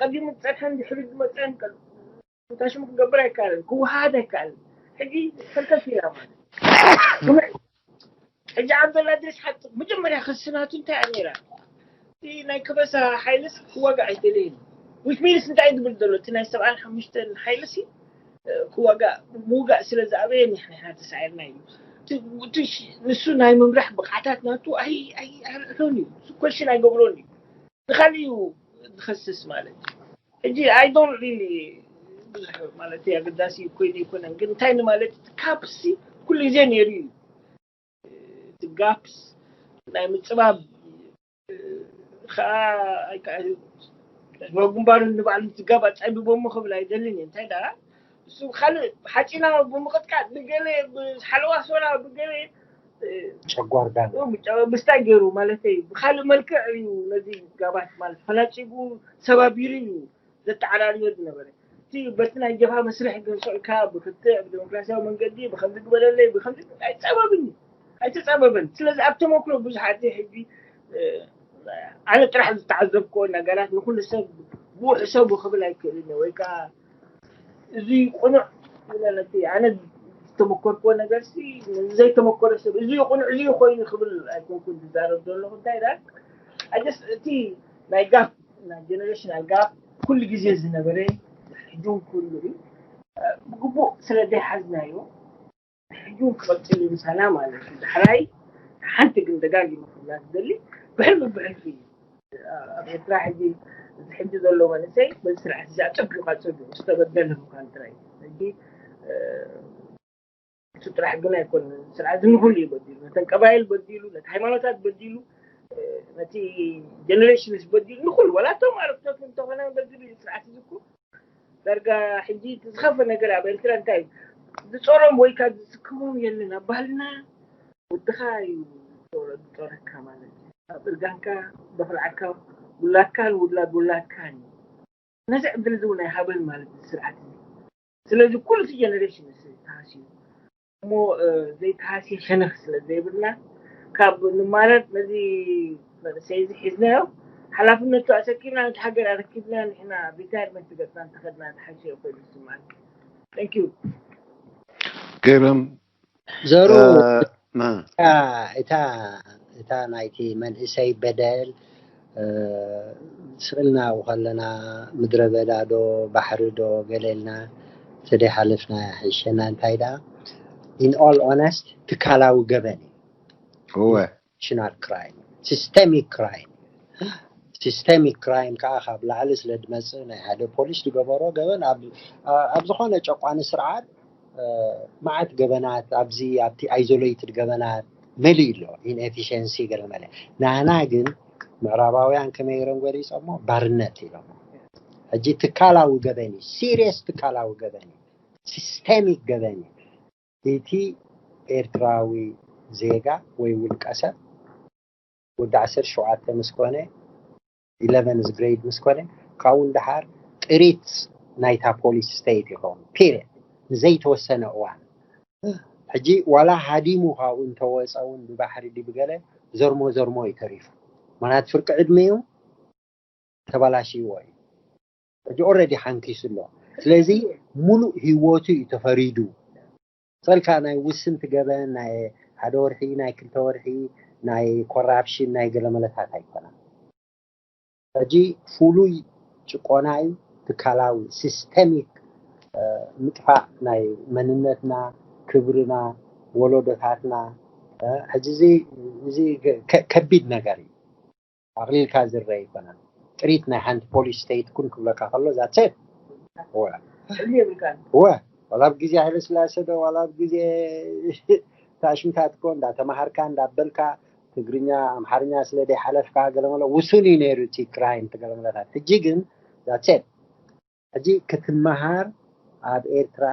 ቀዲሙ ዝፀንሐን ድሕሪ ዝመፀን እንታይ ሽሙ ክገብር ኣይከኣልን፣ ክወሃሃድ ኣይከኣልን። ሕጂ ፈንተት ኢላ ማለት ሕጂ ዓብደላ ድረስ ሓቂ መጀመርያ ክስናቱ እንታይ እያ ነይራ? እቲ ናይ ከበሳ ሓይልስ ክዋጋእ ኣይደለየን። ዊች ሚንስ እንታይ ዝብል ዘሎ እቲ ናይ ሰብዓን ሓሙሽተን ሓይልሲ ክዋጋእ ምውጋእ ስለ ዝኣበየ ንሕና ተሳዒርና እዩ። ንሱ ናይ ምምራሕ ብቕዓታት ናቱ ኣይርዕቶን እዩ። ኮሽን ኣይገብሮን እዩ። ንካሊእ እዩ ዝኸስስ ማለት እዩ። ሕጂ I don't really ብዙሕ ማለት ኣገዳሲ ኮይኑ ኣይኮነን፣ ግን እንታይ ንማለት እቲ ካፕሲ ኩሉ ግዜ ነይሩ እዩ። እቲ ጋፕስ ናይ ምፅባብ ከዓ ህዝባዊ ግንባሩ ንባዕሉ ምፅጋብ ኣፀቢቦሞ ክብል ኣይደልን እየ። እንታይ ደኣ እሱ ካልእ ሓፂና ብምቕጥቃጥ ብገለ ብሓለዋ ሶላ ብገለ ጨጓርዳ ምስታይ ገይሩ ማለተይ ብካልእ መልክዕ እዩ ነዚ ጋባት ማለት ፈላፂጉ ሰባቢሩ እዩ ዘተዓራርዮ ዝነበረ። እቲ በቲ ናይ ጀብሃ መስርሕ ግን ስዕካ ብክትዕ ብዲሞክራሲያዊ መንገዲ ብከምዚ ግበረለይ ብከምዚ ኣይፀበብን እዩ ኣይተፀበበን። ስለዚ ኣብ ተመክሮ ብዙሓት ሕጂ ኣነ ጥራሕ ዝተዓዘብክዎ ነገራት ንኩሉ ሰብ ብኡ ሕሰቡ ክብል ኣይክእልን እየ። ወይ ከዓ እዚ ቁኑዕ ነቲ ኣነ ዝተመኮርክዎ ነገር ዘይተመኮረ ሰብ እዚ ቁኑዕ እዚ ኮይኑ ክብል ኣይኮንኩን ዝዛረብ ዘለኹ። እንታይ ዳ ኣጀስ እቲ ናይ ጋፕ ናይ ጀነሬሽናል ጋፕ ኩሉ ግዜ ዝነበረ ሕጂ እውን ክህሉ እዩ። ብግቡእ ስለ ዘይሓዝናዮ ሕጂ እውን ክቐፅል እዩ ምሳና ማለት እዩ። ዳሕራይ ሓንቲ ግን ደጋጊመ ክብላ ዝደሊ ብሕልፊ ብሕልፊ እዩ። ኣብ ኤርትራ ሕጂ እዚ ሕጂ ዘሎ መንእሰይ በዚ ስርዓት እዚ ኣፀቢቑ ኣፀቢቑ ዝተበደለ ምዃኑ ጥራይ እዩ። ሕጂ እሱ ጥራሕ ግን ኣይኮነን። ስርዓት እዚ ንኹሉ እዩ በዲሉ፣ ነተን ቀባይል በዲሉ፣ ነቲ ሃይማኖታት በዲሉ፣ ነቲ ጀነሬሽንስ በዲሉ፣ ንኹሉ ዋላ እቶም ኣረግቶት እንተኾነ በዲሉ እዩ ስርዓት እዚ እኮ ዳርጋ ሕጂ እቲ ዝኸፈ ነገር ኣብ ኤርትራ እንታይ እዩ ዝፀሮም ወይ ካብ ዝስክሞም የለን። ኣብ ባህልና ወድኻ እዩ ዝፀረካ ማለት እዩ። ኣብ እርጋንካ በክልዓካ ውላድካን ውላድ ውላድካን እዩ። ነዚ ዕድል እዚ እውን ኣይሃበን ማለት እዩ ስርዓት እዚ። ስለዚ ኩሉ እቲ ጀነሬሽን ተሃስዩ እሞ ዘይተሃስየ ሸነኽ ስለ ዘይብልና ካብ ንማረር ነዚ መንእሰይ እዚ ሒዝናዮ ሓላፍነቱ ኣሰኪምና ነቲ ሃገር ኣረኪብና ንሕና ሪታይርመንት ገፅና እንተኸድና ዝሓሸ ኮይኑ ዝስምዓኒ። Thank you። ገረም ዘሩ እታ እታ ናይቲ መንእሰይ በደል ስእልና ከለና ምድረ በዳ ዶ ባሕሪ ዶ ገለልና ተደይ ሓለፍና ይሕሸና። እንታይ ደኣ in all honest ትካላዊ ገበን እዩ። እወ ናሽናል ክራይም፣ ሲስተሚክ ክራይም። ሲስተሚክ ክራይም ከዓ ካብ ላዕሊ ስለ ዝመፅእ ናይ ሓደ ፖሊስ ዝገበሮ ገበን ኣብ ኣብ ዝኾነ ጨቋኒ ስርዓት መዓት ገበናት ኣብዚ ኣብቲ ኣይዞሌትድ ገበናት መሊኡ ኣሎ። ኢንኤፊሽንሲ ገለመለ ናና ግን ምዕራባውያን ከመይ ገይሮም ገሊፆሞ? ባርነት ኢሎም። ሕጂ ትካላዊ ገበን እዩ፣ ሲሪየስ ትካላዊ ገበን እዩ፣ ሲስተሚክ ገበን እዩ። እቲ ኤርትራዊ ዜጋ ወይ ውልቀ ሰብ ወዲ ዓሰርተ ሸውዓተ ምስ ኮነ ኢለቨንዝ ግሬድ ምስ ኮነ ካብኡ ንደሓር ጥሪት ናይታ ፖሊስ ስቴት ይኸውን። ፒሪየድ። ንዘይተወሰነ እዋን ሕጂ ዋላ ሃዲሙ ካብኡ እንተወፀ እውን ብባሕሪ ድዩ ብገለ ዘርሞ ዘርሞ እዩ ተሪፉ። ምክንያቱ ፍርቂ ዕድሜኡ ተበላሽዎ እዩ። ሕጂ ኦልሬዲ ሓንኪሱ ኣሎ። ስለዚ ሙሉእ ህይወቱ እዩ ተፈሪዱ። ሰልካ ናይ ውስንቲ ገበን ናይ ሓደ ወርሒ ናይ ክልተ ወርሒ ናይ ኮራፕሽን ናይ ገለመለታት ኣይኮነን። ሕጂ ፍሉይ ጭቆና እዩ፣ ትካላዊ ሲስተሚክ ምጥፋእ ናይ መንነትና፣ ክብርና፣ ወለዶታትና። ሕጂ እዚ ከቢድ ነገር እዩ። ኣቕሊልካ ዝረአ ኣይኮነን። ጥሪት ናይ ሓንቲ ፖሊስ ስቴት ኩን ክብለካ ከሎ ዛትሴት ወ ዋላ ኣብ ግዜ ሃይለ ስላሴ ዶ ዋላ ኣብ ግዜ ታሽምታት ኮ እንዳተማሃርካ እንዳበልካ ትግርኛ ኣምሓርኛ ስለ ደይ ሓለፍካ ገለመለ ውሱን እዩ ነይሩ እቲ ክራይም ትገለመለታት። ሕጂ ግን ዛትሴት ሕጂ ክትመሃር ኣብ ኤርትራ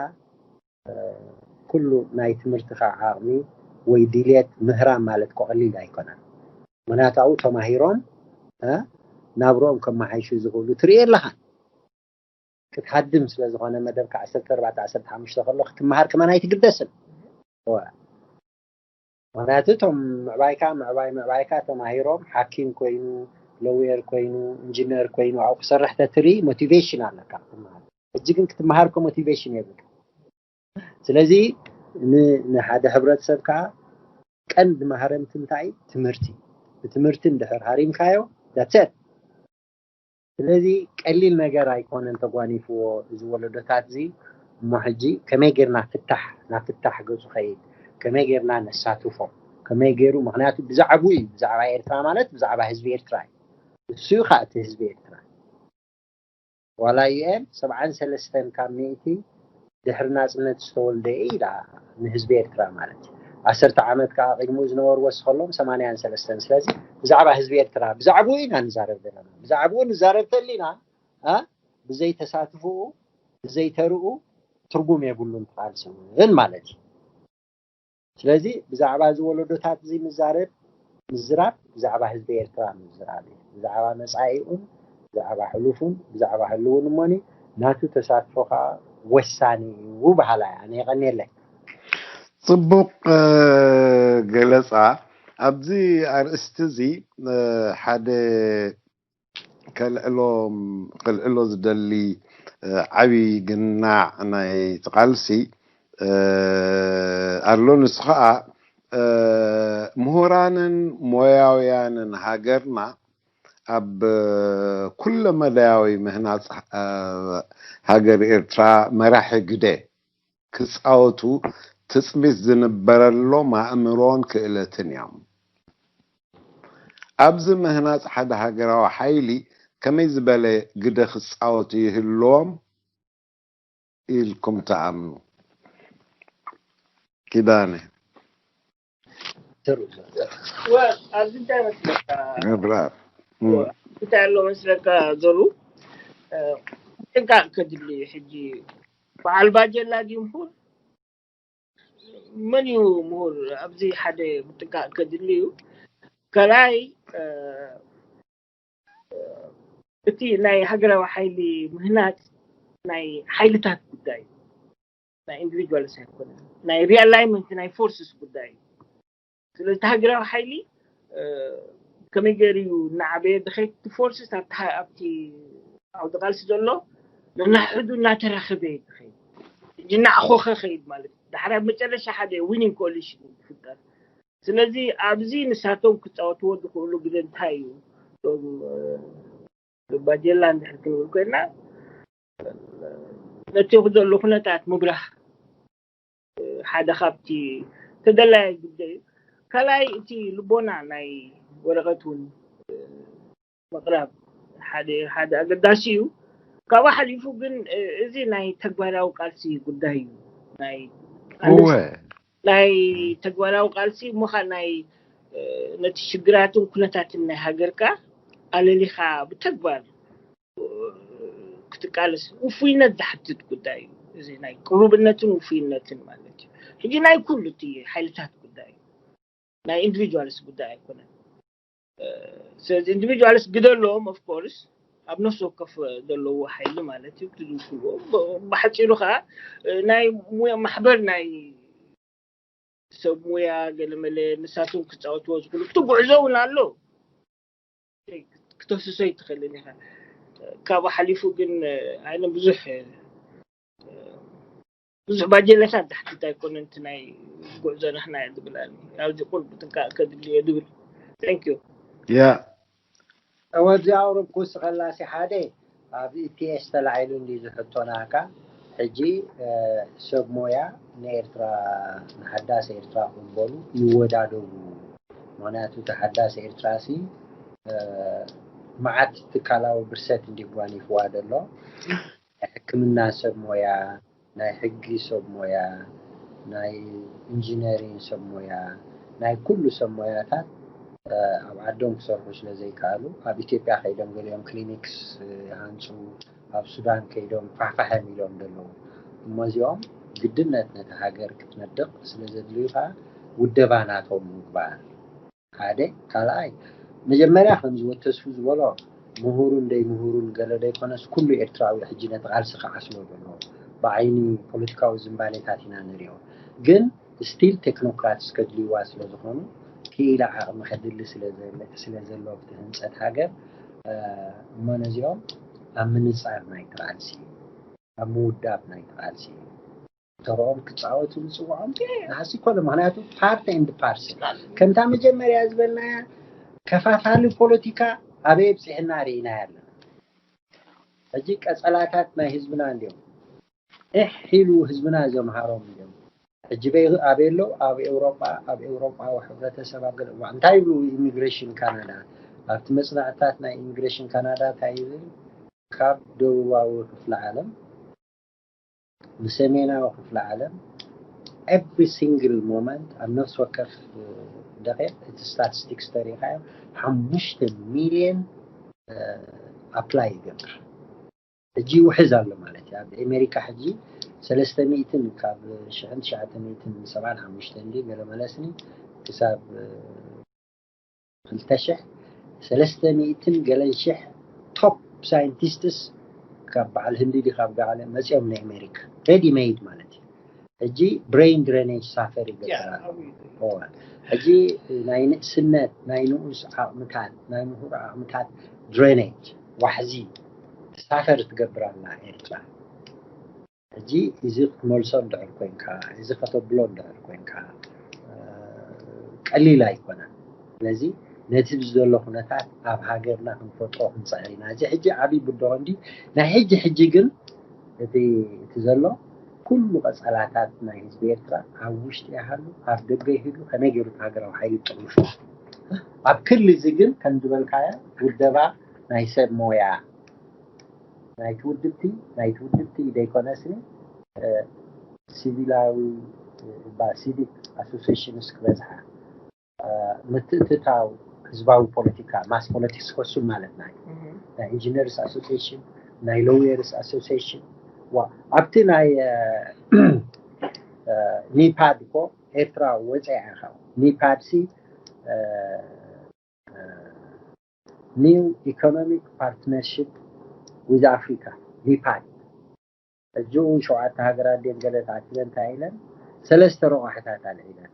ኩሉ ናይ ትምህርትኻ ዓቕሚ ወይ ድልየት ምህራም ማለት እኮ ቀሊል ኣይኮነን። ምክንያቱ ኣብኡ ተማሂሮም ናብሮኦም ከመሓይሹ ዝኽእሉ ትርኢ ኣለኻን ክትሃድም ስለ ዝኾነ መደብካ ዓሰርተ ኣርባዕተ ዓሰርተ ሓሙሽተ ከሎ ክትመሃር ከማን ኣይትግደስን። ምክንያቱ እቶም ምዕባይካ ምዕባይ ምዕባይካ ተማሂሮም ሓኪም ኮይኑ ሎየር ኮይኑ ኢንጂነር ኮይኑ ኣብኡ ክሰርሕ ተትርኢ ሞቲቬሽን ኣለካ ክትመሃር። ሕጂ ግን ክትመሃር ኮ ሞቲቬሽን የብልካ። ስለዚ ንሓደ ሕብረተሰብ ከዓ ቀንዲ መሃረምቲ እንታይ ትምህርቲ። ብትምህርቲ እንድሕር ሃሪምካዮ that's it። ስለዚ ቀሊል ነገር ኣይኮነን ተጓኒፍዎ እዚ ወለዶታት እዚ። እሞ ሕጂ ከመይ ጌርና ፍታሕ ናብ ፍታሕ ገፁ ኸይድ ከመይ ጌርና ነሳትፎ ከመይ ገይሩ ምክንያቱ ብዛዕባኡ እዩ። ብዛዕባ ኤርትራ ማለት ብዛዕባ ህዝቢ ኤርትራ እዩ። እሱ እዩ ከዓ እቲ ህዝቢ ኤርትራ። ዋላ ዩኤን ሰብዓን ሰለስተን ካብ ሚእቲ ድሕሪ ናፅነት ዝተወልደ እዩ ኢላ ንህዝቢ ኤርትራ ማለት እዩ። ዓሰርተ ዓመት ከዓ ቅድሚኡ ዝነበሩ ወስኸሎም ሰማንያን ሰለስተን። ስለዚ ብዛዕባ ህዝቢ ኤርትራ ብዛዕባኡ ኢና ንዛረብ ዘለና። ብዛዕባኡ ንዛረብ ተሊና ብዘይ ተሳትፍኡ ብዘይ ተርኡ ትርጉም የብሉን ትቃልሲ እውን ማለት እዩ። ስለዚ ብዛዕባ እዚ ወለዶታት እዚ ምዛረብ ምዝራብ ብዛዕባ ህዝቢ ኤርትራ ምዝራብ እዩ። ብዛዕባ መጻኢኡን ብዛዕባ ሕሉፉን ብዛዕባ ህልውን እሞኒ ናቱ ተሳትፎ ከዓ ወሳኒ እዩ በሃላ እያ። ኣነ የቐንየለይ። ጽቡቕ ገለጻ። ኣብዚ ኣርእስቲ እዚ ሓደ ከልዕሎ ከልዕሎ ዝደሊ ዓብዪ ግናዕ ናይ ትቓልሲ ኣሎ። ንሱ ከዓ ምሁራንን ሞያውያንን ሃገርና ኣብ ኩለ መዳያዊ ምህናፅ ሃገር ኤርትራ መራሒ ግደ ክፃወቱ ትፅቢት ዝንበረሎም ኣእምሮን ክእለትን እዮም። ኣብዚ ምህናፅ ሓደ ሃገራዊ ሓይሊ ከመይ ዝበለ ግደ ክፃወቱ ይህልዎም ኢልኩም ትኣምኑ? ኪዳነ። ኣብዚ እንታይ መስለካ እንታይ ኣሎ መስለካ ዘሩ ጥንቃቅ ከድሊ ሕጂ በዓል ባጀላ ድዩ ምሁር መን እዩ ምሁር ኣብዚ ሓደ ምጥንቃቅ ከድሊ እዩ። ከላይ እቲ ናይ ሃገራዊ ሓይሊ ምህናፅ ናይ ሓይልታት ጉዳይ ናይ ኢንዲቪጁዋልስ ኣይኮነን ናይ ሪኣላይመንት ናይ ፎርስስ ጉዳይ እዩ። ስለዚ እቲ ሃገራዊ ሓይሊ ከመይ ገይሩ እዩ እናዓበየ ዝኸይድ እቲ ፎርስስ ኣብቲ ዓውዲ ቃልሲ ዘሎ ነናሕዱ እናተራኸበ እዩ ዝኸይድ ሕጂ እናዕኾኸ ኸይድ ማለት እዩ ዳሕራይ መጨረሻ ሓደ ዊኒንግ ኮሊሽን እዩ ዝፍጠር ስለዚ ኣብዚ ንሳቶም ክፃወትዎ ዝኽእሉ ግደ እንታይ እዩ እቶም ባጀላ እንድሕር ክንብል ኮይና ነቲ ዘሎ ኩነታት ምብራህ ሓደ ካብቲ ተደላየ ግደ እዩ ካልኣይ እቲ ልቦና ናይ ወረቐት እውን ምቕራብ ሓደ ሓደ ኣገዳሲ እዩ። ካብኡ ሓሊፉ ግን እዚ ናይ ተግባራዊ ቃልሲ ጉዳይ እዩ። ናይ ናይ ተግባራዊ ቃልሲ እሞ ኸዓ ናይ ነቲ ሽግራትን ኩነታትን ናይ ሃገርካ ኣለሊኻ ብተግባር ክትቃለስ ውፉይነት ዝሓትት ጉዳይ እዩ። እዚ ናይ ቅሩብነትን ውፉይነትን ማለት እዩ። ሕጂ ናይ ኩሉ እቲ ሓይልታት ጉዳይ እዩ። ናይ ኢንዲቪጁዋልስ ጉዳይ ኣይኮነን። ስለዚ ኢንዲቪጁዋልስ ግደ ኣለዎም ኦፍኮርስ ኣብ ነፍሲ ወከፍ ዘለዎ ሓይሊ ማለት እዩ ክትዝውትዎ። ብሓፂሩ ከዓ ናይ ሙያ ማሕበር ናይ ሰብ ሙያ ገለመለ ንሳቶም ክፃወትዎ ዝኽእሉ እቲ ጉዕዞ እውን ኣሎ። ክተፍስሶ ይትኽእልን ኢኻ። ካብኡ ሓሊፉ ግን ኣነ ብዙሕ ብዙሕ ባጀለታት ዝሓትት ኣይኮነን እቲ ናይ ጉዕዞ ናህና እየ ዝብል ኣነ። ኣብዚ ቁል ብጥንቃቕ ከድልዮ ዝብል። Thank you። ያ እወዚ ኣውሮፕ ክውስኸላሲ ሓደ ኣብ ኢፒኤስ ተላዒሉ እንዲ ዝሕቶ ናካ ሕጂ ሰብ ሞያ ንኤርትራ ንሓዳስ ኤርትራ ክበሉ ይወዳደሩ። ምክንያቱ እቲ ሓዳስ ኤርትራ ሲ መዓት ትካላዊ ብርሰት እንዲ ጓኒፍዋ ዘሎ ናይ ሕክምና ሰብ ሞያ ናይ ሕጊ ሰብ ሞያ ናይ ኢንጂነሪን ሰብ ሞያ ናይ ኩሉ ሰብ ሞያታት ኣብ ዓዶም ክሰርሑ ስለ ዘይከኣሉ ኣብ ኢትዮጵያ ከይዶም ገሊኦም ክሊኒክስ ሃንፁ ኣብ ሱዳን ከይዶም ፋሕፋሕ እዮም ኢሎም ዘለዉ። እሞ እዚኦም ግድነት ነቲ ሃገር ክትነድቕ ስለ ዘድልዩ ከዓ ውደባ ናቶም ምግባር ሓደ። ካልኣይ መጀመርያ ከምዚ ወተስፉ ዝበሎ ምሁሩን ደይ ምሁሩን ገለ ደይኮነስ ኩሉ ኤርትራዊ ሕጂ ነቲ ቃልሲ ክዓስሎ ዘሎ ብዓይኒ ፖለቲካዊ ዝንባሌታት ኢና ንሪኦ። ግን ስቲል ቴክኖክራትስ ከድልይዋ ስለ ዝኾኑ ክኢላ ዓቕሚ ከድሊ ስለ ዘሎ ብቲ ህንፀት ሃገር እሞ ነዚኦም ኣብ ምንፃር ናይ ቃልሲ ኣብ ምውዳብ ናይ ቃልሲ ተረኦም ክፃወቱ ዝፅውዖም ንሓሲ ኮነ ምክንያቱ ፓርት ኤንድ ፓርስ ከምታ መጀመርያ ዝበልናያ ከፋፋሊ ፖለቲካ ኣበይ ኣብፅሕና ርኢና ኣለና። ሕጂ ቀፀላታት ናይ ህዝብና እንዲዮም እሕ ኢሉ ህዝብና ዘምሃሮም እንዲዮም። ሕጂ በይ ኣበይ ኣለዉ? ኣብ ኤውሮጳ ኣብ ኤውሮጳዊ ሕብረተሰብ ኣብ ገለ እዋን እንታይ ይብሉ? ኢሚግሬሽን ካናዳ ኣብቲ መፅናዕትታት ናይ ኢሚግሬሽን ካናዳ እንታይ ይብል? ካብ ደቡባዊ ክፍለ ዓለም ንሰሜናዊ ክፍለ ዓለም every single moment ኣብ ነፍሲ ወከፍ ደቂቕ እቲ ስታቲስቲክስ ተሪኢኻዮ ሓሙሽተ ሚልዮን ኣፕላይ ይገብር። ሕጂ ይውሕዝ ኣሎ ማለት እዩ። ኣብ ኣሜሪካ ሕጂ ሰለስተ ሚእትን ካብ ሽሕን ትሽዓተ ሚእትን ሰብዓን ሓሙሽተን ድዩ ገለ መለስኒ ክሳብ ክልተ ሽሕ ሰለስተ ሚእትን ገለን ሽሕ ቶፕ ሳይንቲስትስ ካብ በዓል ህንዲ ድዩ ካብ ገዓለ መፂኦም ናይ ኣሜሪካ ሬዲ ሜድ ማለት እዩ። ሕጂ ብሬን ድሬኔጅ ሳፈር ይገብር ኣሎ። ሕጂ ናይ ንእስነት ናይ ንኡስ ዓቕምታት ናይ ምሁር ዓቕምታት ድሬኔጅ ዋሕዚ ሳፈር ትገብር ኣላ ኤርትራ። ሕጂ እዚ ክትመልሶ እንድሕር ኮይንካ እዚ ከተብሎ እንድሕር ኮይንካ ቀሊል ኣይኮነን። ስለዚ ነቲ ዘሎ ኩነታት ኣብ ሃገርና ክንፈጥሮ ክንፅዕር ኢና። እዚ ሕጂ ዓብዪ ብድሆ እንዲ ናይ ሕጂ ሕጂ ግን እቲ እቲ ዘሎ ኩሉ ቀፀላታት ናይ ህዝቢ ኤርትራ ኣብ ውሽጢ ይሃሉ ኣብ ደገ ይህሉ ከመይ ገይሩ ሃገራዊ ሓይሊ ጥርንፉ ኣብ ክሊ እዚ ግን ከም ዝበልካዮ ውደባ ናይ ሰብ ሞያ ናይቲ ውድብቲ ናይቲ ውድብቲ ዘይኮነስኒ ሲቪላዊ ባ ሲቪክ ኣሶሲሽንስ ክበዝሓ ምትእትታው ህዝባዊ ፖለቲካ ማስ ፖለቲክስ ከሱ ማለትና እዩ። ናይ ኢንጂነርስ ኣሶሲሽን ናይ ሎየርስ ኣሶሲሽን ኣብቲ ናይ ኒፓድ እኮ ኤርትራ ወፀያ ኢኻ ኒፓድ ሲ ኒው ኢኮኖሚክ ፓርትነርሽፕ ዊዝ ኣፍሪካ ኒፓድ ሕጂ እውን ሸውዓተ ሃገራት ድየን ገለ ተኣኪበን እንታይ ኢለን ሰለስተ ረቋሕታት ኣልዒለን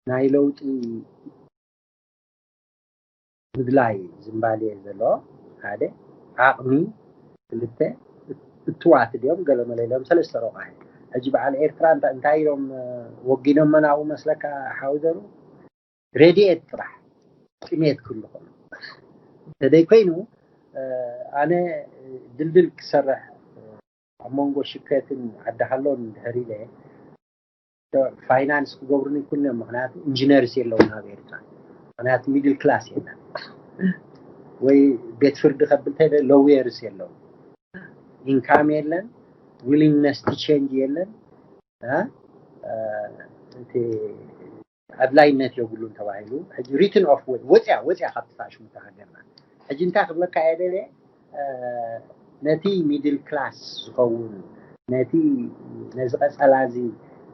ናይ ለውጢ ምድላይ ዝምባሌ ዘሎ ሓደ ዓቕሚ ክልተ እትዋት ድዮም ገለመለ ኢሎም ሰለስተ ረቋሒ ሕጂ በዓል ኤርትራ እንታይ ኢሎም ወጊኖሞ ናብኡ መስለካ ሓውዘሩ ሬድየት ጥራሕ ጥሜት ክህሉ ከሎ እንተደይ ኮይኑ ኣነ ድልድል ክሰርሕ ኣብ መንጎ ሽከትን ዓዲ ሃሎን እንድሕር ኢለ ፋይናንስ ክገብሩን ይኩን እዮም። ምክንያቱ ኢንጂነርስ የለውን ኣብ ኤርትራ። ምክንያቱ ሚድል ክላስ የለን፣ ወይ ቤት ፍርዲ ከብል ተደ ሎየርስ የለውን፣ ኢንካም የለን፣ ዊሊንግነስ ቱ ቼንጅ የለን። እ፣ እ፣ እቲ ኣድላይነት የብሉን ተባሂሉ ሕጂ ሪትን ኦፍ ወፅያ ወፅያ ካብቲ ፋሽን ሃገርና። ሕጂ እንታይ ክብለካ እየ ደልየ፣ እ፣ ነቲ ሚድል ክላስ ዝኸውን፣ ነቲ ነዚ ቀጸላ እዚ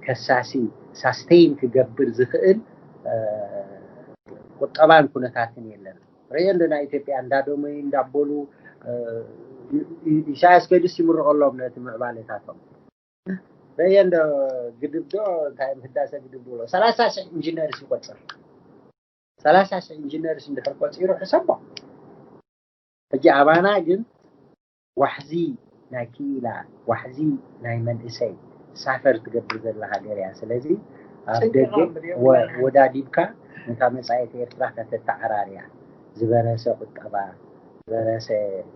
ከሳሲ፣ ሳስቴይን ክገብር ዝኽእል፣ እ፣ ቁጠባን ኩነታትን የለን። ርእዮ እንዶ ናይ ኢትዮጵያ እንዳደመዩ እንዳበሉ፣ እ፣ ኢ-፣ ኢሳያስ ከይዱስ ይምርቐሎም ነቲ ምዕባለታቶም። ርእዮ እንዶ ግድብ ዶ እንታይ ህዳሰ ግድብ ድብሎ ሰላሳ ሽሕ ኢንጂነርስ ይቆጽር። ሰላሳ ሽሕ ኢንጂነርስ እንድሕር ቆጺሩ ሕሰቦ። ሕጂ ኣባና ግን ዋሕዚ ናይ ክኢላ፣ ዋሕዚ ናይ መንእሰይ ሳፈር ትገብር ዘላ ሃገር እያ። ስለዚ ኣብ ደገ ወ-፣ ወዳዲብካ ነታ መጻኢት ኤርትራ ከተተዓራርያ ዝበረሰ ቁጠባ፣ ዝበረሰ፣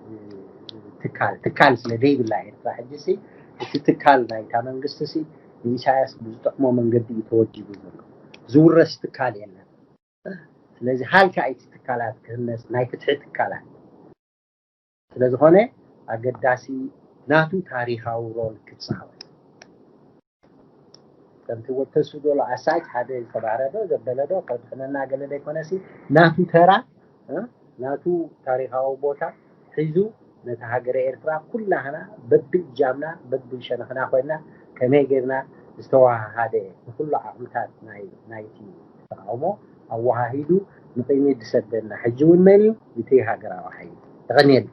እ፣ ትካል፣ ትካል ስለ ዘይብላ ኤርትራ ሕጂ ሲ፣ እቲ ትካል ናይታ መንግስቲ ሲ ንኢሳያስ ብዝጠቕሞ መንገዲ እዩ ተወዲቡ ዘሎ። ዝውረስ ትካል የለን። ስለዚ ሃልካ እቲ ትካላት ክህነጽ ናይ ፍትሒ ትካላት ስለ ዝኾነ ኣገዳሲ ናቱ ታሪኻዊ ሮል ክጻወት። ከምቲ ወተሱ ዶሎ ኣሳጅ ሓደ ዝተባህረ ዶ ዘበለ ዶ ከድሕነና ገለ ዘይኮነሲ ናቱ ተራ፣ እ፣ ናቱ ታሪኻዊ ቦታ ሒዙ ነታ ሃገረ ኤርትራ ኩላህና በብእጃምና በብሸነኽና ኮይና ከመይ ጌርና ዝተዋሃሃደ ንኩሉ ዓቕምታት ናይ፣ ናይቲ ተቃውሞ ኣወሃሂዱ ንቕድሚት ዝሰደና ሕጂ እውን መን እዩ? እቲ ሃገራዊ ሓይሊ። ተቐንየልና።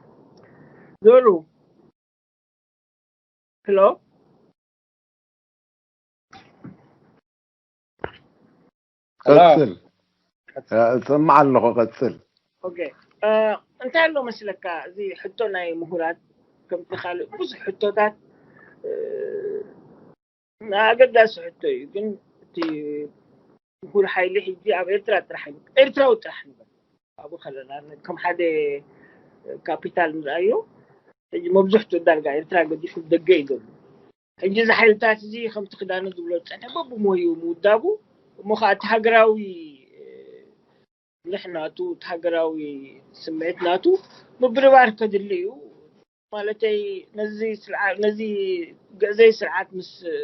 ዞሩ። ሄሎ። ቀጽል። እ፣ እሰምዕ ኣለኹ፣ ቀጽል። ኦኬ። እ፣ እንታይ ኣሎ መስለካ፣ እዚ ሕቶ ናይ ምሁራት ከምቲ ካልእ ብዙሕ ሕቶታት፣ እ፣ ኣገዳሲ ሕቶ እዩ። ግን እቲ ምሁር ሓይሊ ሕጂ ኣብ ኤርትራ ጥራሕ እዩ፣ ኤርትራዊ ጥራሕ ንበል። ኣብኡ ከለና ከም ሓደ ካፒታል ንርኣዮ። ሕጂ መብዝሕትኡ ዳርጋ ኤርትራ ገዲፉ ደገ እዩ ዘሎ። ሕጂ እዚ ሓይልታት እዚ ከምቲ ክዳነ ዝብሎ ዝጸንሐ በብሞዩ ምውዳቡ፣ እሞ ከዓ እቲ ሃገራዊ፣ እ፣ ልሕ ናቱ፣ እቲ ሃገራዊ ስምዒት ናቱ ምብርባር ከድሊ እዩ። ማለተይ ነዚ ስርዓ-፣ ነዚ ግዕዘይ ስርዓት ምስ፣ እ፣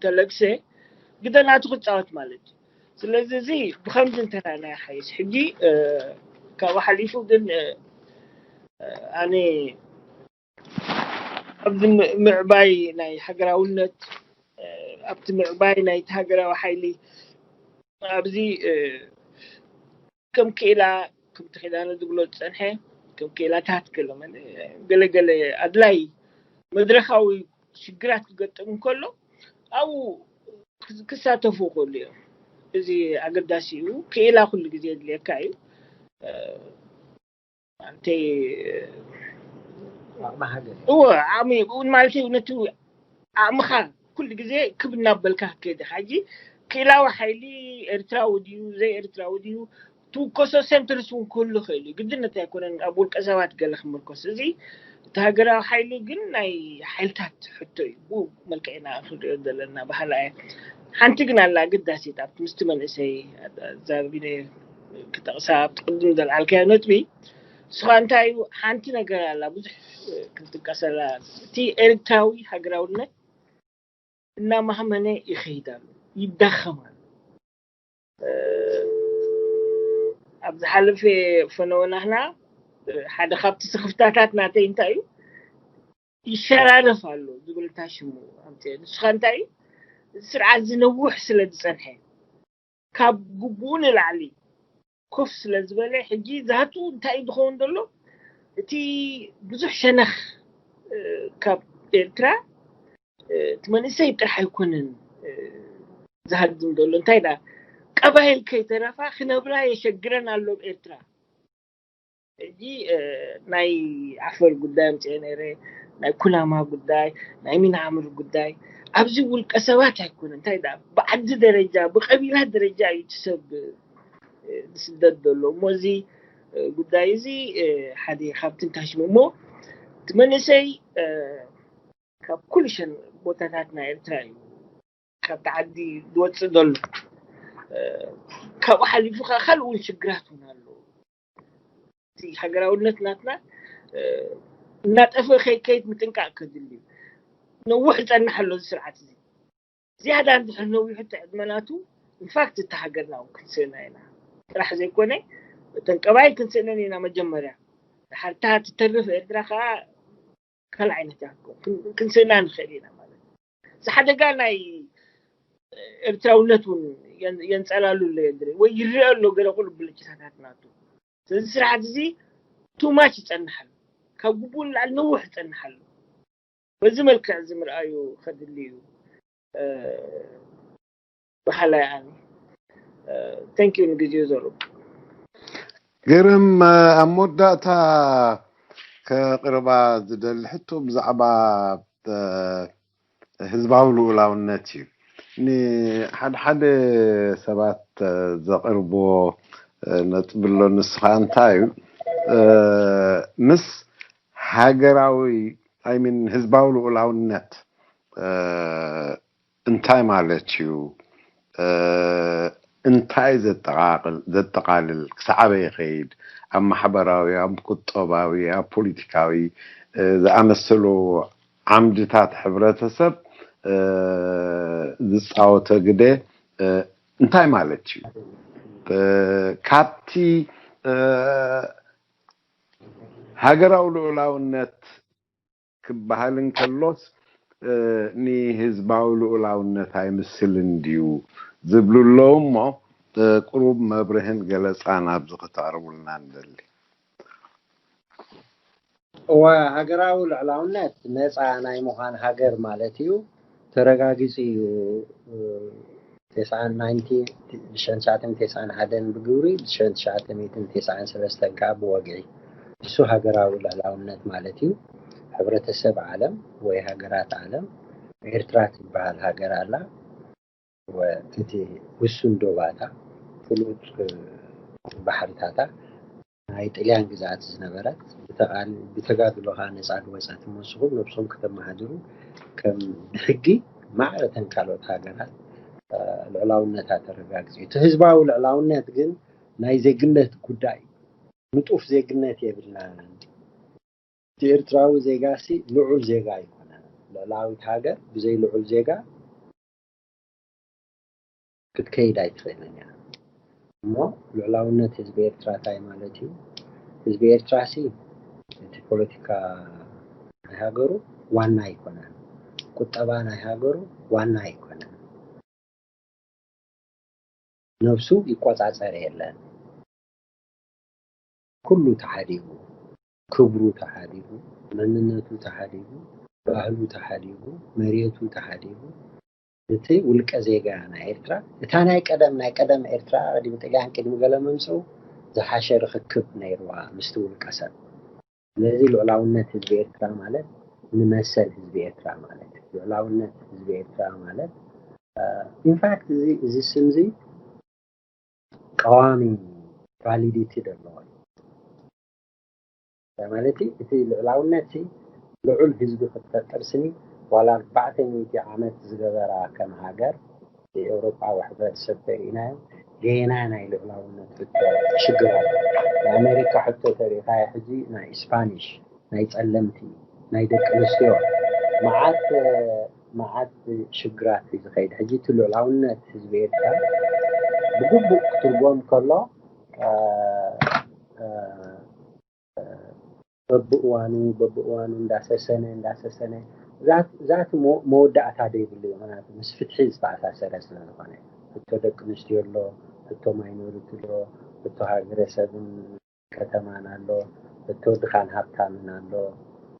ተለግሰ ግደ ናቱ ክጻወት ማለት እዩ። ስለዚ እዚ ብኸምዚ እንተራእናዮ ሓይሽ። ሕጂ፣ እ፣ ካብኡ ሓሊፉ ግን፣ እ፣ እ፣ ኣነ ኣብዚ ም-፣ ምዕባይ ናይ ሃገራውነት፣ እ፣ ኣብቲ ምዕባይ ናይቲ ሃገራዊ ሓይሊ ኣብዚ፣ እ፣ ከም ክኢላ፣ ከምቲ ኪዳነ ዝብሎ ዝጸንሐ፣ ከም ክኢላታት ገለ መን-፣ ገለ ገለ ኣድላይ መድረኻዊ ሽግራት ክገጥም እንከሎ ኣብኡ ክስ-፣ ክሳተፉ ይኽእሉ እዮም። እዚ ኣገዳሲ እዩ። ክኢላ ኩሉ ግዜ የድልየካ እዩ። እ፣ ማለተይ፣ ዓቕሚ ሃገር። እወ፣ ዓቕሚ፣ እውን ማለተይ ነቲ ዓቕምኻ ኩሉ ግዜ ክብ እናበልካ ክትከይድ ኢኻ። ሕጂ ክኢላዊ ሓይሊ ኤርትራዊ ድዩ፣ ዘይኤርትራዊ ድዩ፣ ትውከሶ ሴንተርስ እውን ክህሉ ይኽእል እዩ። ግድነት ኣይኮነን ኣብ ውልቀ ሰባት ገለ ክምርኮስ። እዚ እቲ ሃገራዊ ሓይሊ ግን ናይ ሓይልታት ሕቶ እዩ። ብኡ መልክዕ ኢና ክንሪኦ ዘለና ባህላ እየ። ሓንቲ ግን ኣላ ኣገዳሲት ኣብቲ ምስቲ መንእሰይ ኣዛርቢነ ክጠቕሳ ኣብቲ ቅድም ዘልዓልካዮ ነጥቢ። ንስኻ እንታይ እዩ ሓንቲ ነገር ኣላ ብዙሕ ክንጥቀሰላ፣ እቲ ኤርትራዊ ሃገራውነት እናማህመነ ይኸይድ ኣሎ፣ ይዳኸም ኣሎ። እ፣ ኣብ ዝሓለፈ ፈነወ ናህና፣ እ፣ ሓደ ካብቲ ስኽፍታታት ናተይ እንታይ እዩ? ይሸራረፍ ኣሎ ዝብል እታ ሽሙ ኣምፅአ። ንስኻ እንታይ እዩ? እዚ ስርዓት እዚ ነዊሕ ስለ ዝጸንሐ፣ ካብ ግቡኡ ንላዕሊ ኮፍ ስለ ዝበለ፣ ሕጂ ዛቱ እንታይ እዩ ዝኸውን ዘሎ? እቲ ብዙሕ ሸነኽ፣ እ፣ ካብ ኤርትራ፣ እ፣ እቲ መንእሰይ ጥራሕ ኣይኮነን፣ እ፣ ዝሃድም ዘሎ። እንታይ ደኣ ቀባይል ከይተረፋ ክነብራ የሸግረን ኣሎ ኣብ ኤርትራ። ሕጂ፣ እ፣ ናይ ዓፈር ጉዳይ ኣምፅአ ነይረ፣ ናይ ኩናማ ጉዳይ፣ ናይ ሚናምር ጉዳይ። ኣብዚ ውልቀ ሰባት ኣይኮነን። እንታይ ደኣ ብዓዲ ደረጃ፣ ብቀቢላ ደረጃ እዩ እቲ ሰብ፣ እ፣ ዝስደድ ዘሎ። እሞ እዚ፣ እ፣ ጉዳይ እዚ፣ እ፣ ሓደ ካብቲ እንታይ ሽሙ እሞ እቲ መንእሰይ፣ እ፣ ካብ ኩሉ ሸን ቦታታት ናይ ኤርትራ እዩ ካብቲ ዓዲ ዝወፅእ ዘሎ። እ፣ ካብኡ ሓሊፉ ከዓ ካልእ እውን ሽግራት እውን ኣለዎ። እቲ ሃገራውነት ናትና፣ እ፣ እናጠፍአ ከይከይድ ምጥንቃቕ ከድሊ እዩ። ነዊሕ ዝፀንሕ ኣሎ እዚ ስርዓት እዚ። ዝያዳ እንድሕር ነዊሑ እቲ ዕድመ ናቱ፣ ኢንፋክት እታ ሃገርና እውን ክንስእና ኢና ጥራሕ ዘይኮነ፣ እተን ቀባይል ክንስእነን ኢና መጀመርያ። ድሓር እታ ትተርፍ ኤርትራ ከዓ ካልእ ዓይነት እያ ክትከውን። ክን-፣ ክንስእና ንኽእል ኢና ማለት እዩ። እዚ ሓደጋ ናይ ኤርትራውነት እውን የን-፣ የንጸላሉ ኣሎ የድሪ ወይ ይረአ ኣሎ ገለ ቁልቢ ልጭታታት ናቱ። ስለዚ ስርዓት እዚ ቱ ማች ይጸንሓል። ካብ ግቡእ ንላዕሊ ነዊሕ ይጸንሓሉ። በዚ መልክዕ እዚ ምርኣዩ ከድሊ እዩ። እ፣ በሃላይ ኣነ። እ፣ thank you ንግዜኡ ዘሩ። ግርም፣ እ፣ ኣብ መወዳእታ ከቕርባ ዝደሊ ሕቶ ብዛዕባ፣ እ፣ ህዝባዊ ልኡላውነት እዩ። ንሓደ ሓደ ሰባት፣ እ፣ ዘቕርብዎ፣ እ፣ ነጥቢ ኣሎ። ንሱ ኸኣ እንታይ እዩ? እ፣ ምስ ሃገራዊ፣ ኣይ ሚን፣ ህዝባዊ ልኡላውነት፣ እ፣ እንታይ ማለት እዩ? እ፣ እንታይ ዘጠቓቕል-፣ ዘጠቓልል? ክሳዕ ኣበይ ይኸይድ? ኣብ ማሕበራዊ፣ ኣብ ቁጠባዊ፣ ኣብ ፖለቲካዊ፣ እ፣ ዝኣመሰሉ ዓምድታት ሕብረተሰብ፣ እ፣ ዝጻወቶ ግደ፣ እ፣ እንታይ ማለት እዩ? እ፣ ካብቲ፣ እ፣ ሃገራዊ ልኡላውነት ክበሃል እንከሎስ፣ እ፣ ንህዝባዊ ልኡላውነት ኣይምስልን ድዩ ዝብሉ ኣለዉ እሞ፣ እ፣ ቁሩብ መብርህን ገለጻን ኣብዚ ከተቕርቡልና ንደሊ። እወ፣ ሃገራዊ ልዕላውነት ነፃ ናይ ምዃን ሃገር ማለት እዩ። ተረጋጊጹ እዩ። እ፣ ተስዓን፣ ናይንቲ፣ ብሽሕን ትሽዓተ ሚእትን ተስዓን ሓደን ብግብሪ፣ ብሽሕን ትሽዓተ ሚእትን ተስዓን ሰለስተን ከዓ ብወግዒ። እሱ ሃገራዊ ልዕላውነት ማለት እዩ። ሕብረተሰብ ዓለም ወይ ሃገራት ዓለም፣ ኤርትራ ትበሃል ሃገር ኣላ። ወ-፣ እቲ ውሱን ዶባታ፣ ፍሉጥ፣ እ፣ ባሕርታታ፣ ናይ ጥልያን ግዝኣት ዝነበረት፣ ብተቓል-፣ ብተጋድሎ ኸኣ ነጻ ዝወጸት እሞ፣ ንስኹም ነብስኹም ከተመሃድሩ፣ ከም ብሕጊ ማዕረ እተን ካልኦት ሃገራት፣ እ፣ ልዕላውነታ ተረጋግጽ እዩ። እቲ ህዝባዊ ልዕላውነት ግን ናይ ዜግነት ጉዳይ እዩ። ንጡፍ ዜግነት የብልናን። እቲ ኤርትራዊ ዜጋሲ ልዑል ዜጋ ኣይኮነን። ልዕላዊት ሃገር ብዘይ ልዑል ዜጋ ክትከይድ ኣይትኽእልን እያ። እሞ ልዑላውነት ህዝቢ ኤርትራ እንታይ ማለት እዩ? ህዝቢ ኤርትራሲ እቲ ፖለቲካ ናይ ሃገሩ ዋና ኣይኮነን። ቁጠባ ናይ ሃገሩ ዋና ኣይኮነን። ነብሱ ይቆጻጸር የለን። ኩሉ ተሓዲጉ፣ ክብሩ ተሓዲጉ፣ መንነቱ ተሓዲጉ፣ ባህሉ ተሓዲጉ፣ መሬቱ ተሓዲጉ፣ እቲ ውልቀ ዜጋ ናይ ኤርትራ፣ እታ ናይ ቀደም፣ ናይ ቀደም ኤርትራ ቅድሚ ጥልያን፣ ቅድሚ ገለ ምምጽኡ ዝሓሸ ርኽክብ ነይርዋ ምስቲ ውልቀ ሰብ። ስለዚ ልዑላውነት ህዝቢ ኤርትራ ማለት ንመሰል ህዝቢ ኤርትራ ማለት እዩ። ልዑላውነት ህዝቢ ኤርትራ ማለት፣ እ፣ ኢንፋክት እዚ፣ እዚ ስም እዚ ቀዋሚ ቫሊዲቲ ዘለዎ እዩ። ማለት እቲ ልዑላውነት ልዑል ህዝቢ ክትፈጥር ስኒ ዋላ ኣርባዕተ ሚእቲ ዓመት ዝገበራ ከም ሃገር፣ የኤውሮጳዊ ሕብረተሰብ ተሪኢናዮ፣ ገና ናይ ልዑላውነት ሕቶ ሽግር ኣሎ። ናይ ኣሜሪካ ሕቶ ተሪኢኻዮ፣ ሕጂ ናይ ስፓኒሽ፣ ናይ ጸለምቲ፣ ናይ ደቂ ኣንስትዮ፣ መዓት፣ መዓት ሽግራት እዩ ዝኸይድ። ሕጂ እቲ ልዑላውነት ህዝቢ ኤርትራ ብግቡእ ክትርጎም ከሎ፣ እ፣ እ፣ በብእዋኑ፣ በብእዋኑ እንዳሰሰነ፣ እንዳሰሰነ፣ ዛት-፣ ዛት መ-፣ መወዳእታ ዘይብሉ እዩ። ምኽንያቱ ምስ ፍትሒ ዝተኣሳሰረ ስለ ዝኾነ። ሕቶ ደቂ ኣንስትዮ ኣሎ፣ ሕቶ ማይኖሪቲ ኣሎ፣ ሕቶ ሃገረሰብን ከተማን ኣሎ፣ ሕቶ ድኻን ሃብታምን ኣሎ፣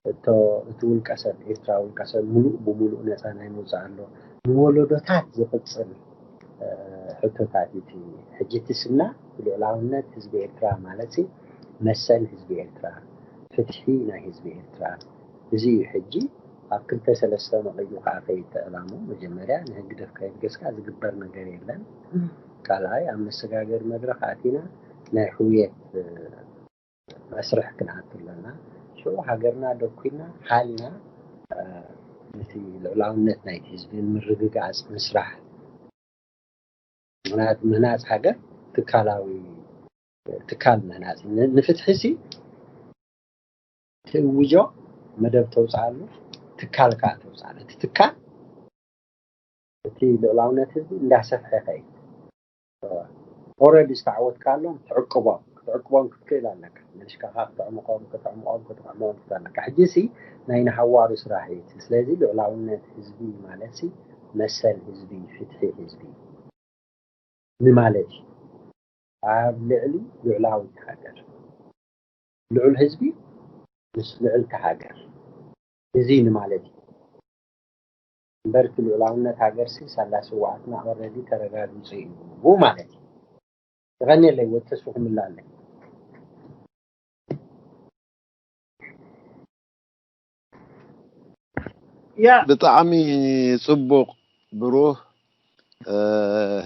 ሕቶ እቲ ውልቀ ሰብ፣ ኤርትራ ውልቀ ሰብ ምሉእ ብምሉእ ነፃ ናይ ምውፃእ ኣሎ። ንወለዶታት ዝቕፅል፣ እ፣ ሕቶታት እዩ እቲ። ሕጂ እቲ ስምና ልዑላውነት ህዝቢ ኤርትራ ማለት ሲ መሰል ህዝቢ ኤርትራ፣ ፍትሒ ናይ ህዝቢ ኤርትራ፣ እዚ እዩ። ሕጂ ኣብ ክልተ ሰለስተ መቒሉ ከዓ ከይድ ተዕላሙ። መጀመርያ ንህግደፍ ከየብገስካ ዝግበር ነገር የለን። ካልኣይ ኣብ መሰጋገሪ መድረኽ ኣቲና ናይ ሕውየት፣ እ፣ መስርሕ ክንኣቱ ኣለና። ሽዑ ሃገርና ደኲና፣ ሃልና፣ እ፣ እቲ ልዑላውነት ናይቲ ህዝቢ ንምርግጋፅ ምስራሕ። ምክንያቱ ምህናፅ ሃገር ትካላዊ ትካል ምህናፅ ን- ንፍትሒ ሲ ትእውጆ፣ መደብ ተውፅኣሉ፣ ትካል ከዓ ተውፅኣሉ። እቲ ትካል እቲ ልዑላውነት ህዝቢ እንዳሰፍሐ ይኸይድ። ኦረዲ ዝተዓወትካሎም ትዕቅቦም ክትዕቅቦም ክትክእል ኣለካ። መልሽካኻ ክትዕምቆም ክትዕምቆም ክትዕምቆም ክትክእል ኣለካ። ሕጂ ሲ ናይ ንሓዋሩ ስራሕ እዩ። ስለዚ ልዑላውነት ህዝቢ ማለት ሲ መሰል ህዝቢ፣ ፍትሒ ህዝቢ ንማለት እዩ። ኣብ ልዕሊ ልዑላዊት ሃገር ልዑል ህዝቢ ምስ ልዕልቲ ሃገር እዚ ንማለት እዩ። እምበር እቲ ልዑላውነት ሃገር ሲ ሳላ ስውኣትና ኦረዲ ተረጋጊፁ እዩ ማለት እዩ። ተቐኒለይ ወተስኹም እላለይ። ያ ብጣዕሚ ጽቡቕ ብሩህ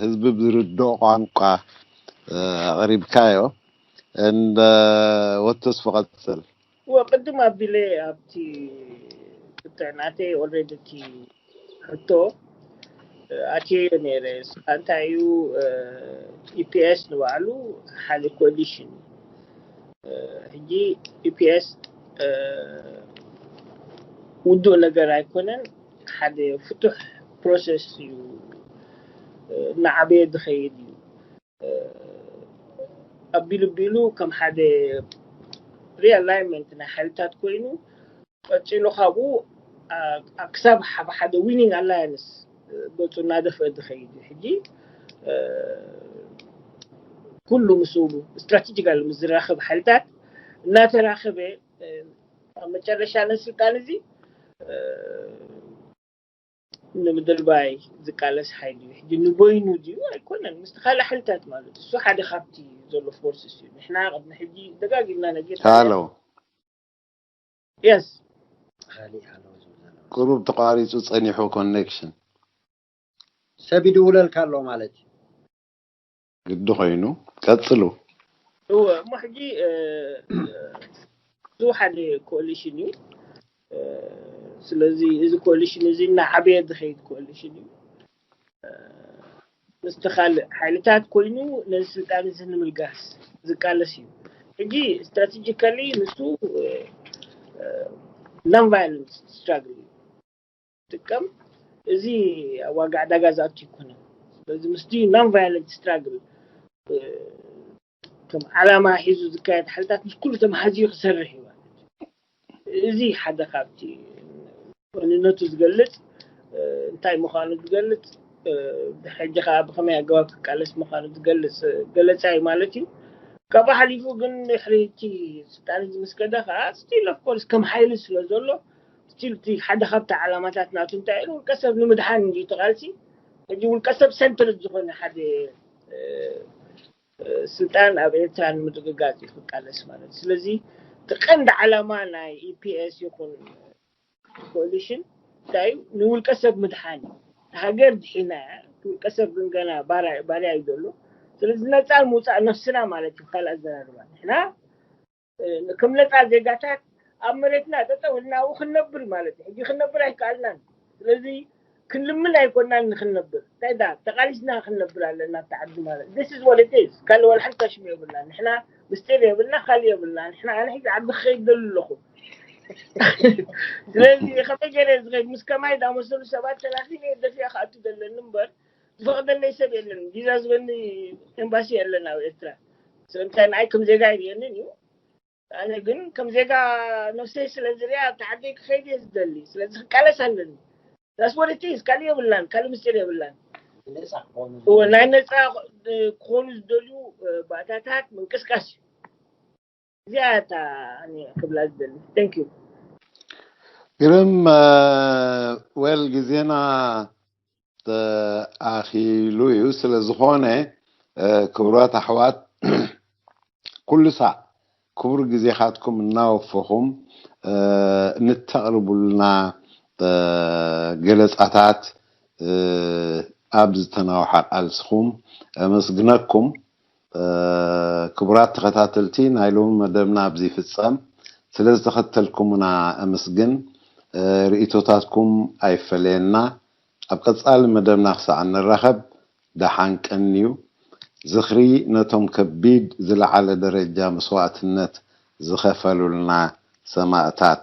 ህዝቢ ብዝርድኦ ቋንቋ ኣቕሪብካዮ። እንደ ወተስ ፈቐጽል ወቅድም ኣቢለ ኣብቲ ብትዕናተይ ኦልሬዲ እቲ ሕቶ ኣትየዮ ነይረ። እንታይ እዩ ኢፒኤስ ንባዕሉ ሓደ ኮሊሽን እዩ። ሕጂ ኢፒኤስ ውዱእ ነገር ኣይኮነን። ሓደ ፍቱሕ ፕሮሰስ እዩ፣ እናዓበየ ዝኸይድ እዩ። ኣቢሉ ቢሉ ከም ሓደ ሪኣላይንመንት ናይ ሓይልታት ኮይኑ ቀፂሉ ካብኡ ክሳብ ሓደ ዊኒንግ ኣላያንስ ገፁ እናደፍአ ዝኸይድ እዩ። ሕጂ ኩሉ ምስ ስትራቴጂካል ምስ ዝራኸብ ሓይልታት እናተራኸበ ኣብ መጨረሻ ነዚ ስልጣን እዚ ንምድርባይ ዝቃለስ ሓይሊ እዩ። ሕጂ ንበይኑ ድዩ ኣይኮነን፣ ምስቲ ካልእ ሓይልታት ማለት እሱ ሓደ ካብቲ ዘሎ ፎርስስ እዩ። ንሕና ቅድሚ ሕጂ ደጋጊምና ነጊር ሃሎ የስ ካሊእ ኣለዎ ዝብል ዘሎ ቁሩብ ተቋሪፁ ፀኒሑ ኮኔክሽን ሰብ ይድውለልካ ኣሎ ማለት እዩ። ግዲ ኮይኑ ቀፅሉ። እወ እሞ ሕጂ እሱ ሓደ ኮሊሽን እዩ። ስለዚ እዚ ኮሊሽን እዚ እናዓበየ ዝኸይድ ኮሊሽን እዩ። ምስቲ ካልእ ሓይልታት ኮይኑ ነዚ ስልጣን እዚ ንምልጋስ ዝቃለስ እዩ። ሕጂ ስትራቴጂካሊ ንሱ non violent struggle እዩ ዝጥቀም። እዚ ኣብ ዋጋ ዕዳጋ ዝኣቱ ኣይኮነን። ስለዚ ምስቲ non violent struggle ከም ዓላማ ሒዙ ዝካየድ ሓይልታት ምስ ኩሉ ተመሃዚኡ ክሰርሕ እዩ ማለት እዩ። እዚ ሓደ ካብቲ መንነቱ ዝገልፅ እንታይ ምዃኑ ዝገልፅ ብሕጂ ከዓ ብከመይ ኣገባብ ክቃለስ ምዃኑ ዝገልፅ ገለፃ እዩ ማለት እዩ። ካብኡ ሓሊፉ ግን ድሕሪ እቲ ስልጣን እዚ ምስ ከደ ከዓ ስቲል ኦፍኮርስ ከም ሓይሊ ስለ ዘሎ ስቲል እቲ ሓደ ካብቲ ዓላማታት ናቱ እንታይ ኢሉ ውልቀ ሰብ ንምድሓን እዩ ተቃልሲ። ሕጂ ውልቀ ሰብ ሰንትርድ ዝኾነ ሓደ ስልጣን ኣብ ኤርትራ ንምርግጋፅ እዩ ክቃለስ ማለት። ስለዚ እቲ ቀንዲ ዓላማ ናይ ኢፒኤስ ይኹን ኮሊሽን እንታይ እዩ? ንውልቀ ሰብ ምድሓን እዩ። ሃገር ድሒና እያ፣ ውልቀ ሰብ ግን ገና ባርያ እዩ ዘሎ። ስለዚ ነፃ ምውፃእ ነፍስና ማለት እዩ። ካልእ ኣዘራርባ ንሕና ከም ነፃ ዜጋታት ኣብ መሬትና ጠጠው ኢልና ኣብኡ ክንነብር ማለት እዩ። ሕጂ ክንነብር ኣይከኣልናን። ስለዚ ክንልምን ኣይኮናን ንክንነብር እንታይ ዳ ተቃሊስና ክንነብር ኣለና። ተዓዲ ማለት this is what it is። ካልእ ዋላ ሓንቲ ሽሙ የብልና። ንሕና ምስጢር የብልና፣ ካልእ የብልና። ንሕና ኣነ ሕጂ ዓዲ ክኸይድ ደሉ ኣለኹ። ስለዚ ከመይ ገይረ ዝኸይድ ምስ ከማይ ዳመሰሉ ሰባት ተላኺበ ደፊኣ ክኣቱ ዘለኒ እምበር ዝፈቕደለይ ሰብ የለን። ቪዛ ዝበኒ ኤምባሲ የለን ኣብ ኤርትራ። ስለምንታይ ንኣይ ከም ዜጋ ይርእየንን እዩ። ኣነ ግን ከም ዜጋ ነፍሰይ ስለ ዝሪኣ ኣብቲ ዓደይ ክኸይድ እየ ዝደሊ። ስለዚ ክቃለስ ኣለኒ። ዳስ ወደቲ ካልእ የብላን፣ ካልእ ምስጢር የብላን። ነፃ ክኾኑ እወ ናይ ነፃ ክኾኑ ዝደልዩ ባእታታት ምንቅስቃስ እዩ። እዚኣ እታ ኣነ ክብላ ዝደሊ። Thank you። ግርም well ግዜና ኣኺሉ እዩ። ስለ ዝኾነ ክቡራት ኣሕዋት ኩሉ ሳዕ ክቡር ግዜኻትኩም እናወፈኹም ንተቕርቡልና ገለፃታት ኣብ ዝተናውሓ ቃልስኹም ኣመስግነኩም። ክቡራት ተኸታተልቲ ናይ ሎሚ መደብና ኣብዚ ይፍፀም። ስለ ዝተኸተልኩምና ኣመስግን። ርእይቶታትኩም ኣይፈለየና። ኣብ ቀጻሊ መደብና ክሳዕ እንራኸብ ደሓን ቀንዩ። ዝኽሪ ነቶም ከቢድ ዝለዓለ ደረጃ መስዋእትነት ዝኸፈሉልና ሰማእታት።